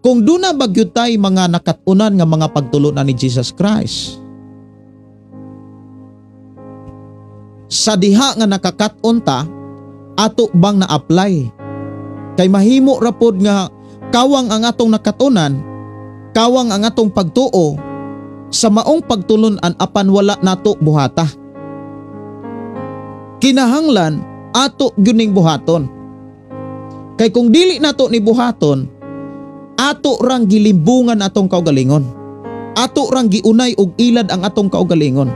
kung duna ba gyud tay mga nakatunan nga mga pagtulunan ni Jesus Christ. Sa diha nga nakakaton ta, ato bang na-apply? Kay mahimo ra pod nga kawang ang atong nakatunan, kawang ang atong pagtuo sa maong pagtulunan apan wala nato buhata. Kinahanglan ato gyud ning buhaton. Kay kung dili nato ni buhaton, ato rang gilimbungan atong kaugalingon. Ato rang giunay og ilad ang atong kaugalingon.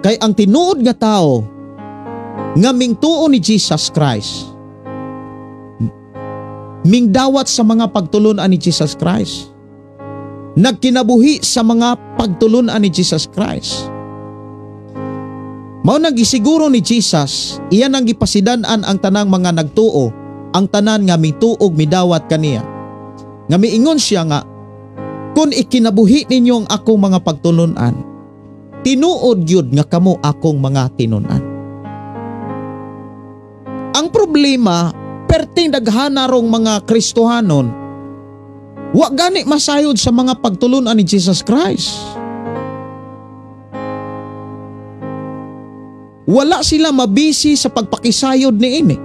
Kay ang tinuod nga tao nga mingtuo ni Jesus Christ, mingdawat sa mga pagtulunan ni Jesus Christ, nagkinabuhi sa mga pagtulunan ni Jesus Christ. Mao nang gisiguro ni Jesus, iyan ang gipasidan-an ang tanang mga nagtuo, ang tanan nga mituog midawat kaniya. Nga miingon siya nga, kung ikinabuhi ninyo ang akong mga pagtulunan, tinuod gyud nga kamo akong mga tinun-an. Ang problema, perting daghana rong mga Kristohanon, wa gani masayod sa mga pagtulunan ni Jesus Christ. Wala sila mabisi sa pagpakisayod niini.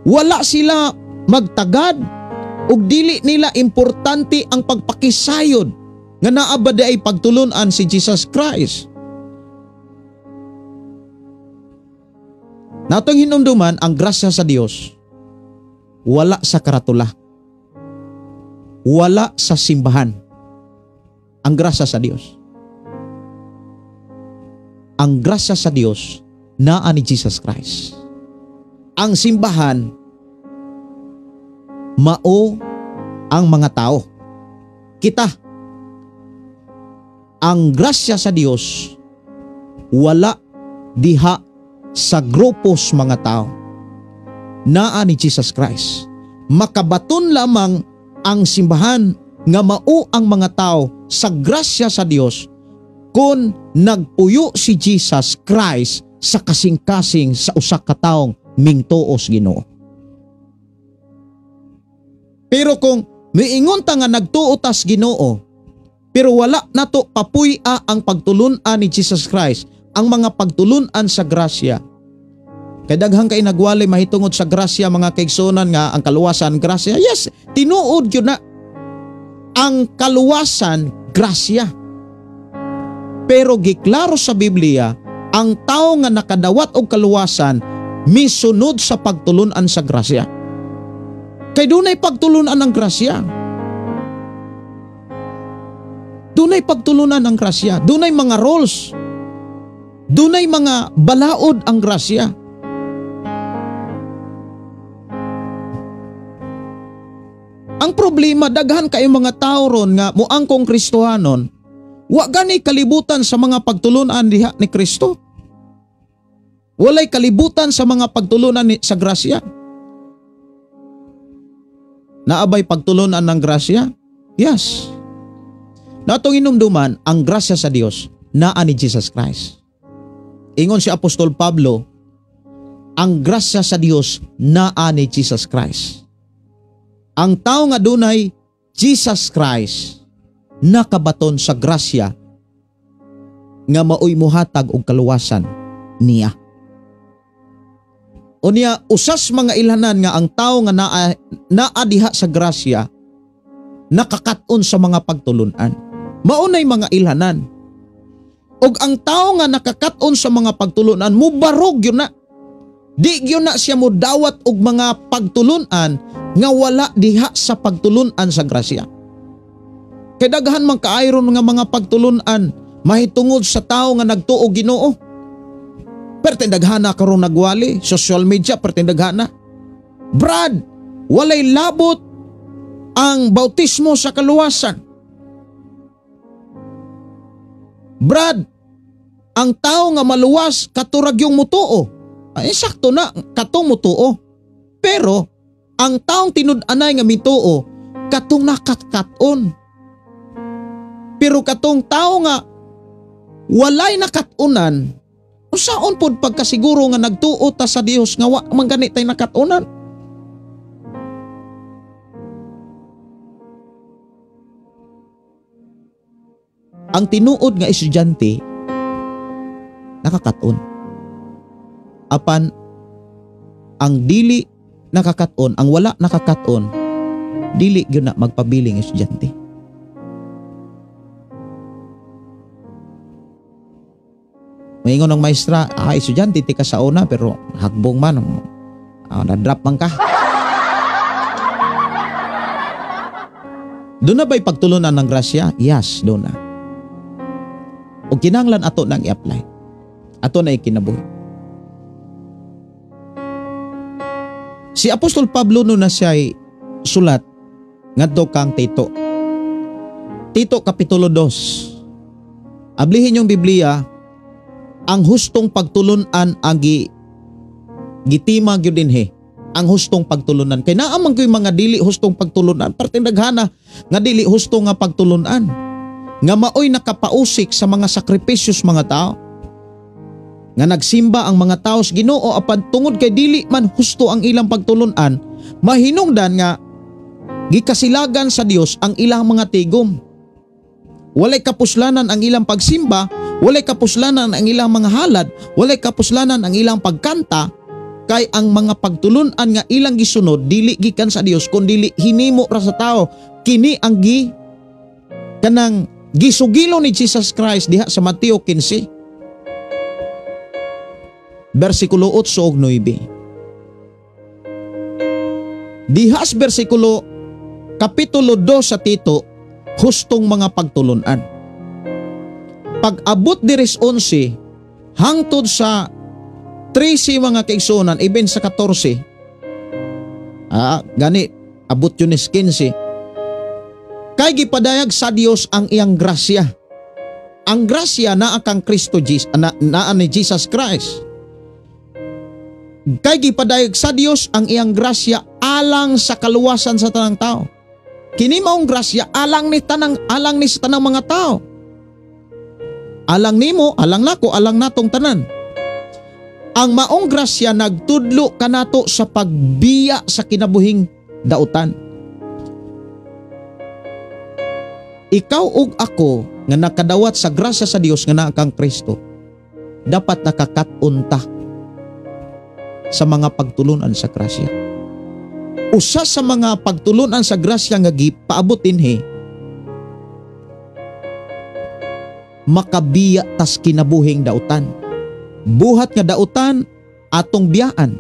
Wala sila magtagad ug dili nila importante ang pagpakisayod nga naa ba di ay pagtulunan si Jesus Christ. Natong hinumduman ang grasya sa Dios wala sa karatula, wala sa simbahan. Ang grasya sa Dios, ang grasya sa Dios naa ni Jesus Christ. Ang simbahan mao ang mga tao. Kita, ang grasya sa Dios wala diha sa grupos mga tao. Naa ni Jesus Christ. Makabaton lamang ang simbahan nga mao ang mga tao sa grasya sa Dios kung nagpuyo si Jesus Christ sa kasing-kasing sa usa ka taong mingtuos Ginoo. Pero kung miingon ta nga nagtuo tas Ginoo, pero wala nato papuy-a ang pagtulun-an ni Jesus Christ, ang mga pagtulun-an sa grasya. Kay daghang kay nagwali mahitungod sa grasya mga kaigsunan nga ang kaluwasan grasya. Yes, tinuod gyud na ang kaluwasan grasya. Pero giklaro sa Biblia, ang tao nga nakadawat og kaluwasan misunod sa pagtulun-an sa grasya. Kay dunay pagtulun-an ang grasya. Dunay pagtulunan ang grasya. Dunay mga roles. Dunay mga balaod ang grasya. Ang problema, daghan kay mga tao ron nga muangkong Kristohanon, wa gani kalibutan sa mga pagtulunan diha ni Kristo. Walay kalibutan sa mga pagtulunan sa grasya. Naabay pagtulunan ng grasya? Yes. Natong inumduman, ang grasya sa Dios naa ni Jesus Christ. Ingon si Apostol Pablo, ang grasya sa Dios naa ni Jesus Christ. Ang tao nga dunay Jesus Christ nakabaton sa grasya nga maoy muhatag og kaluwasan niya. Unya usas mga ilhanan nga ang tao nga naa diha sa grasya nakakat-on sa mga pagtulunan. Maunay mga ilhanan. Og ang tao nga nakakat-on sa mga pagtulunan mubarog yun na. Di gyud na siya mudawat og mga pagtulunan nga wala diha sa pagtulunan sa grasya. Kay daghan man kaayron nga mga pagtulunan mahitungod sa tao nga nagtuo Ginoo. Perti daghana karon nagwali, social media perti daghana. Brad, walay labot ang bautismo sa kaluwasan. Brad, ang tao nga maluwas katurag yung mutuo. Ay, sakto na, katong mutuo. Pero, ang taong tinud-anay nga mituo, katong nakatkaton. Pero katong tao nga walay nakatunan, usaon pod pagkasiguro nga nagtuo ta sa Dios nga wa man gani tay nakatunan. Ang tinuod nga estudyante nakakaton. Apan ang dili nakakaton, ang wala nakakaton, dili gyud na magpabiling estudyante. Maingon ang maestra, estudyante ti ka sa una pero hagbong man, na-drop man ka. Doon na ba'y pagtulunan ng grasya? Yes, doon na. O kinahanglan ato nang i-apply. Ato na ikinabuhi. Si Apostol Pablo no na siya'y sulat ngadto kang Tito. Tito Kapitulo 2. Ablihin yung Biblia, ang hustong pagtulunan ang gitima gyud dinhi. Ang hustong pagtulunan. Kay naa man ko'y mga dili hustong pagtulunan. Perting daghana nga dili husto nga pagtulunan. Nga maoy nakapausik sa mga sakripisyos mga tao. Nga nagsimba ang mga tao sa Ginoo apan tungod kay dili man husto ang ilang pagtulunan, mahinungdan nga gikasilagan sa Dios ang ilang mga tigom. Walay kapuslanan ang ilang pagsimba, walay kapuslanan ang ilang mga halad, walay kapuslanan ang ilang pagkanta, kay ang mga pagtulunan nga ilang gisunod dili gikan sa Dios kun dili hinimo ra sa tao. Kini ang kanang gisugilo ni Jesus Christ diha sa Mateo 15. Versikulo 8 ug 9. Dihas versikulo kapitulo 2 sa Tito, hustong mga pagtulunan. Pag-abot diris 11 hangtod sa 13 mga kaigsuonan, even sa 14. Gani abot yun is 15. Kay gipadayag sa Dios ang iyang grasya. Ang grasya naa kang Kristo Jesus, naa ni Jesus Christ. Kay gipadayag sa Dios ang iyang grasya alang sa kaluwasan sa tanang tao. Kini maong grasya alang ni sa tanang mga tao. Alang nimo, alang nako, alang natong tanan. Ang maong grasya nagtudlo kanato sa pagbiya sa kinabuhing dautan. Ikaw ug ako nga nakadawat sa grasya sa Dios nga naa kang Kristo, dapat nakakat-on ta sa mga pagtulunan sa grasya. Usa sa mga pagtulunan sa grasya nga gipaabot dinhi, makabiya tas kinabuhing dautan. Buhat nga dautan atong biyaan.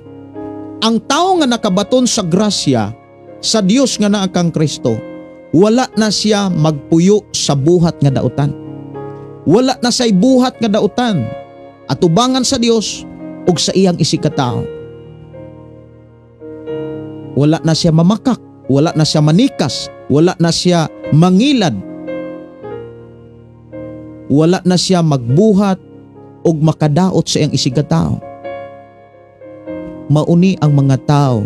Ang tao nga nakabaton sa grasya sa Dios nga naa kang Kristo, wala na siya magpuyo sa buhat nga dautan. Wala na siya'y buhat nga dautan atubangan sa Dios ug sa iyang isigkatao. Wala na siya mamakak. Wala na siya manikas, wala na siya mangilad, wala na siya magbuhat og makadaot sa iyang isigatao. Mauni ang mga tao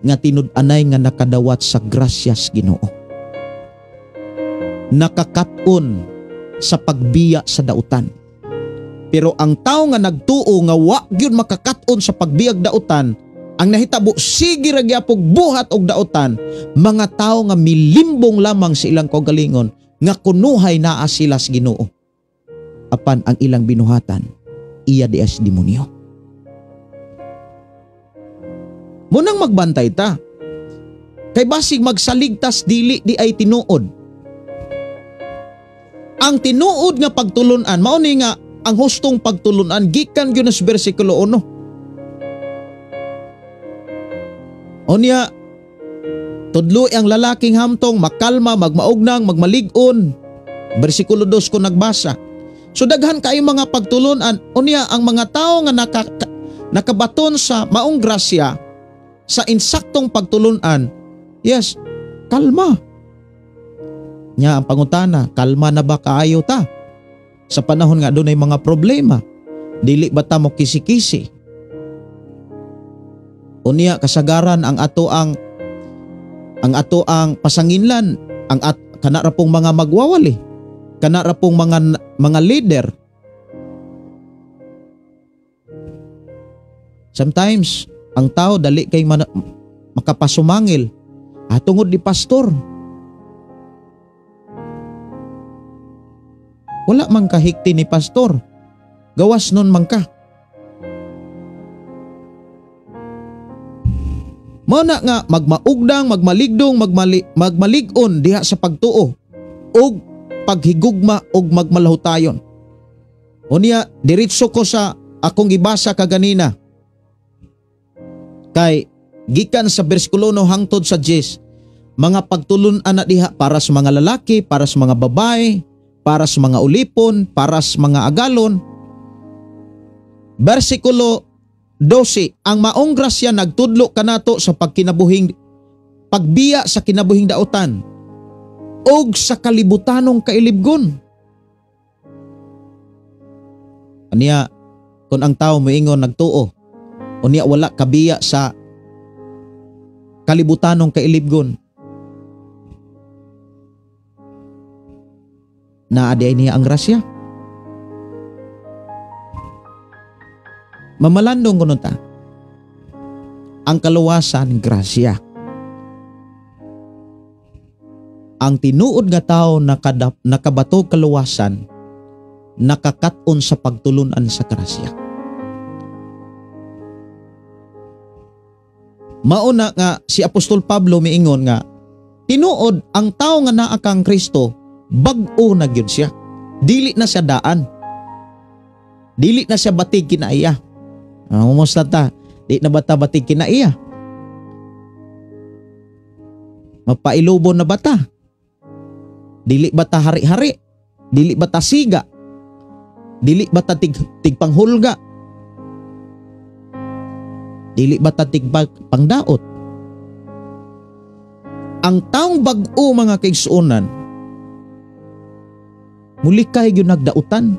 nga tinud-anay nga nakadawat sa grasyas Ginoo. Nakakaton sa pagbiya sa dautan. Pero ang tao nga nagtuo nga wa gyud makakaton sa pagbiyag dautan, ang nahitabo sige ra gyapog buhat og dautan, mga tao nga milimbong lamang sa ilang kaugalingon nga kunuhay naa sila sa Ginoo. Apan ang ilang binuhatan, iya di as demonyo. Munang magbantay ta. Kay basig magsaligtas dili di ay tinuod. Ang tinuod nga pagtulunan, mao ni nga ang hustong pagtulunan gikan gyud sa bersikulo 1. Unya, tudlo ang lalaking hamtong makalma, magmaugnang, magmalig-on. Bersikulo 2 ko nagbasa. So daghan kayo mga pagtulunan. Unya, ang mga tao nga nakabaton sa maong grasya sa insaktong pagtulunan, yes, kalma. Nya ang pangutana, kalma na ba kaayo ta? Sa panahon nga dunay mga problema, dili ba ta mo kisi-kisi? Unya kasagaran ang ato ang pasanginlan, ang kana ra pong mga magwawali, kana ra pong mga leader. Sometimes ang tao dali kay makapasumangil, tungod ni pastor. Wala man kahikti ni pastor. Gawas nun man ka. Mao na nga magmaugdang, magmaligdong, magmalig-on diha sa pagtuo og paghigugma og magmalahutayon. Unya, diretso ko sa akong gibasa kaganina. Kay gikan sa bersikulo 1 hangtod sa 10, mga pagtulun-an na diha para sa mga lalaki, para sa mga babae, para sa mga ulipon, para sa mga agalon. Bersikulo 12, ang maong grasya nagtudlo kanato sa pagkinabuhing pagbiya sa kinabuhing dautan og sa kalibutanong kailibgon. Aniya, kung ang tao moingon nagtuo, unya wala kabiya sa kalibutanong kailibgon, naa di ay niya ang grasya. Mamalandong kuno ta. Ang kaluwasan, grasya. Ang tinuod nga tao nakabato kaluwasan, nakakat-on sa pagtulunan sa grasya. Mauna nga si Apostol Pablo miingon nga tinuod ang tao nga naa kang Kristo, bag-o na gyud siya. Dili na siya daan. Dili na siya batig kinaiya. Kumusta ta? Di na ba ta batig kinaiya? Mapailubon na ba ta? Dili ba ta hari-hari? Dili ba ta siga? Dili ba ta tigpanghulga? Dili ba ta tigpangdaot? Ang taong bag-o mga kaigsuonan, muli kay gyud nagdautan.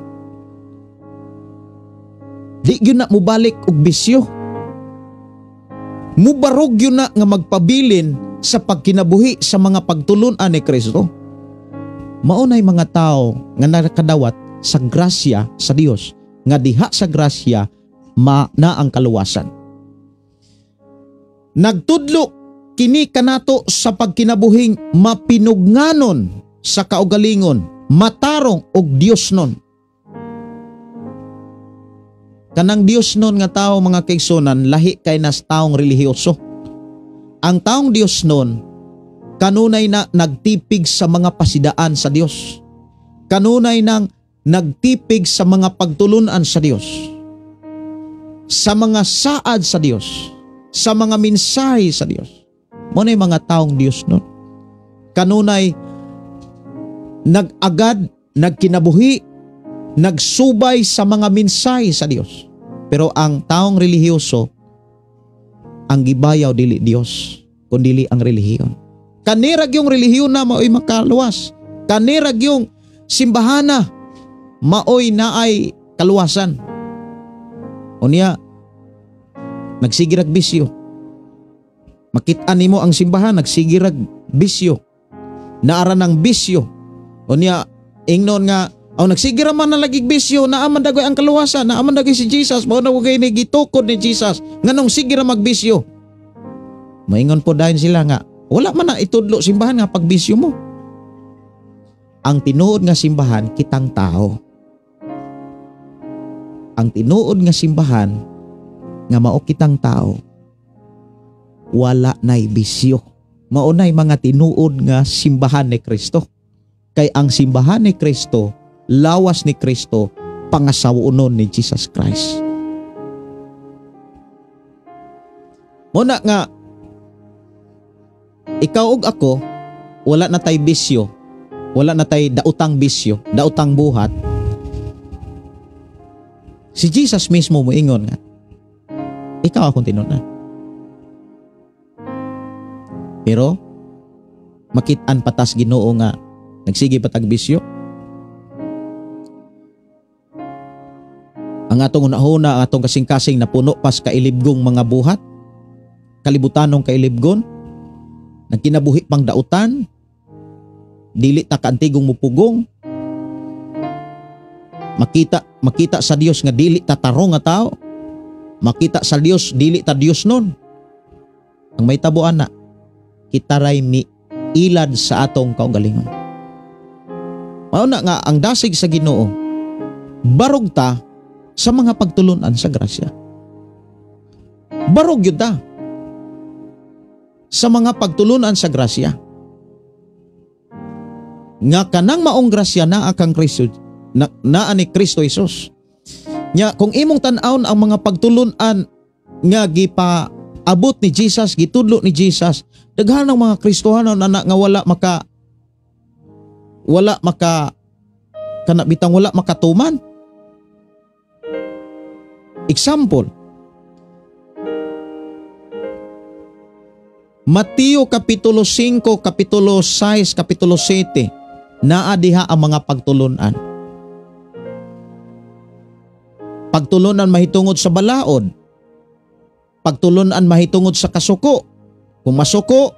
Di gyud na mubalik og bisyo. Mubarog gyud na nga magpabilin sa pagkinabuhi sa mga pagtulun-an ni Kristo. Maunay mga tao nga nakadawat sa grasya sa Dios, nga diha sa grasya ma na ang kaluwasan. Nagtudlo kini kanato sa pagkinabuhing mapinugnanon sa kaugalingon, matarong og Dios nun. Kanang Dios nun nga tao mga kaigsunan, lahi kay nas taong relihiyoso. Ang taong Dios nun, kanunay na nagtipig sa mga pasidaan sa Dios. Kanunay nang nagtipig sa mga pagtulunan sa Dios. Sa mga saad sa Dios. Sa mga mensahe sa Dios. Muna yung mga taong Dios nun. Kanunay nag-agad, nagkinabuhi, nagsubay sa mga mensahe sa Dios. Pero ang taong relihiyoso, ang gibayaw dili Dios. Kundili ang relihiyon. Kanirag yung relihiyon na maoy makaluwas. Kanirag yung simbahana maoy naay kaluwasan. Unya, nagsigirag bisyo. Makit-an nimo ang simbahan, nagsigirag bisyo. Naara ng bisyo. Unya, ingnon nga, aw nagsigira man na lagig bisyo, naaman dagoy ang kaluwasan, naaman dagoy si Jesus, mao na wagay ni gitukod ni Jesus, nganong sigira magbisyo. Maingon po dahil sila nga, wala man na itudlo simbahan nga pagbisyo mo. Ang tinuod nga simbahan, kitang tao. Ang tinuod nga simbahan, nga mao kitang tao, wala na'y bisyo. Mao na'y mga tinuod nga simbahan ni Kristo. Kay ang simbahan ni Kristo, lawas ni Kristo, pangasawunon ni Jesus Christ. Muna nga, ikaw ug ako, wala na tay bisyo, wala na tay dautang bisyo, dautang buhat. Si Jesus mismo moingon nga, ikaw akong tinunan. Pero, makit-an patas Ginoo nga, nagsige patag bisyo. Ang atong unahuna, ang atong kasing-kasing napuno pas kailibgong mga buhat, kalibutanong kailibgon, nagkinabuhi pang dautan, dili ta kaantigong mupugong, makita sa Dios nga dili ta tarong nga tao, makita sa Dios dili ta Dios nun. Ang may tabuan na, kita ray miilad sa atong kaugalingon. Mao na nga ang dasig sa Ginoo, barog ta sa mga pagtulunan sa grasya. Barog yun ta sa mga pagtulunan sa grasya. Nga kanang maong grasya naa kang Kristo, naa ni Kristo Jesus. Nya kung imong tan-awon ang mga pagtulunan nga gipaabot ni Jesus, gitudlo ni Jesus, daghan ng mga Kristohano na nga wala maka kana bitang wala makatuman. Example, Mateo Kapitulo 5, Kapitulo 6, Kapitulo 7, naa diha ang mga pagtulunan. Pagtulunan mahitungod sa balaod. Pagtulunan mahitungod sa kasuko. Kung masuko,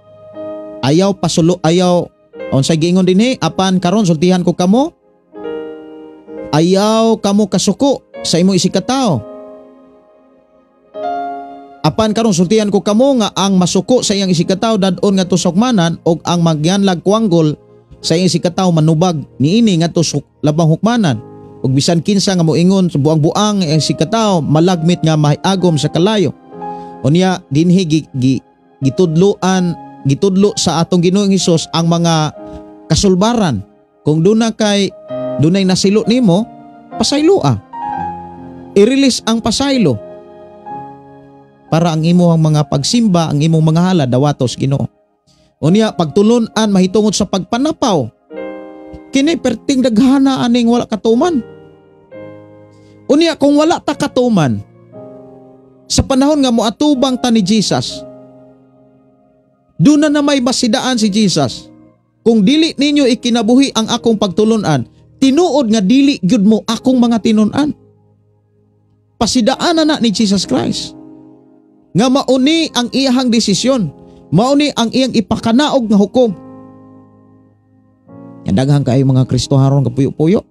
ayaw pasulo, ayaw unsay giingon dinhi, apan karon sultihan ko kamo, ayaw kamo kasuko sa imong isigkatao. Apan karon sultihan ko kamo nga ang masuko sa iyang isigkatao dad-on ngadto sa hukmanan, og ang magyanlag kuanggol sa iyang isigkatao manubag niini ngadto sa labang hukmanan. Og bisan kinsa nga moingon sa buang-buang ang isigkatao malagmit nga mahiagom sa kalayo. Unya dinhi gitudlo sa atong Ginoong Hesus ang mga kasulbaran. Kung duna kay dunay nasilo nimo, pasayloa. I-release ang pasaylo para ang imong mga pagsimba, ang imong mga hala dawatos Ginoo. Unya pagtulun-an mahitungod sa pagpanapaw. Kini perting daghana aning wala katuman. Unya kung wala ta katuman sa panahon nga moatubang ta ni Jesus, doon na may masidaan si Jesus. Kung dili ninyo ikinabuhi ang akong pagtulun-an, tinuod nga dili gyud mo akong mga tinun-an. Pasidaan na ni Jesus Christ nga mauni ang iyahang desisyon, mauni ang iyang ipakanaog nga hukom. Daghang kaayo mga Kristohanon kapuyo-puyo.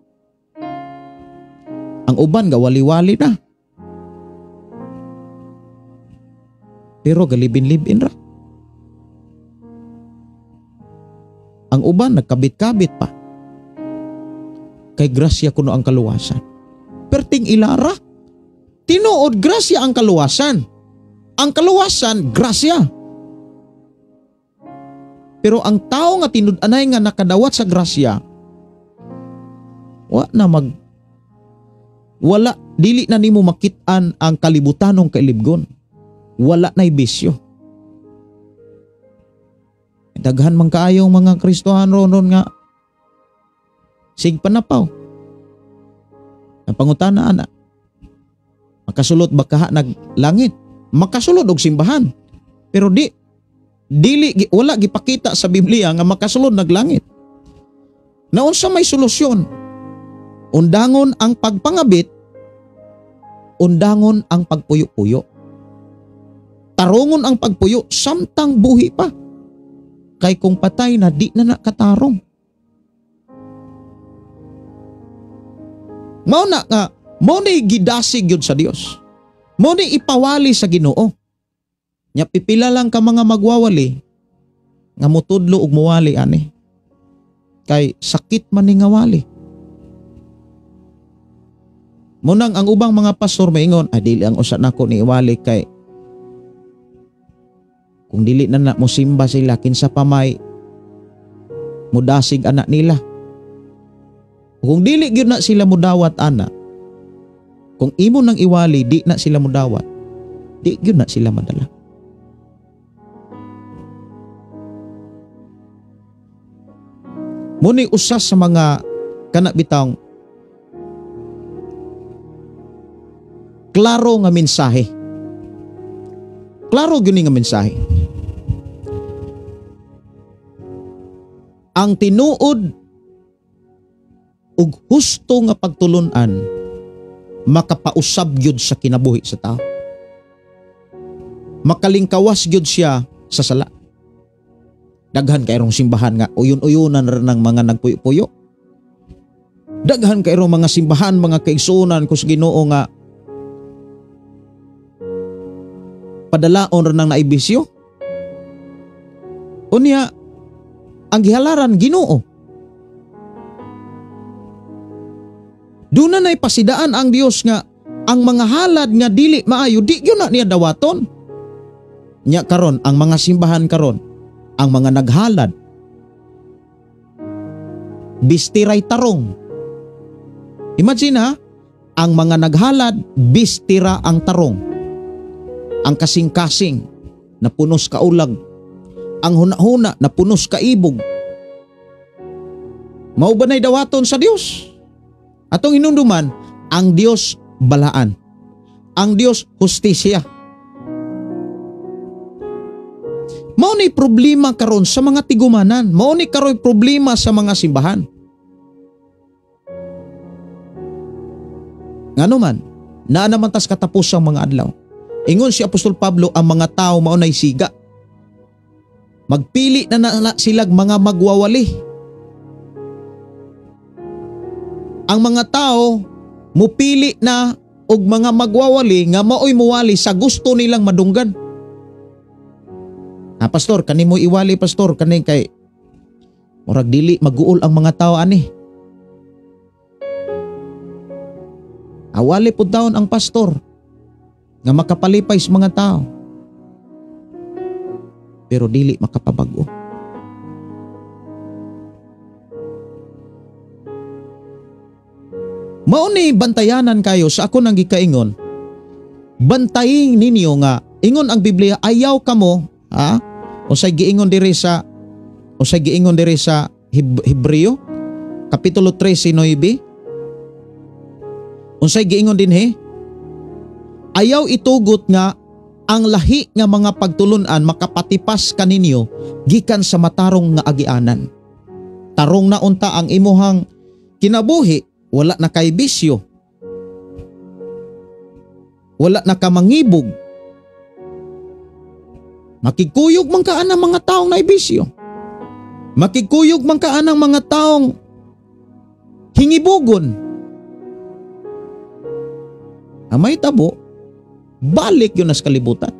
Ang uban gawali-wali na. Pero galibin-libin ra. Ang uban nagkabit-kabit pa. Kay grasya kuno ang kaluwasan. Perting ilara. Tinuod grasya ang kaluwasan. Ang kaluwasan grasya. Pero ang tao nga tinud-anay nga nakadawat sa grasya, wala dili na nimo makit-an ang kalibutanong kailibgon. Wala na'y bisyo. Daghan man kaayong mga Kristohano ron nga sig panapaw. Ang pangutana ana, makasulot ba kaha nag langit? Makasulod og simbahan. Pero di Dili wala gipakita sa Biblia nga makasulod naglangit. Naunsa may solusyon? Undangon ang pagpangabit, undangon ang pagpuyo-puyo. Tarungon ang pagpuyo samtang buhi pa. Kay kung patay na, di na nakatarong. Mao na nga, mao ni gidasig yun sa Dios. Mao ni ipawali sa Ginoo. Nya pipila lang ka mga magwawali nga mutudlo og muwali ani. Kay sakit man ni nga wali. Munang ang ubang mga pastor maingon, ay dili ang usa nako ni iwali kay kung dili na na mosimba sila kinsa pa may mudasig anak nila. Kung dili gyud na sila mudawat ana, kung imo nang iwali di na sila mudawat, di gyud na sila madala. Muni usa sa mga kana bitawng klaro nga mensahe. Klaro gyud ni nga mensahe. Ang tinuod ug husto nga pagtulun-an makapausab gyud sa kinabuhi sa tao. Makalingkawas gyud siya sa sala. Daghan kayrong simbahan nga uyon-uyonan ra ng mga nagpuyo-puyo. Daghan kayrong mga simbahan, mga kaigsuonan ko sa Ginoo nga padalaon ra ng naibisyo. Unya ang gihalaran Ginoo. Doon na naipasidaan ang Dios nga ang mga halad nga dili maayo di gyud na niya dawaton. Nya karon ang mga simbahan karon, ang mga naghalad bistiray tarong. Imagine ha, ang mga naghalad bistira ang tarong. Ang kasing-kasing na punos kaulag, ang huna-huna na punos kaibog. Mao ba na'y dawaton sa Dios? Atong hinumduman, ang Dios balaan. Ang Dios hustisya. Mao ni problema karon sa mga tigumanan, mao ni karon problema sa mga simbahan. Ngano man, naa naman tas katapos ang mga adlaw. Ingon si Apostol Pablo, ang mga tao mao nay siga. Magpili na na silag mga magwawali. Ang mga tao mupili na og mga magwawali nga maoy muwali sa gusto nilang madunggan. Ah, pastor, kani mo iwali pastor, kani kay murag dili maguol ang mga tao ani. Awali pud taon ang pastor nga makapalipay sa mga tao. Pero dili makapabag-o. Mao ni bantayanan kayo sa ako nang gikaingon. Bantayin ninyo nga ingon ang Biblia, ayaw kamo, ha? Unsay giingon diri sa Hebreo kapitulo 13:9. Unsay giingon dinhi? Ayaw itugot nga ang lahi nga mga pagtulun-an makapatipas kaninyo gikan sa matarong nga agianan. Tarong na unta ang imuhang kinabuhi, wala na kay bisyo, wala na ka mangibog. Makikuyog man kaan ang mga taong naibisyo. Makikuyog man kaan ang mga taong hingibugon. Ang may tabo, balik yun as kalibutan.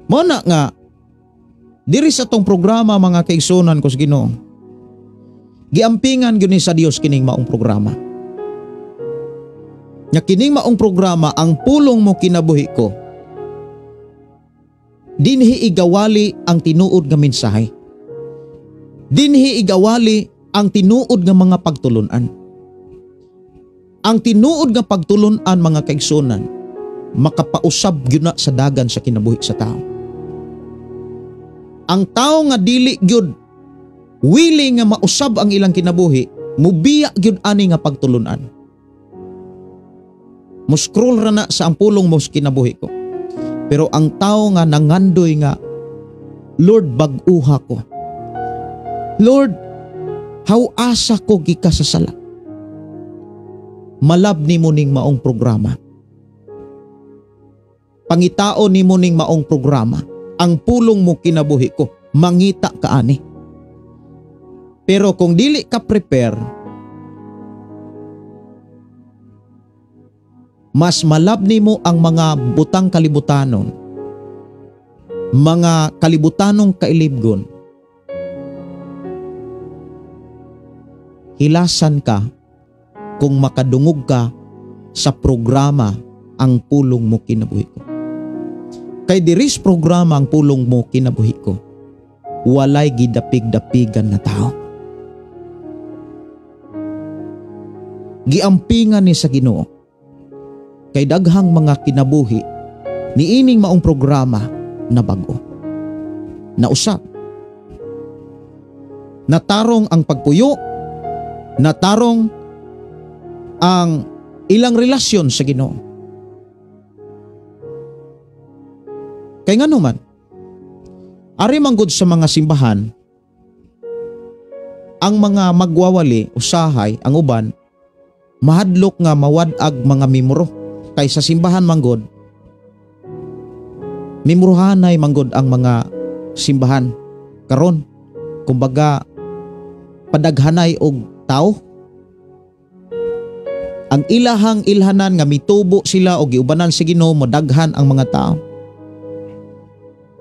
Muna nga, diri sa tong programa mga kaigsunan ko sa Ginoo, giampingan gyud ni sa Dios kining maong programa. Nya kining maong programa, ang pulong mo kinabuhi ko, dinhi igawali ang tinuod nga mensahe. Dinhi igawali ang tinuod nga mga pagtulunan. Ang tinuod nga pagtulunan mga kaigsunan, makapausab gyud na sa dagan sa kinabuhi sa tao. Ang tao nga dili gyud willing nga mausab ang ilang kinabuhi, mubiya gyud ani nga pagtulunan. Mo-scroll ra na sa ang pulong mo sa kinabuhi ko. Pero ang tao nga nangandoy nga, Lord, bag-uha ko. Lord, how asa ko gika sa sala. Malab nimo ning maong programa. Pangitao nimo ning maong programa. Ang pulong mo kinabuhi ko, mangita ka ani. Pero kung dili ka prepare, mas malab nimo ang mga butang kalibutanon, mga kalibutanong kailibgon. Hilasan ka kung makadungog ka sa programa ang pulong mo kinabuhi ko. Kay diris programa ang pulong mo kinabuhi ko, walay gidapig-dapigan na tao. Giampingan ni sa Ginoo. Kay daghang mga kinabuhi niining maong programa na bag-o, nausap, natarong ang pagpuyo, natarong ang ilang relasyon sa Ginoo. Kay ngano man, ari manggod sa mga simbahan, ang mga magwawali usahay ang uban mahadlok nga mawad-ag mga mimuro. Kay sa simbahan manggod, mimuruhanay manggod ang mga simbahan karon. Kumbaga padaghanay og tao. Ang ilahang ilhanan nga mitubo sila og giubanan sa Ginoo, modaghan ang mga tao.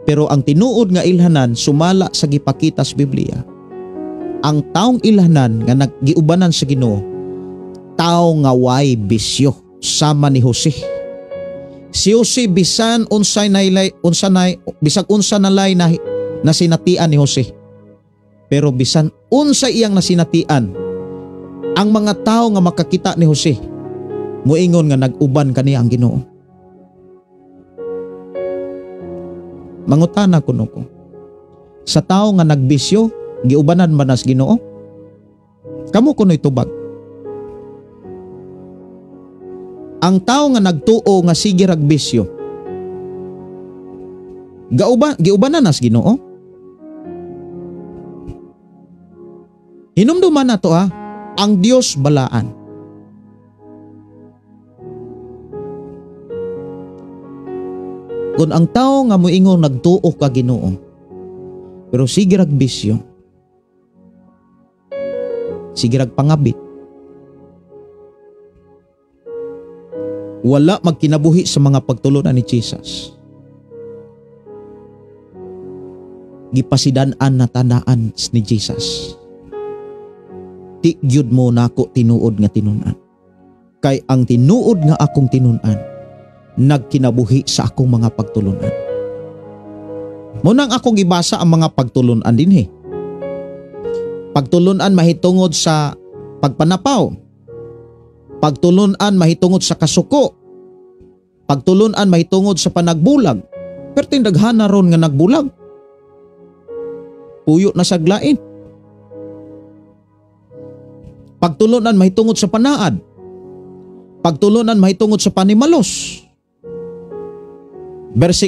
Pero ang tinuod nga ilhanan sumala sa gipakita sa Biblia. Ang taong ilhanan nga naggiubanan sa Ginoo, tao nga way bisyo, sama ni Jose. Si Jose bisan unsay nailay, unsa nay, bisag unsa nalay na nasinatian ni Jose. Pero bisan unsa iyang nasinatian, ang mga tao nga makakita ni Jose moingon nga nag-uban kaniya ang Ginoo. Mangutana kuno ko, sa tao nga nagbisyo, giubanan ba nas Ginoo? Kamo kuno'y tubag. Ang tao nga nagtuo nga sige rag bisyo, giubanan nas Ginoo? Hinumduman nato ha, ang Dios balaan. Kung ang tao nga moingon nagtuo ka Ginoo, pero sige rag bisyo, sige rag pangabit, wala magkinabuhi sa mga pagtulunan ni Jesus. Gipasidan-an na tanaan ni Jesus. Ti gyud mo nako tinuod nga tinun-an. Kay ang tinuod nga akong tinun-an, nagkinabuhi sa akong mga pagtulunan. Munang akong ibasa ang mga pagtulunan dinhi. Pagtulunan mahitungod sa pagpanapaw. Pagtulunan mahitungod sa kasuko. Pagtulunan mahitungod sa panagbulag. Pero tindaghan na ron nga nagbulag. Puyo na saglain. Pagtulunan mahitungod sa panaad. Pagtulunan mahitungod sa panimalos.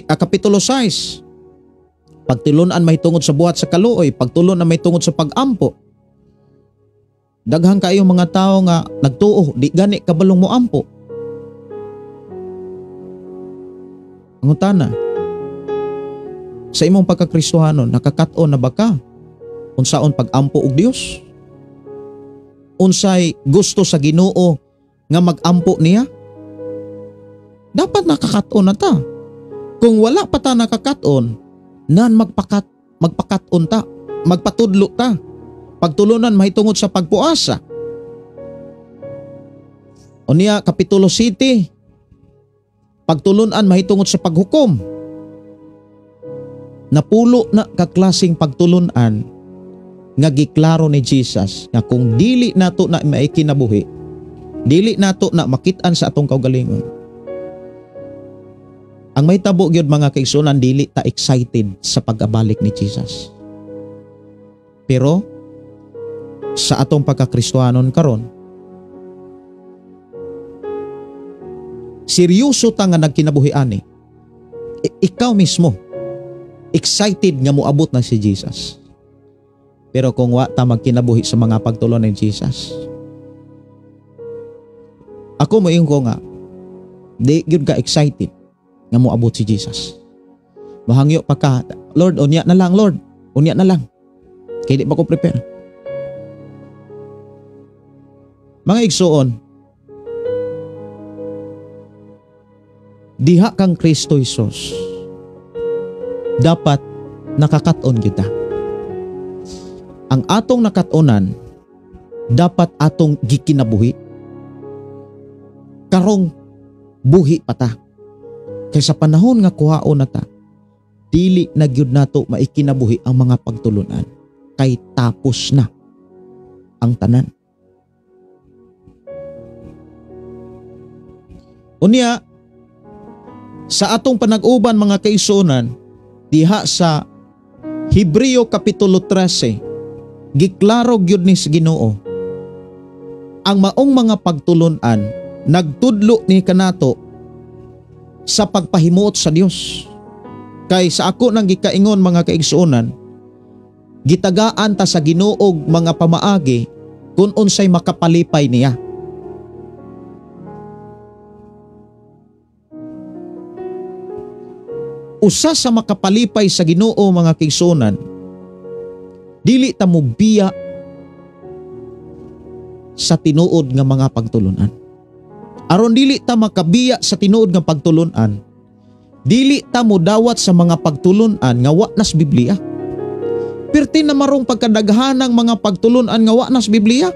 Kapitulo 6. Pagtulunan mahitungod sa buhat sa kaluoy. Pagtulunan mahitungod sa pagampo. Daghang kayo mga tao nga nagtuo, di gani kabalong mo ampo. Angutana, sa imong pagkakristohanon, nakakaton na ba ka? Unsaon pagampo og Dios? Unsay gusto sa Ginoo nga magampo niya? Dapat nakakaton na ta. Kung wala pa ta nakakaton, nan magpakaton ta, magpatudlo ta. Pagtulunan mahitungod sa pagpuasa. Unya Kapitulo City, pagtulunan mahitungod sa paghukom. Napulo na kaklasing pagtulunan nga giklaro ni Jesus nga kung dili nato na maikinabuhi, dili nato na makit-an sa atong kaugalingon. Ang mahitabo gyud mga kaigsuonan, dili ta excited sa pag-abalik ni Jesus. Pero sa atong pagkakristohanon karon, Seryoso ta nga nagkinabuhi ani. Ikaw mismo excited nga moabot na si Jesus. Pero kung wa ta magkinabuhi sa mga pagtulon ni Jesus, ako moingon ko nga di gyud ka excited nga moabot si Jesus. Mahangyo pa ka, Lord, unya na lang, Lord, unya na lang. Kaya di pa ko prepare. Mga igsoon, diha kang Kristo Jesus, dapat nakakat-on kita. Ang atong nakat-onan, dapat atong gikinabuhi. Karong buhi pa ta. Kaysa panahon nga kuhaon na ta, dili na gyud nato maikinabuhi ang mga pagtulunan. Kay tapos na ang tanan. Unya, sa atong panag-uban mga kaisunan, diha sa Hebreo Kapitulo 13, giklaro gyud ni sa Ginoo ang maong mga pagtulunan nagtudlo ni kanato sa pagpahimuot sa Dios. Kay sa ako nang gikaingon mga kaigsuonan, gitagaan ta sa Ginoo og mga pamaagi kung unsay makapalipay niya. Usa sa makapalipay sa Ginoo mga kaigsuonan, dili ta mobiya sa tinuod nga mga pagtulunan. Aron dili ta makabiya sa tinuod nga pagtulunan, dili ta modawat sa mga pagtulunan nga wa nas Biblia. Perti na marong pagkadaghanang mga pagtulunan nga wa nas Biblia.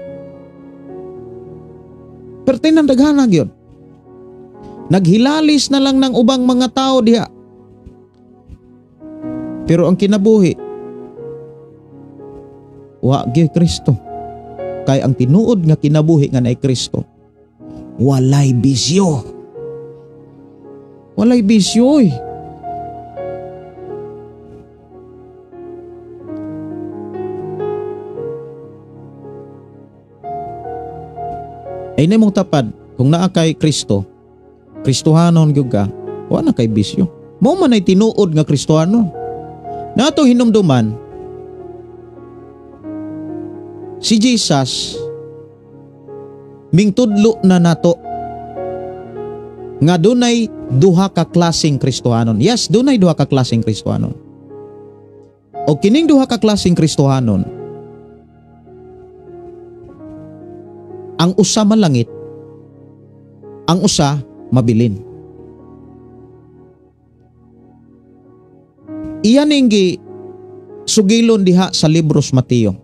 Perti nang daghanang yun. Naghilalis na lang ng ubang mga tao diha. Pero ang kinabuhi, wa gyud Kristo. Kay ang tinuod nga kinabuhi nga naay Kristo, walay bisyo. Walay bisyo eh. Ay na mong tapad, kung naa kay Kristo, Kristohanon gyud ka, wa na kay bisyo. Mao man ay tinuod nga Kristohanon. Nato hinumduman, si Jesus mingtudlo na nato nga dunay duha ka klaseng Kristohanon. Yes, dunay duha ka klaseng Kristohanon. O kining duha ka klaseng Kristohanon, ang usa malangit, ang usa mabilin. Iyan inggi sugilon diha sa libros Mateo,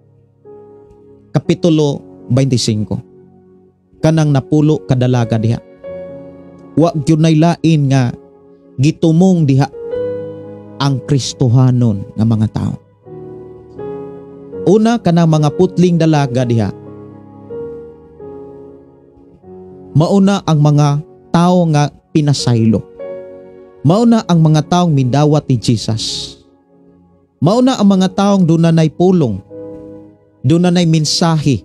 Kapitulo 25. Kanang napulo kadalaga diha. Wa gyud nay lain nga gitumong diha ang Kristohanon nga mga tao. Una, kanang mga putling dalaga diha. Mauna ang mga tao nga pinasaylo. Mauna ang mga taong midawat ni Jesus. Mauna ang mga taong dunanay pulong, dunanay mensahe,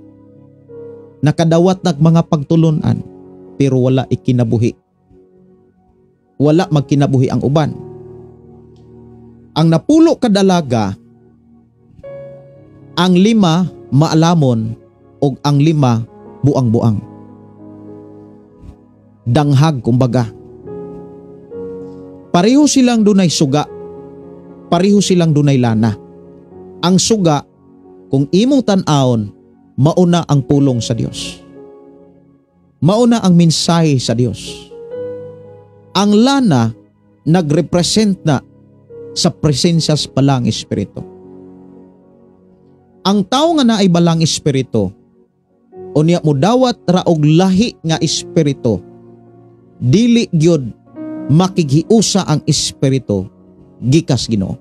nakadawat nag mga pagtulunan, pero wala ikinabuhi. Wala magkinabuhi ang uban. Ang napulo kadalaga, ang 5 maalamon og ang 5 buang-buang. Danghag kumbaga. Pareho silang dunay suga, pareho silang dunay lana. Ang suga, kung imong tan-awon, mauna ang pulong sa Dios. Mauna ang mensahe sa Dios. Ang lana nagrepresent na sa presensya sa balang espiritu. Ang tao nga naay balang espiritu, unya modawat ra og lahi nga espiritu, dili gyud makighiusa ang espiritu gikas Ginoo.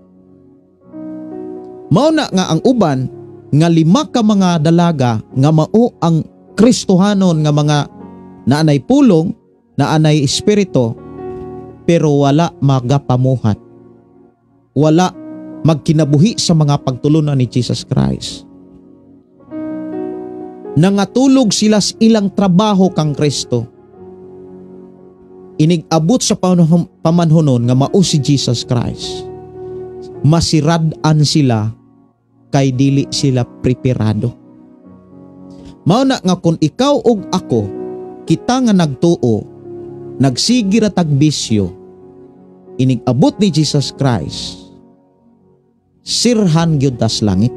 Mao na nga ang uban nga 5 ka mga dalaga nga mao ang Kristohanon nga mga naanay pulong, naanay espiritu, pero wala magapamuhat. Wala magkinabuhi sa mga pagtulunan ni Jesus Christ. Nangatulog sila sa ilang trabaho kang Kristo. Inig-abot sa pamanhonon nga mao si Jesus Christ, masirad-an sila kay dili sila preparado. Mao na nga kung ikaw og ako, kita nga nagtuo, nagsige ra tag bisyo, inig-abot ni Jesus Christ, sirhan gyud tas langit.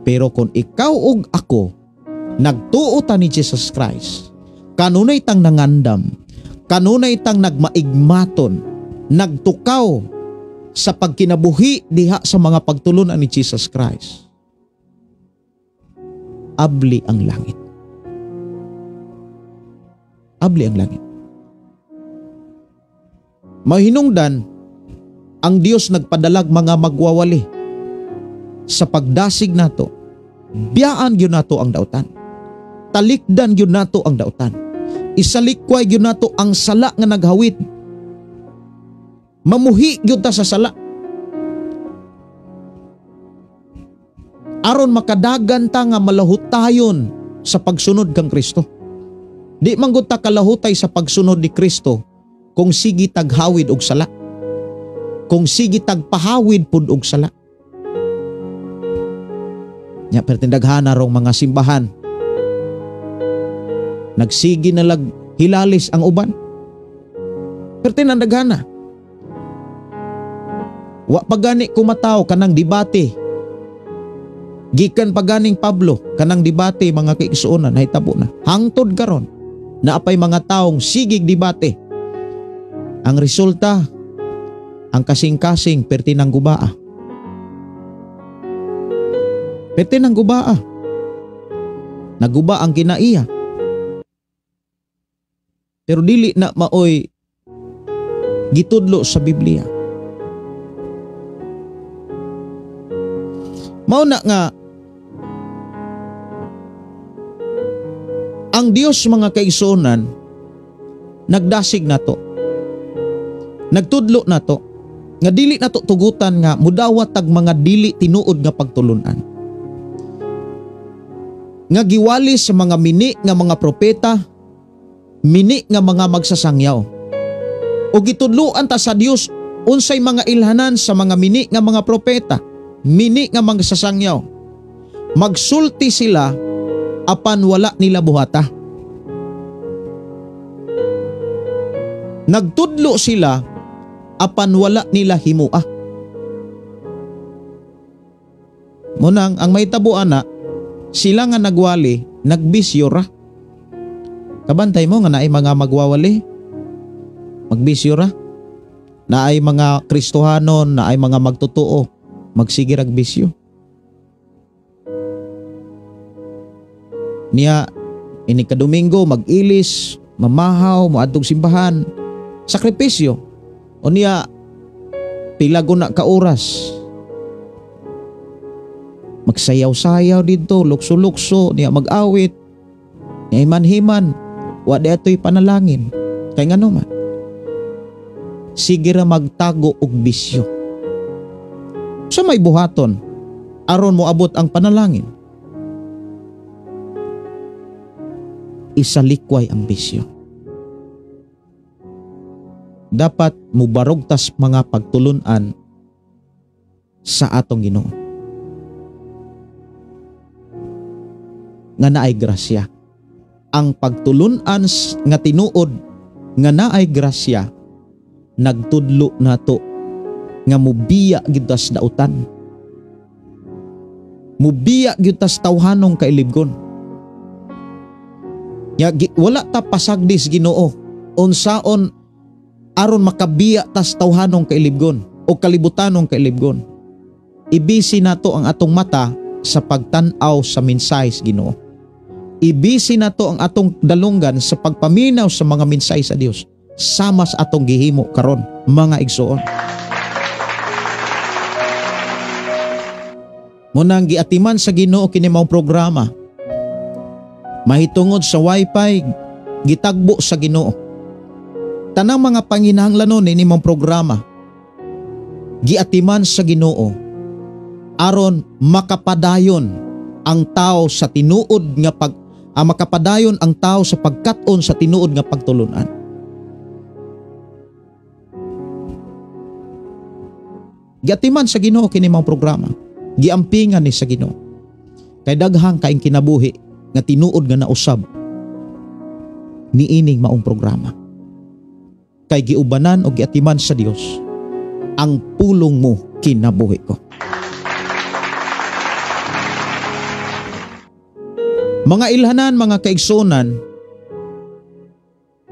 Pero kung ikaw og ako, nagtuo ta ni Jesus Christ, kanunay tang nangandam, kanunay tang nagmaigmaton, nagtukaw sa pagkinabuhi diha sa mga pagtulunan ni Jesus Christ, abli ang langit. Abli ang langit. Mahinungdan, ang Dios nagpadalag mga magwawali sa pagdasig nato. Biyaan gyud nato ang dautan. Talikdan gyud nato ang dautan. Isalikway gyud nato ang sala nga naghawid. Mamuhi gyud ta sa sala. Aron makadagan ta nga malahutayon sa pagsunod kang Kristo. Di man gud ta kalahutay sa pagsunod ni Kristo kung sige taghawid og sala. Kung sige tagpahawid pud og sala. Nya pertindaghan rong mga simbahan. Nagsige na lag hilalis ang uban. Pertinandaghan na. Wa pa gani kumataw kanang debate. Gikan pa ganing Pablo kanang debate mga kaigsuonan nahitabo na. Hangtod karon naapay mga taong sigig debate. Ang resulta, ang kasing-kasing perti ng gubaa. Perti ng gubaa. Naguba ang kinaiya. Pero dili na maoy gitudlo sa Biblia. Mao na nga ang Dios mga kaigsuonan nagdasig nato. Nagtudlo nato nga dili nato tugutan nga mudawat tag mga dili tinuod nga pagtulunan. Nga giwali sa mga mini nga mga propeta, mini nga mga magsasangyaw. O gitudloan ta sa Dios unsay mga ilhanan sa mga mini nga mga propeta, mini nga magsasangyaw. Magsulti sila apan wala nila buhata. Nagtudlo sila apan wala nila himua. Munang ang mahitabo ana, sila nga nagwali, nagbisyo ra. Kabantay mo nga naay mga magwawali, magbisyo ra. Naay mga Kristohanon, naay mga magtotoo, magsige rag bisyo. Niya, ini ka Domingo, mag-ilis, mamahaw, moadtong simbahan, sakripisyo. O niya, pila guna ka oras, magsayaw-sayaw dito, lukso-lukso, niya mag-awit, niya himan-himan, wa di ato'y panalangin. Kay ngano man, sige ra magtago og bisyo. Sa may buhaton, aron moabot ang panalangin, isalikway ang bisyo. Dapat mubarog tas mga pagtulunan sa atong Ginoo. Nga naay grasya. Ang pagtulunan nga tinuod nga naay grasya, nagtudlo nato nga mubiya gyud tas dautan. Mubiya gyud tas tawhanong kailibgon. Ya, wala ta pasagdis Ginoo unsaon aron makabiya tas tawhanong kailibgon o kalibutanong kailibgon. Ibisi nato ang atong mata sa pagtan-aw sa mensahe sa Ginoo. Ibisi nato ang atong dalunggan sa pagpaminaw sa mga mensahe sa Dios. Sama sa atong gihimo karon mga igsoon. Munang giatiman sa Ginoo kini maong programa. Mahitungod sa wifi, gitagbo sa Ginoo. Tanang mga panginahanglanon ini maong programa, giatiman sa Ginoo aron makapadayon ang tao sa tinuod nga pag makapadayon ang tao sa pagkat-on sa tinuod nga pagtulunan. Giatiman sa Ginoo kini mga programa. Giampingan ni sa Ginoo. Kay daghang kaing kinabuhi nga tinuod nga nausab niining maong programa. Kay giubanan o giatiman sa Dios ang pulong mo kinabuhi ko. Mga ilhanan, mga kaigsunan,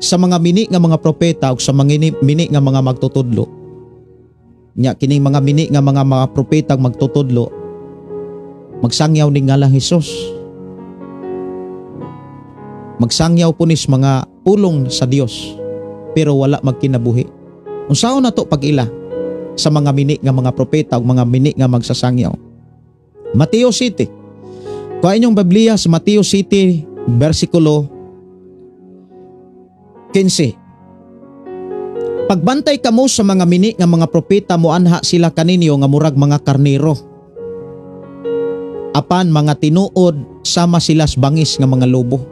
sa mga mini nga mga propeta o sa mga mini nga mga magtutudlo. Nya kining mga mini nga mga propeta magtutudlo, magsangyaw ning ngalang Hesus. Magsangyaw po nis mga pulong sa Dios pero wala magkinabuhi. Unsaon na to pag-ila sa mga mini nga mga propeta o mga mini nga magsasangyaw? Mateo City. Kuha inyong Biblia sa Mateo City, versikulo 15. Pagbantay kamo sa mga mini nga mga propeta, moanha sila kaninyo nga murag mga karnero. Apan mga tinuod sama sila sa bangis nga mga lobo.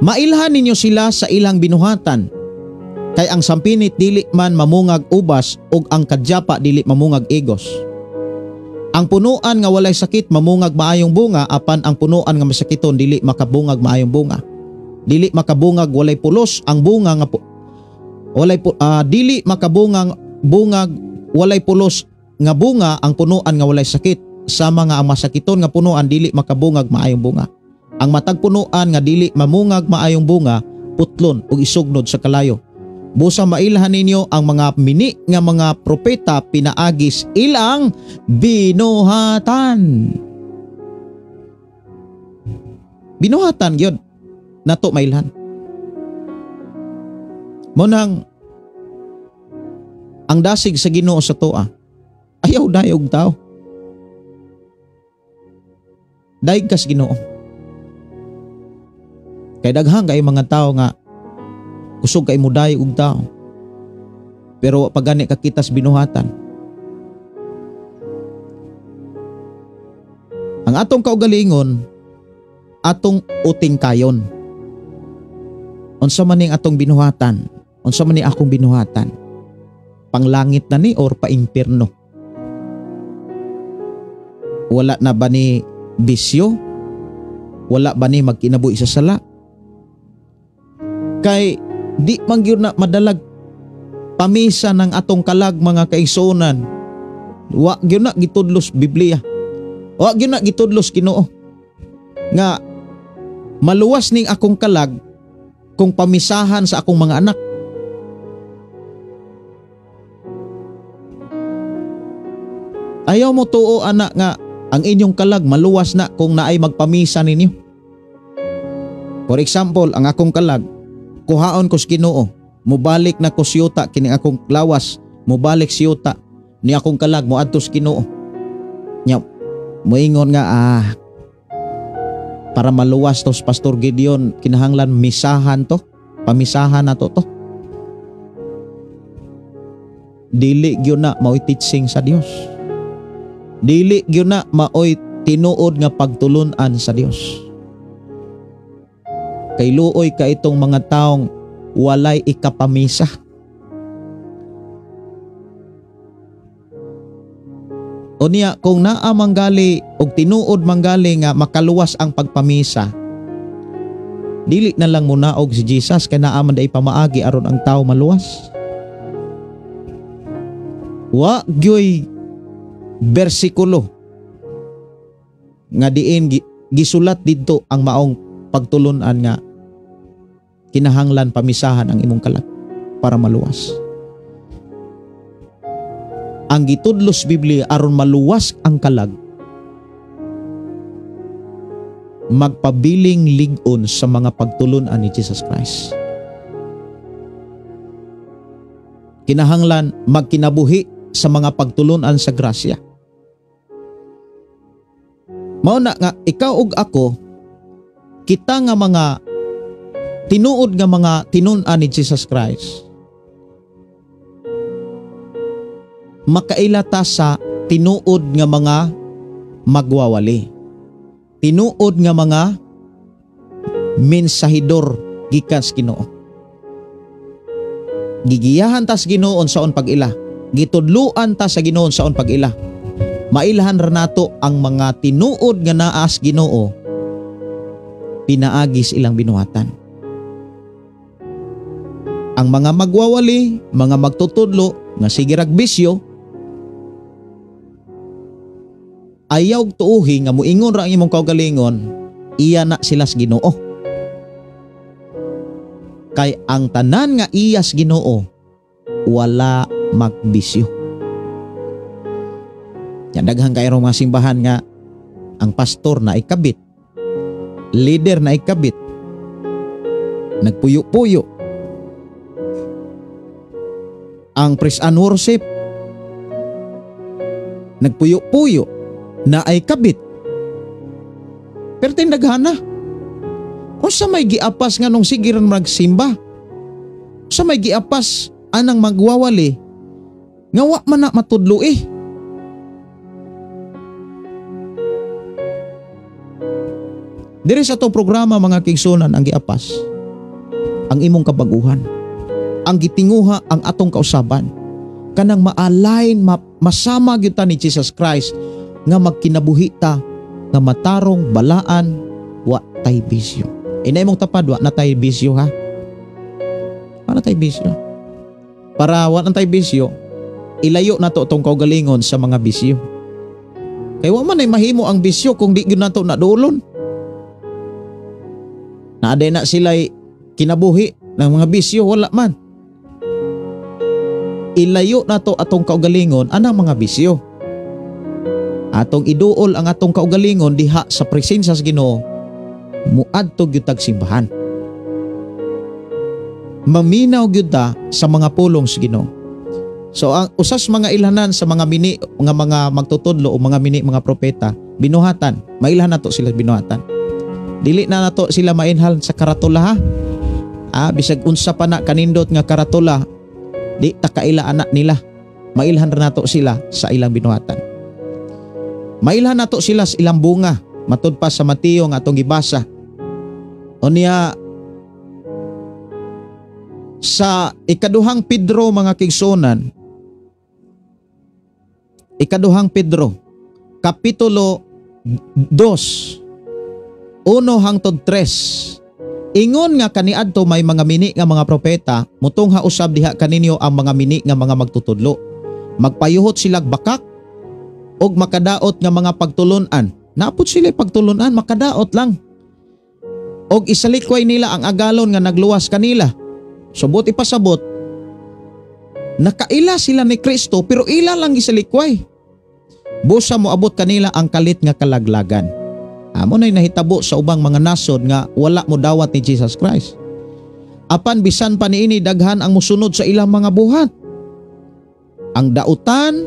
Mailhan ninyo sila sa ilang binuhatan, kay ang sampinit dili man mamungag ubas ug ang kadyapa dili mamungag igos. Ang punuan nga walay sakit mamungag maayong bunga, apan ang punuan nga masakiton dili makabungag maayong bunga. Dili makabungag walay pulos ang bunga nga walay dili makabungag bungag walay pulos nga bunga ang punuan nga walay sakit, sama nga ang masakiton nga punuan dili makabungag maayong bunga. Ang matag punuan nga dili mamungag maayong bunga putlon ug isugnod sa kalayo. Busa mailhan ninyo ang mga mini nga mga propeta pinaagis ilang binuhatan. Binuhatan gyud nato mailhan. Mo nang ang dasig sa Ginoo sa toa, ayaw dayog tao. Dayeg kas Ginoo. Kay daghan kay mga tao nga kusog kay muday og tao. Pero pag gani kakitas binuhatan. Ang atong kaugalingon, atong uting kayon. Unsa man ning atong binuhatan? Unsa man ni akong binuhatan? Panglangit na ni or paimpierno? Wala na ba ni bisyo? Wala ba ni magkinabuhi sa sala? Kay di man gyud na madalag pamisa ng atong kalag mga kaigsuonan. Wa gyud na gitudlos Biblia. Wa gyud na gitudlos Ginoo nga maluwas ning akong kalag kung pamisahan sa akong mga anak. Ayaw mo tuo anak nga ang inyong kalag maluwas na kung naay magpamisa ninyo. For example, ang akong kalag, kuhaon ko sa Ginoo, mubalik na ko siyuta kini akong lawas, mubalik siyuta ni akong kalag moadto sa Ginoo. Nya moingon nga para maluwas to Pastor Gideon kinahanglan misahan to, pamisahan na to. Dili gyud na maoy teaching sa Dios. Dili gyud na maoy tinuod nga pagtulun-an sa Dios. Kay luoy ka itong mga taong walay ikapamisa. O niya, kung naa manggali og tinuod manggali nga makaluwas ang pagpamisa, dili na lang munaog si Jesus kay naa man day pamaagi aron ang tao maluwas. Wa gyoy bersikulo nga diin gisulat didto ang maong pagtulun-an nga kinahanglan pamisahan ang imong kalag para maluwas. Ang gitudlos Biblia aron maluwas ang kalag, magpabiling lig-on sa mga pagtulun-an ni Jesus Christ. Kinahanglan magkinabuhi sa mga pagtulun-an sa grasya. Mao na nga ikaw ug ako, kita nga mga tinuod nga mga tinun-an ni Jesus Christ, makaila ta sa tinuod nga mga magwawali, tinuod nga mga mensahidor gikan sa Ginoo. Gigiyahan tas Ginoo saon pag-ila Gitudluan ta sa Ginoo saon pag-ila. Mailhan ra nato ang mga tinuod nga naas Ginoo pinaagi sa ilang binuhatan. Ang mga magwawali, mga magtutudlo nga sige rag bisyo, ayaw tuuhi nga muingon ra ang imong kaugalingon, iya na sila sa Ginoo. Kay ang tanan nga iyas Ginoo wala magbisyo. Yan, daghang kay mga simbahan nga ang pastor na ikabit, leader na ikabit, nagpuyo-puyo. Ang praise and worship, nagpuyo-puyo na ay kabit. Pero tindaghana, unsa may giapas nga nung sige ran magsimba? Unsa may giapas anang magwawali nga wa man na matudlo eh? Diri sa atong programa mga kigsunan, ang giapas ang imong kabaguhan, ang gitinguha ang atong kausaban, kanang ma-align, masama gyud ta ni Jesus Christ nga magkinabuhi ta nga matarong balaan, wa tay bisyo. Inay mong tapad, wa na tay bisyo ha. Wa na tay bisyo. Para wa na tay bisyo, ilayo na to atong kaugalingon sa mga bisyo. Kay wa man ay mahimo ang bisyo kung di gyud nato nadulon. Naaday na sila'y kinabuhi ng mga bisyo, wala man. Ilayo na to atong kaugalingon anang mga bisyo. Atong iduol ang atong kaugalingon diha sa presensya sa Ginoo, muadto gyud tag simbahan. Maminaw gyud ta sa mga pulong sa Ginoo. So ang usas mga ilhanan sa mga mini nga mga magtutudlo o mga mini mga propeta, binuhatan, mailhan nato sila binuhatan. Dili na nato sila mainhal sa karatula ha. Bisag unsa pa na kanindot nga karatula, di ta kaila anak nila. Mailhan ra nato sila sa ilang binuhatan. Mailhan nato sila sa ilang bunga, matud pa sa Mateo nga atong gibasa. Unya sa ikaduhang Pedro mga kigsunan, ikaduhang Pedro kapitulo 2 1 hangtod 3, ingon nga kaniadto may mga mini nga mga propeta, mutungha usab diha kaninyo ang mga mini nga mga magtutudlo. Magpayuhot silag bakak og makadaot nga mga pagtulunan. Napot sila pagtulunan, makadaot lang. Og isalikway nila ang agalon nga nagluwas kanila. Subot ipasabot, nakaila sila ni Kristo pero ila lang isalikway. Busa moabot kanila ang kalit nga kalaglagan. Amo na'y nahitabo sa ubang mga nasod nga wala mo dawat ni Jesus Christ. Apan bisan pa niini daghan ang musunod sa ilang mga buhat. Ang dautan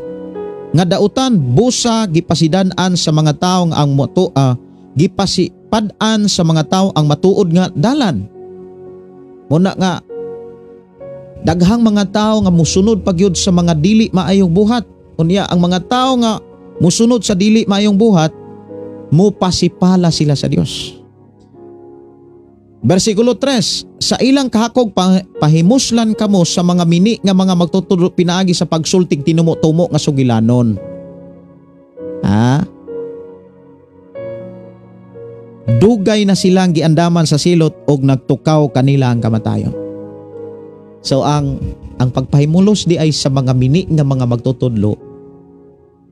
nga dautan busa gipasidan-an sa mga tawo ang gipasipad-an sa mga tawo ang matuod nga dalan. Muna nga daghang mga tawo nga musunod pagyud sa mga dili maayong buhat. Unya ang mga tawo nga musunod sa dili maayong buhat, mupasipala sila sa Dios. Versikulo 3, sa ilang kahakog pahimuslan kamo sa mga mini nga mga magtutudlo pinaagi sa pagsultig tinumo-tumo nga sugilanon. Ha? Dugay na silang giandaman sa silot og nagtukaw kanila ang kamatayon. So ang pagpahimulos di ay sa mga mini nga mga magtutudlo,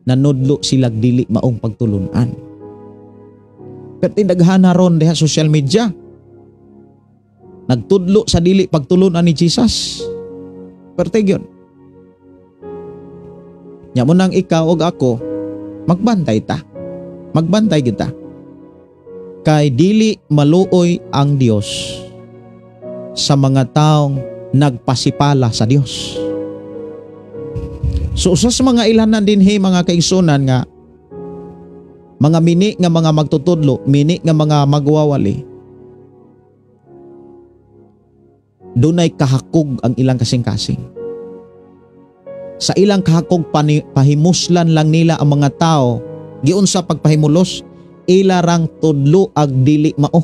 nanudlo sila dili maong pagtulunan. Pero tindaghana ron diha social media, nagtudlo sa dili pagtulunan ni Jesus. Pero yun, nya mo nang ikaw og ako, magbantay ta. Magbantay kita. Kay dili maluoy ang Dios sa mga taong nagpasipala sa Dios. So usa sa mga ilanan dinhi mga kaigsunan nga mga mini nga mga magtutudlo, mini nga mga magwawali, dunay kahakog ang ilang kasing-kasing. Sa ilang kahakog pahimuslan lang nila ang mga tao, giunsa pagpahimulos, ilarang tudlo ag dili mao.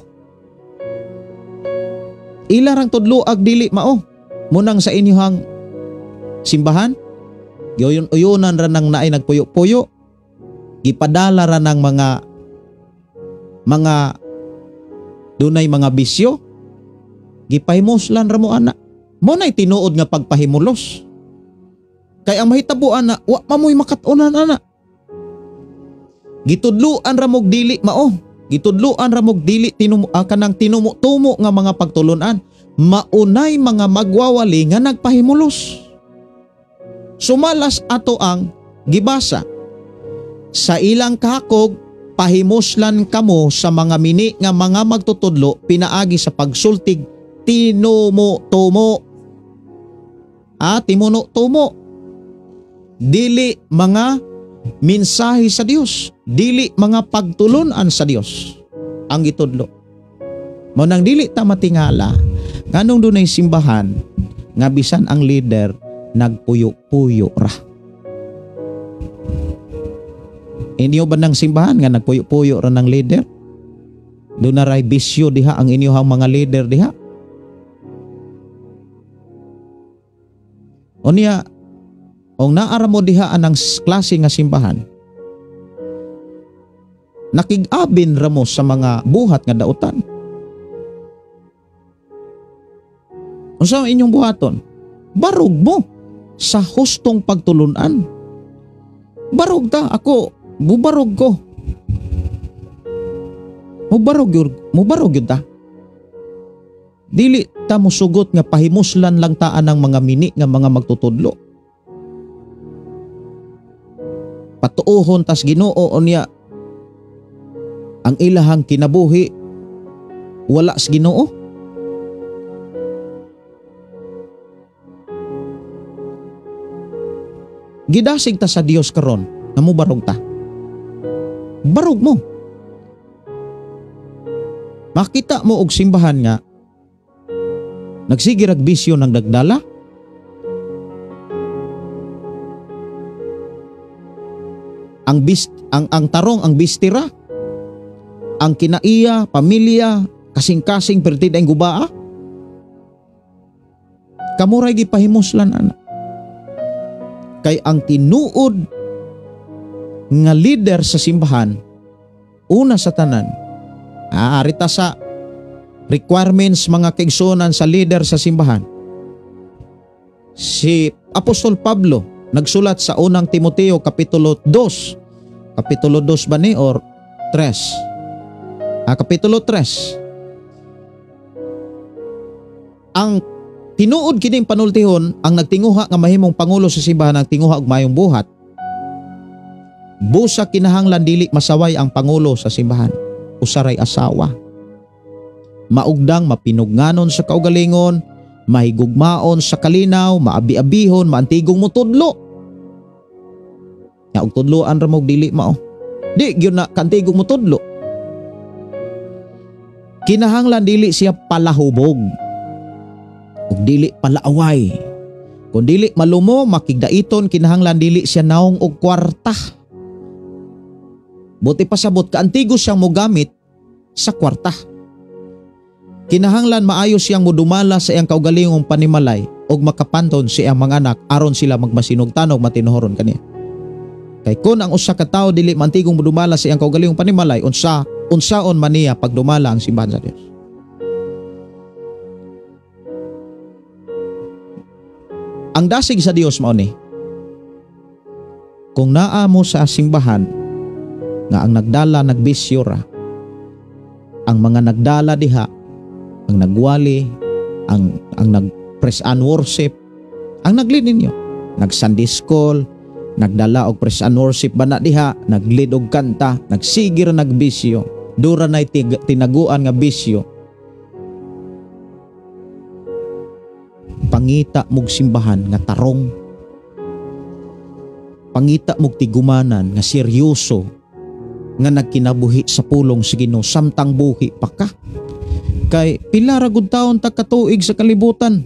Ilarang tudlo ag dili mao. Munang sa inyong simbahan, Giuyon-uyunan ra nang naay nagpuyo-puyo. Gipadala ra ng mga dunay mga bisyo. Gipahimuslan ra mo ana. Mo na'y tinuod nga pagpahimulos. Kay ang mahitabo ana, wa mamoy makat-unan ana. Gitudluan ra mog dili mao. Gitudluan ra mog dili kanang tinumo-tumo nga mga pagtulunan. Maunay mga magwawali nga nagpahimulos. Sumalas ato ang gibasa. Sa ilang kakog, pahimuslan kamo sa mga mini nga mga magtutudlo pinaagi sa pagsultig tinumo-tumo. Timuno-tumo. Dili mga mensahe sa Dios, dili mga pagtulunan sa Dios ang gitudlo. Mao nang dili ta matingala nganong dunay simbahan nga bisan ang leader nagpuyo-puyo ra. Inyo ba ng simbahan nga nagpuyo-puyo ra ng leader? Doon na ray bisyo diha ang inyohang mga leader diha. O niya, ong naara mo diha anang klase nga simbahan, nakig-abin ra mo sa mga buhat nga dautan. Unsa ang inyong buhaton? Barog mo sa hustong pagtulunan. Barog ta, ako, bubarog ko. Mubarog yun ta. Dili ta musugot nga pahimuslan lang taan ng mga mini nga mga magtutudlo. Patuohon tas Ginoo unya ang ilahang kinabuhi wala sa Ginoo. Gidasig ta sa Dios karon nga mubarog ta. Barog mo. Makita mo og simbahan nga nagsige rag bisyo ng dagdala. Ang tarong ang bistira, ang kinaiya, pamilya, kasing-kasing pertid ang gubaa. Kamuray gipahimuslan ana. Kay ang tinuod nga leader sa simbahan, una sa tanan, arita sa requirements mga kaigsunan sa leader sa simbahan. Si Apostol Pablo nagsulat sa unang Timoteo Kapitulo 2. Kapitulo 2 ba ni or 3? Kapitulo 3. Ang tinuod kining panultihon, ang nagtinguha nga mahimong pangulo sa simbahan ang tinguha og mayong buhat. Busa kinahanglan dili masaway ang pangulo sa simbahan, usaray asawa. Maugdang mapinugnanon sa kaugalingon, mahigugmaon sa kalinaw, maabi-abihon, maantigong mutudlo. Nga og tudloan ra mo dili mao. Di gyud na kantigong mutudlo. Kinahanglan dili siya palahubog. Ug dili palaaway. Kung dili malumo, makigdaiton, kinahanglan dili siya naong og kwarta. Buti pasabot kaantigo siyang mogamit sa kwarta. Kinahanglan maayo siyang modumala sa iyang kaugalingong panimalay og makapanton sa iyang mga anak aron sila magmasinugtanog matinuhoron kaniya. Kay kun ang usa ka tawo dili mantigong modumala sa iyang kaugalingong panimalay, unsaon man niya pagdumala ang simbahan sa Dios. Ang dasig sa Dios mao ni, kung naa mo sa simbahan nga ang nagdala nagbisyo ra, ang mga nagdala diha, ang nagwali, ang nag-press and worship, ang nag-lead ninyo, nag-Sunday school, nagdala og press and worship ba na diha, nag-lead og kanta, nagsige ra nagbisyo, dura na'y tinaguan nga bisyo. Pangita mog simbahan nga tarong, pangita mog tigumanan nga seryoso, nga nagkinabuhi sa pulong sa Ginoo samtang buhi pa ka. Kay pila ra gud taon ta katuig sa kalibutan.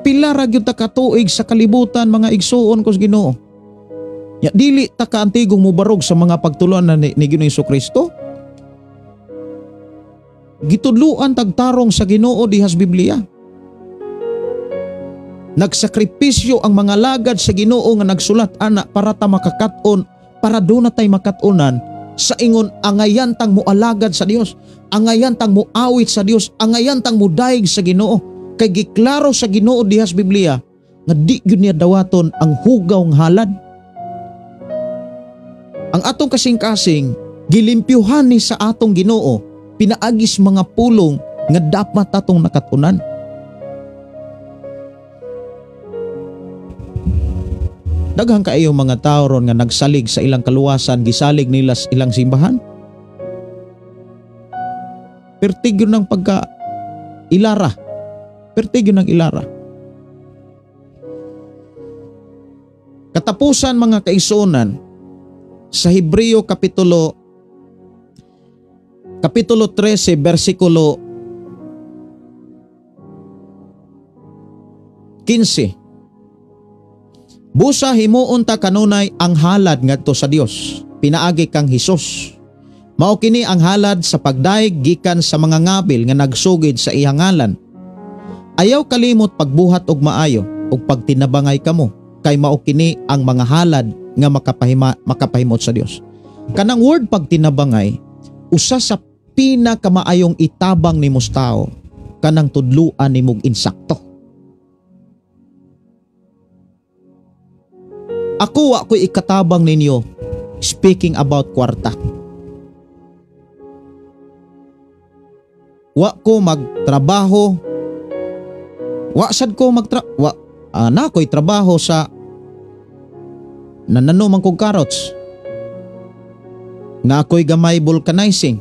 Pila ra gyud ta katuig sa kalibutan mga igsuon ko sa Ginoo. Ya dili ta kaantigong mobarog sa mga pagtuluan na ni Ginoong Kristo. Gitudluan tagtarong sa Ginoo dihas Biblia. Nagsakripisyo ang mga lagad sa Ginoo nga nagsulat ana para ta makakat-on, para doon na tay makat-onan sa ingon angayan tang moalagad sa Dios, angayan tang moawit sa Dios, angayan tang modayeg sa Ginoo. Kay giklaro sa Ginoo diha sa Biblia nga di gyud niya dawaton ang hugaw nga halad. Ang atong kasing-kasing gilimpyuhan ni sa atong Ginoo pinaagis mga pulong nga dapat atong nakatunan. Daghang kaayo mga tao ron nga nagsalig sa ilang kaluwasan, gisalig nila sa ilang simbahan. Pertigyo ng pagka ilara. Pertigyo ng ilara. Katapusan mga kaigsuonan, sa Hebreo kapitulo 13 bersikulo 15. Busa himuon ta kanunay ang halad ngadto sa Dios, pinaagi kang Hesus. Mao kini ang halad sa pagdayeg gikan sa mga ngabil nga nagsugid sa iyang ngalan. Ayaw kalimot pagbuhat og maayo ug pagtinabangay kamo, kay mao kini ang mga halad nga makapahimot sa Dios. Kanang word pagtinabangay, usa sa pinakamaayong itabang nimo sa tao, kanang tudluan nimog insakto. Ako wa ko'y ikatabang ninyo speaking about kwarta. Wa ko magtrabaho. Wa sad ko wa na ko'y trabaho sa nanano man kog carrots. Na ako'y gamay vulcanizing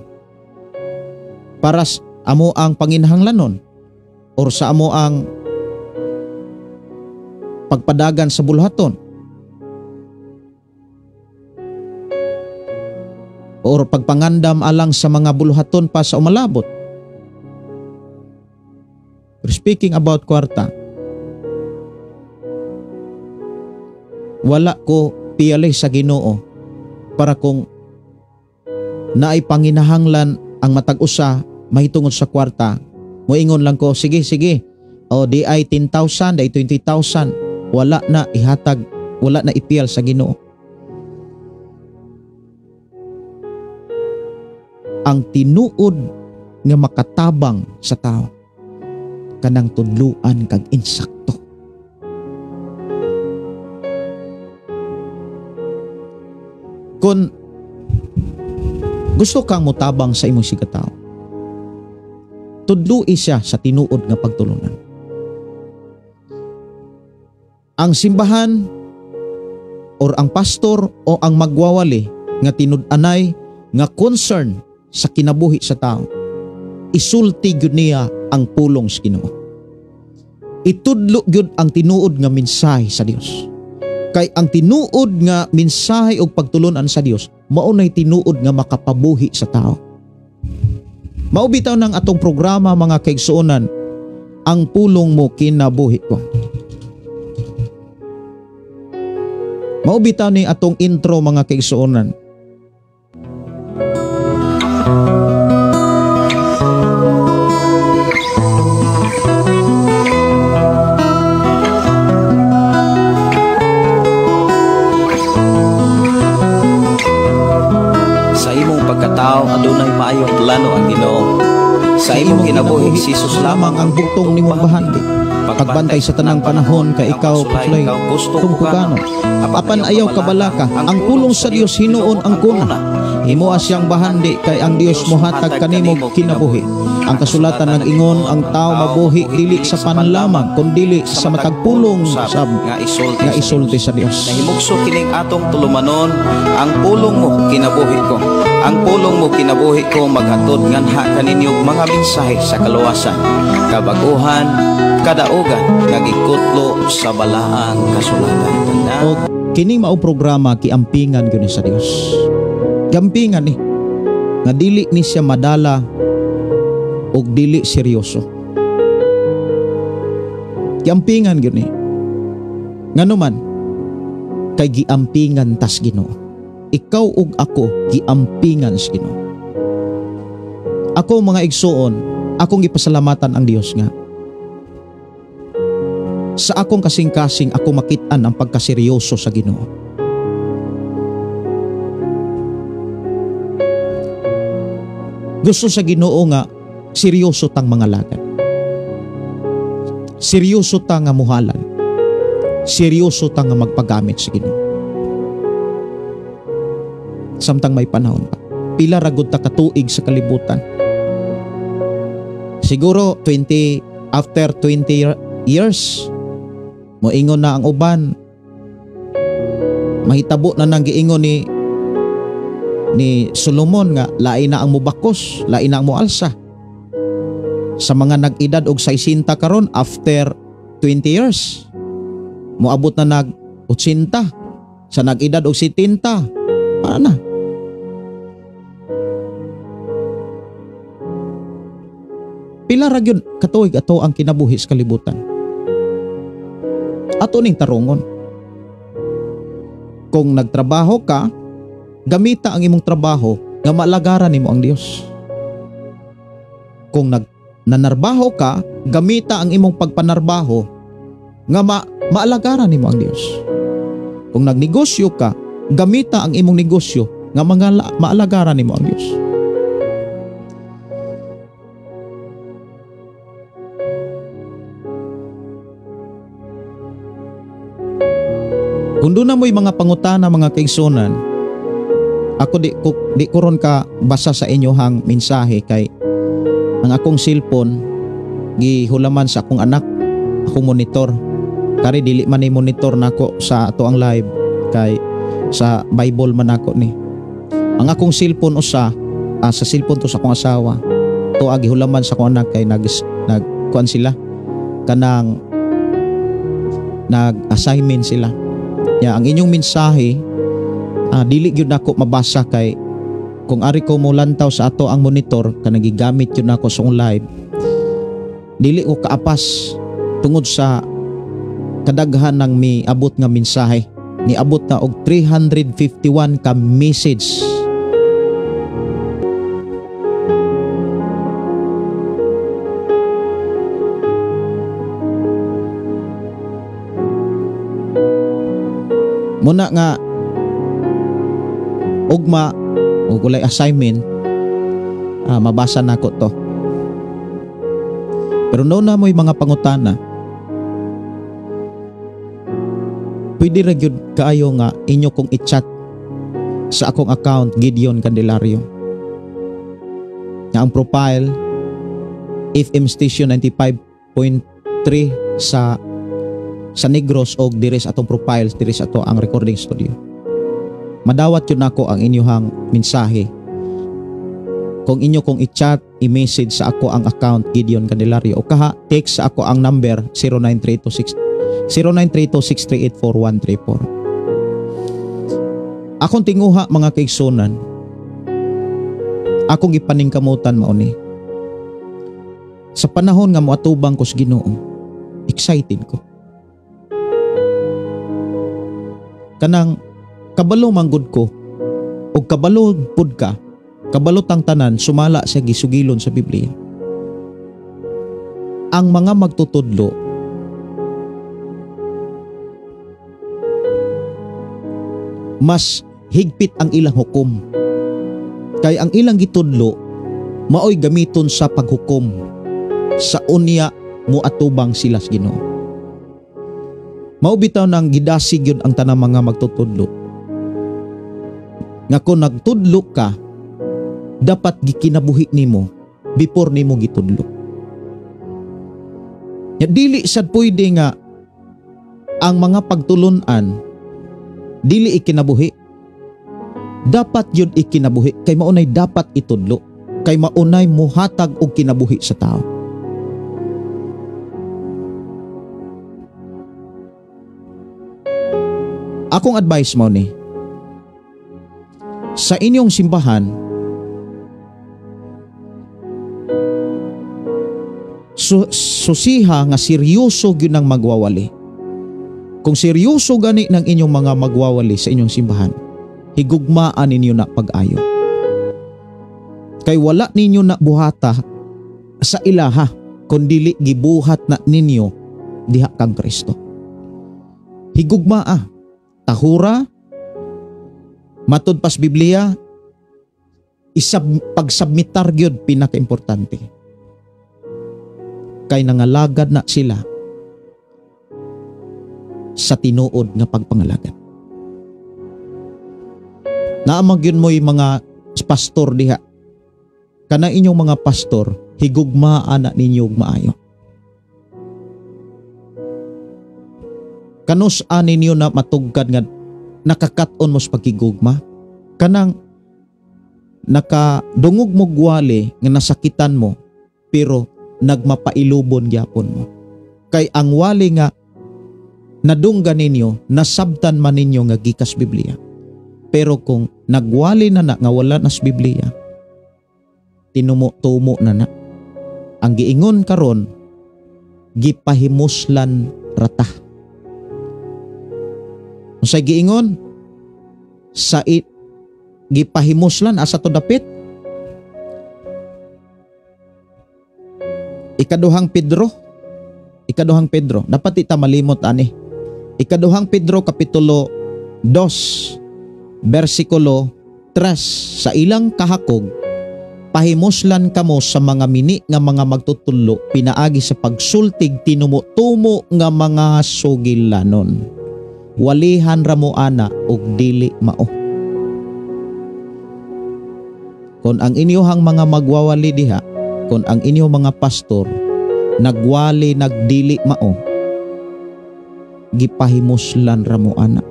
para amo ang panginahanglanon or sa amo ang pagpadagan sa bulhaton or pagpangandam alang sa mga bulhaton pa sa umalabot. Pero speaking about kwarta, wala ko piyali sa Ginoo para kung naay panginahanglan ang matag usa mahitungod sa kwarta, moingon lang ko, sige sige, o di ay 10,000, di ay 20,000, wala na ihatag, wala na ipiyal sa Ginoo. Ang tinuod nga makatabang sa tao kanang tudluan kag insakto. Kung gusto kang motabang sa imong sigatao, tudlui siya sa tinuod nga pagtulunan. Ang simbahan or ang pastor o ang magwawali nga tinud-anay nga concern sa kinabuhi sa tao, isulti gyud niya ang pulong sa Ginoo. Itudlo gyud ang tinuod nga mensahe sa Dios. Kay ang tinuod nga mensahe og pagtulunan sa Dios, mao nay tinuod nga makapabuhi sa tao. Mao bitaw nang atong programa mga kaigsuonan, ang pulong mo kinabuhi ko. Mao bitaw ni atong intro mga kaigsuonan. Sa imong pagkatao adunay maayong plano ang Ginoo. Sa imong kinabuhi si Jesus lamang ang bugtong nimong bahandi. Pagbantay sa tanang panahon kay ikaw pasulay tungkugano. Apan ayaw kabalaka, ang pulong sa Dios hinuon ang kuna. Himoa siyang bahandi kay ang Dios mohatag kanimo kinabuhi. Ang kasulatan nag-ingon ang tao mabuhi dili sa panlamang kundili sa matag pulong sab nga isulti sa Dios. Nahimugso kining atong tulumanon, ang pulong mo kinabuhi ko. Ang pulong mo kinabuhi ko maghatod nganha kaninyo mga mensahe sa kaluwasan, kabaguhan, kadaugan nga gikutlo sa balaang kasulatan. O kini mao programa kiampingan gyud sa Dios. Gampingan ni nga dili ni siya madala og dili seryoso. Giampingan gyud ni. Ngano man kay giampingan tas Ginoo. Ikaw ug ako giampingan sa Ginoo. Ako mga igsuon, akong gipasalamatan ang Dios nga Sa akong kasing-kasing ako makit-an ang pagkaseryoso sa Ginoo. Gusto sa Ginoo nga seryoso tang mga lagad. Seryoso ta nga muhalan. Seryoso ta nga magpagamit sa Ginoo. Samtang may panahon pa. Pila ra gud ta katuig sa kalibutan. Siguro 20 after 20 years moingon na ang uban. Mahitabo na nang giingon ni Solomon nga lain na ang mubakos, lain na ang mualsa. Sa mga nag-edad og 60 karon after 20 years moabot na nag 80, sa nag-edad og 70 para na. Pila ra gyud katuig ato ang kinabuhi sa kalibutan. Ato ning tarungon. Kung nagtrabaho ka, gamita ang imong trabaho nga maalagaran nimo ang Dios. Kung nanarbaho ka, gamita ang imong pagpanarbaho nga maalagaran nimo ang Dios. Kung nagnegosyo ka, gamita ang imong negosyo nga maalagaran nimo ang Dios. Kung doon na mo'y mga pangutana mga kaigsunan, ako di ko ron ka basa sa inyohang mensahe kay ang akong cellphone gihulaman sa akong anak, akong monitor. Kari dili man ni monitor nako sa ato ang live kay sa Bible man nako ni. Ang akong cellphone usa sa cellphone to sa akong asawa. To gihulaman sa akong anak kay nagkuan sila kanang nag-assignment sila. Ya, ang inyong mensahe dili gyud nako mabasa kay kung ari ko molantaw sa ato ang monitor kanang gigamit gyud nako sa akong live, dili ko kaapas tungod sa kadaghan ng miabot nga mensahe. Niabot na og 351 ka message. Muna nga ugma og walay assignment, mabasa nako to. Pero no na mo'y mga pangutana, pwede ra gyud kaayo nga inyo kong i-chat sa akong account Gideon Candelario. Nga ang profile FM Station 95.3 sa Negros og diri sa atong profile, diri sa ato ang recording studio. Madawat yun ako ang inyuhang mensahe. Kung inyo kong i-chat, i-message sa ako ang account Gideon Candelario o kaha text sa ako ang number 0932 6384134. Akong tinguha mga kaigsunan, akong gipaningkamutan mao ni. Sa panahon nga moatubang ko sa Ginoo, excited ko. Kanang kabalo manggod ko o kabalo pud ka, kabalo tang tanan sumala sa gisugilon sa Biblia. Ang mga magtutudlo mas higpit ang ilang hukom. Kay ang ilang gitudlo maoy gamiton sa paghukom sa unya moatubang sila sa Ginoo. Mao bitaw nang gidasig yun ang tanang mga magtutudlo. Nga kung nagtudlo ka, dapat gikinabuhi nimo before nimo gitudlo. Nya dili sad pwede nga ang mga pagtulun-an dili ikinabuhi. Dapat yun ikinabuhi kay maunay dapat itudlo, kay maunay muhatag og kinabuhi sa tao. Akong advice mo ni, sa inyong simbahan, susiha nga seryoso gyud ang magwawali. Kung seryoso gani ng inyong mga magwawali sa inyong simbahan, higugmaan ninyo na pag-ayo. Kay wala ninyo na buhata sa ilaha, kung dili gibuhat na ninyo diha kang Kristo. Higugmaa, tahura, matud pas Biblia, pagsubmitar gyud pinakaimportante. Kay nangalagad na sila sa tinuod nga pagpangalagad. Naamag yun mo'y mga pastor diha. Kana inyong mga pastor, higugmaan na ninyo maayo. Kanus ninyo na matugkad nga nakakat-on mo sa pagkigugma? Kanang nakadungog mo gwali nga nasakitan mo pero nagmapailubon gyapon mo. Kay ang wali nga nadunggan ninyo, nasabtan man ninyo nga gikas Biblia. Pero kung nagwali na na nga wala nas Biblia, tinumo-tumo na na. Ang giingon karon, gipahimuslan rata. Unsay giingon? Sa gipahimuslan asa to dapit? Ikaduhang Pedro. Ikaduhang Pedro. Dapat ita malimot ani. Ikaduhang Pedro kapitulo 2 bersikulo 3, sa ilang kahakog pahimuslan kamo sa mga mini nga mga magtutudlo pinaagi sa pagsultig tinumo-tumo nga mga sugilanon. Walihan ra mo ana og dili mao. Kon ang inyohang mga magwawali diha, kon ang inyong mga pastor nagwali nagdili mao, gipahimuslan ra mo ana.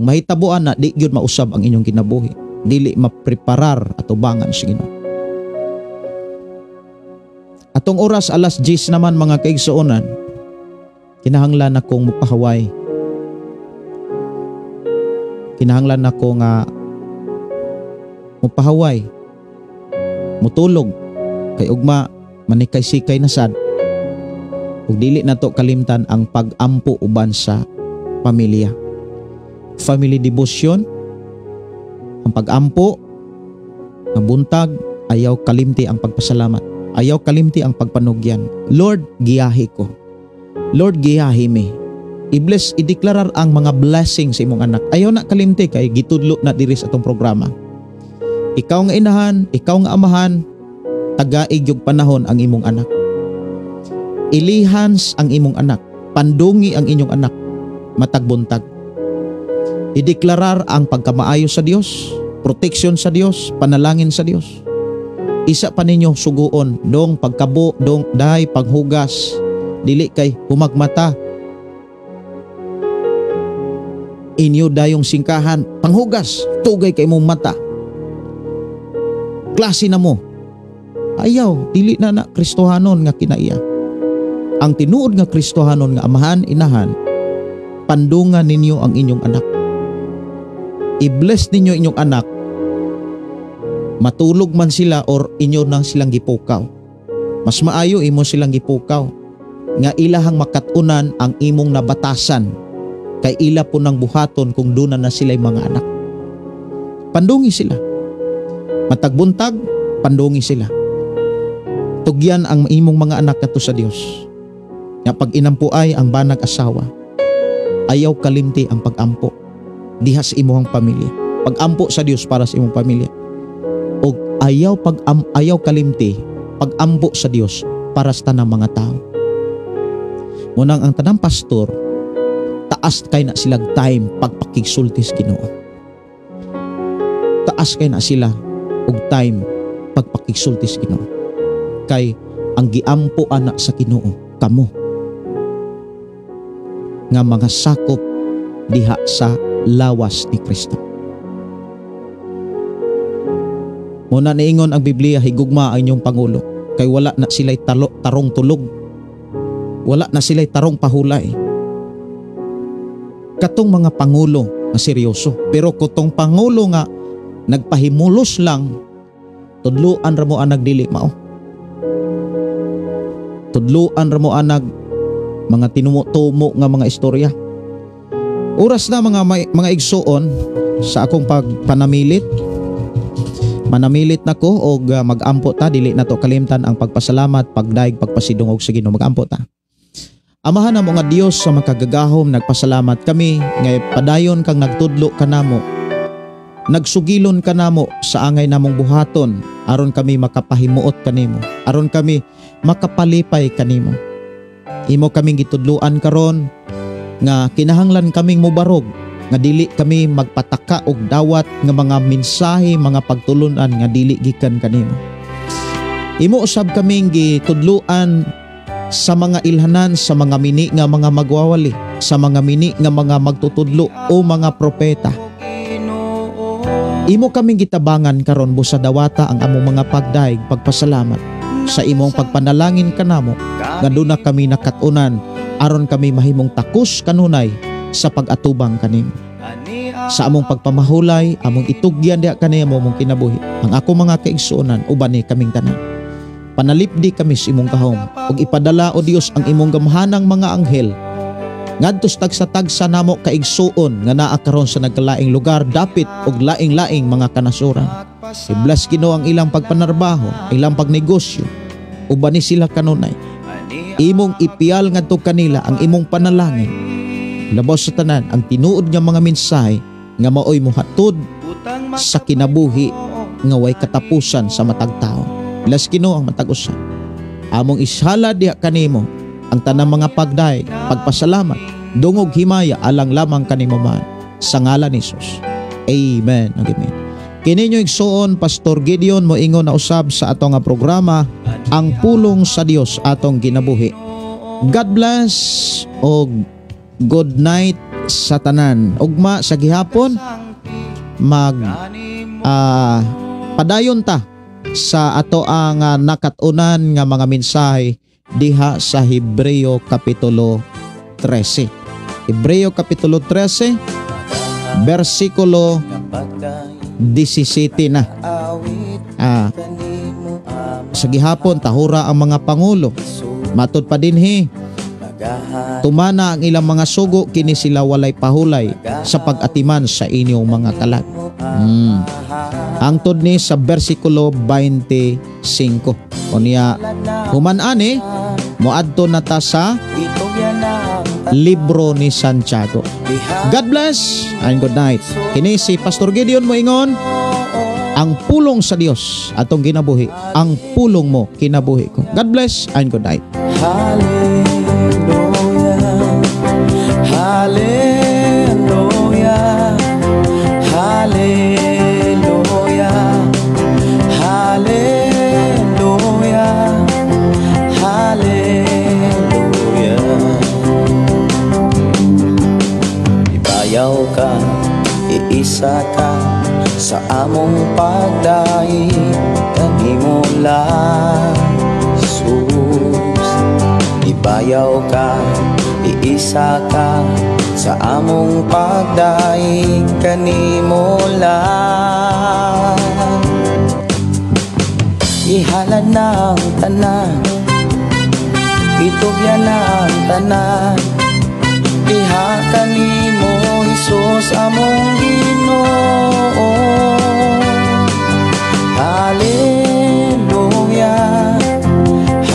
Ang mahitabo ana, di gyud mausab ang inyong kinabuhi, dili mapreparar atubangan sa Ginoo. Atong oras alas 10 naman mga kaigsuonan, kinahanglan akong mupahaway. Kinahanglan ako nga mupahaway, mutulog, kay ugma manikay-sikay na sad. Ug dili na to kalimtan ang pag-ampo uban sa pamilya. Family devotion, ang pag-ampo, ang buntag, ayaw kalimti ang pagpasalamat. Ayaw kalimti ang pagpanugyan. Lord, giyahi ko. Lord, giyahi mi. I-bless, ideklarar ang mga blessings sa imong anak. Ayaw na kalimti kay gitudlo na diri sa atong programa. Ikaw nga inahan, ikaw nga amahan, tagaig yung panahon ang imong anak. Ilihans ang imong anak, pandungi ang inyong anak, matagbuntag. Ideklarar ang pagkamaayo sa Dios, protection sa Dios, panalangin sa Dios. Isa pa ninyo suguon, dong pagkabo, dong dahay paghugas, dili kay humagmata. Inyo dayong singkahan, panghugas, tugay kay imong mata. Klase na mo. Ayaw, dili na na Kristohanon nga kinaiya. Ang tinuod nga Kristohanon nga amahan, inahan, pandungan ninyo ang inyong anak. I-bless ninyo inyong anak, matulog man sila or inyo nang silang gipukaw. Mas maayo imo silang gipukaw nga ilahang makatunan ang imong nabatasan kay ila po nang buhaton kung duna na sila'y mga anak. Pandungi sila. Matagbuntag, pandungi sila. Tugyan ang imong mga anak kato sa Dios. Nga pag inampuay ang banag asawa, ayaw kalimti ang pag-ampo diha sa imong pamilya. Pag-ampo sa Dios para sa imong pamilya. O ayaw ayaw kalimti pag-ampo sa Dios para sa tanang mga tao. Munang ang tanang pastor, taas kay na silag time pagpakigsulti sa Ginoo. Taas kay na sila og time pagpakigsulti sa Ginoo. Kay ang giampo ana sa Ginoo kamo nga mga sakop diha sa lawas ni Kristo. Muna niingon ang Biblia, higugma ang inyong pangulo kay wala na sila'y tarong tulog, wala na sila'y tarong pahulay. Katong mga pangulo nga seryoso, pero kutong pangulo nga nagpahimulos lang, tudluan ra mo anag dili mao. Tudluan ra mo anag mga tinumo-tumo nga mga istorya. Oras na mga igsoon sa akong pagpanamilit. Manamilit na ko og magampo ta, dili na to kalimtan ang pagpasalamat, pagdaig, pagpasidungog sa Ginoo. Magampo ta. Amahan namo nga Dios sa makagagahom, nagpasalamat kami nga padayon kang nagtudlo kanamo. Nagsugilon kanamo sa angay namong buhaton aron kami makapahimuot kanimo, aron kami makapalipay kanimo. Imo kaming gitudloan karon nga kinahanglan kaming mobarog, nga dili kami magpataka og dawat nga mga mensahe, mga pagtulunan nga dili gikan kanimo. Imo usab kaming gitudloan sa mga ilhanan, sa mga mini nga mga magwawali, sa mga mini nga mga magtutudlo o mga propeta. Imo kaming gitabangan karon busa dawata ang among mga pagdaig, pagpasalamat sa imong pagpanalangin kanamo nga duna kami nakat-unan aron kami mahimong takos kanunay sa pag-atubang kanimo. Sa among pagpamahulay, among itugyan diha kanimo among kinabuhi. Ang ako mga kaigsuonan, uban ni kaming tanan. Panalipdi kami sa imong kahom ug ipadala o Dios ang imong gamhanang mga anghel ngadto sa tagsa-tagsa namo kaigsuon nga naa karon sa nagkalaing lugar dapit og laing-laing mga kanasuran. I-bless Ginoo ang ilang pagpanarbaho, ilang pagnegosyo, uban ni sila kanunay. Imong ipial ngadto kanila ang imong panalangin. Labaw sa tanan ang tinuod nga mga mensahe nga maoy mohatod sa kinabuhi nga way katapusan sa matag tawo. Bless Ginoo ang matag usa. Among ishala diha kanimo ang tanang mga pagdaig, pagpasalamat, dungog himaya alang lamang kanimo man sa ngalan ni Jesus. Amen. Amen. Kini inyo igsuon Pastor Gideon moingon na usab sa ato nga programa ang pulong sa Dios atong ginabuhi. God bless og good night sa tanan. Ugma sa gihapon mag padayon ta sa ato ang nakat-unan nga mga mensahe diha sa Hebreo Kapitulo 13. Hebreo Kapitulo 13, versikulo 17 na. Sa gihapon tahura ang mga pangulo. Matud pa dinhi, tumana ang ilang mga sugo, kini sila walay pahulay sa pag-atiman sa inyong mga kalag. Hangtod ni sa versikulo 25. Unya human ani moadto na ta sa libro ni Santiago. God bless and good night. Kini si Pastor Gideon moingon, ang pulong sa Dios atong ginabuhi, ang pulong mo kinabuhi ko. God bless and good night. Hallelujah, hallelujah, hallelujah, hallelujah, hallelujah. Ibayaw ka, iisa ka sa among pagdaig kanimo lang, Jesus. Ibayaw ka, iisa ka sa among pagdaig kanimo lang. Ihalad na ang tanan, itugyan na ang tanan, diha kanimo Hesus among Ginoo. Hallelujah,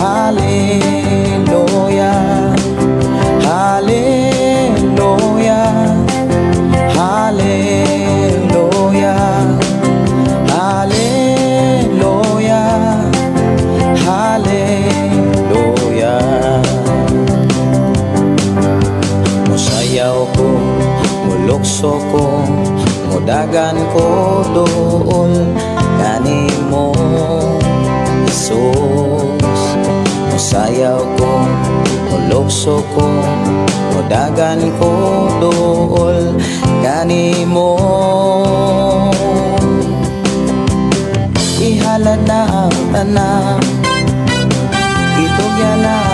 hallelujah, hallelujah, hallelujah, hallelujah, hallelujah. Musayaw ko, mulukso ko, mudagan ko dool kanimo Jesus. Musayaw ko, mulukso ko, mudagan ko dool kanimo. Ihalad na ang tanan, itugyan na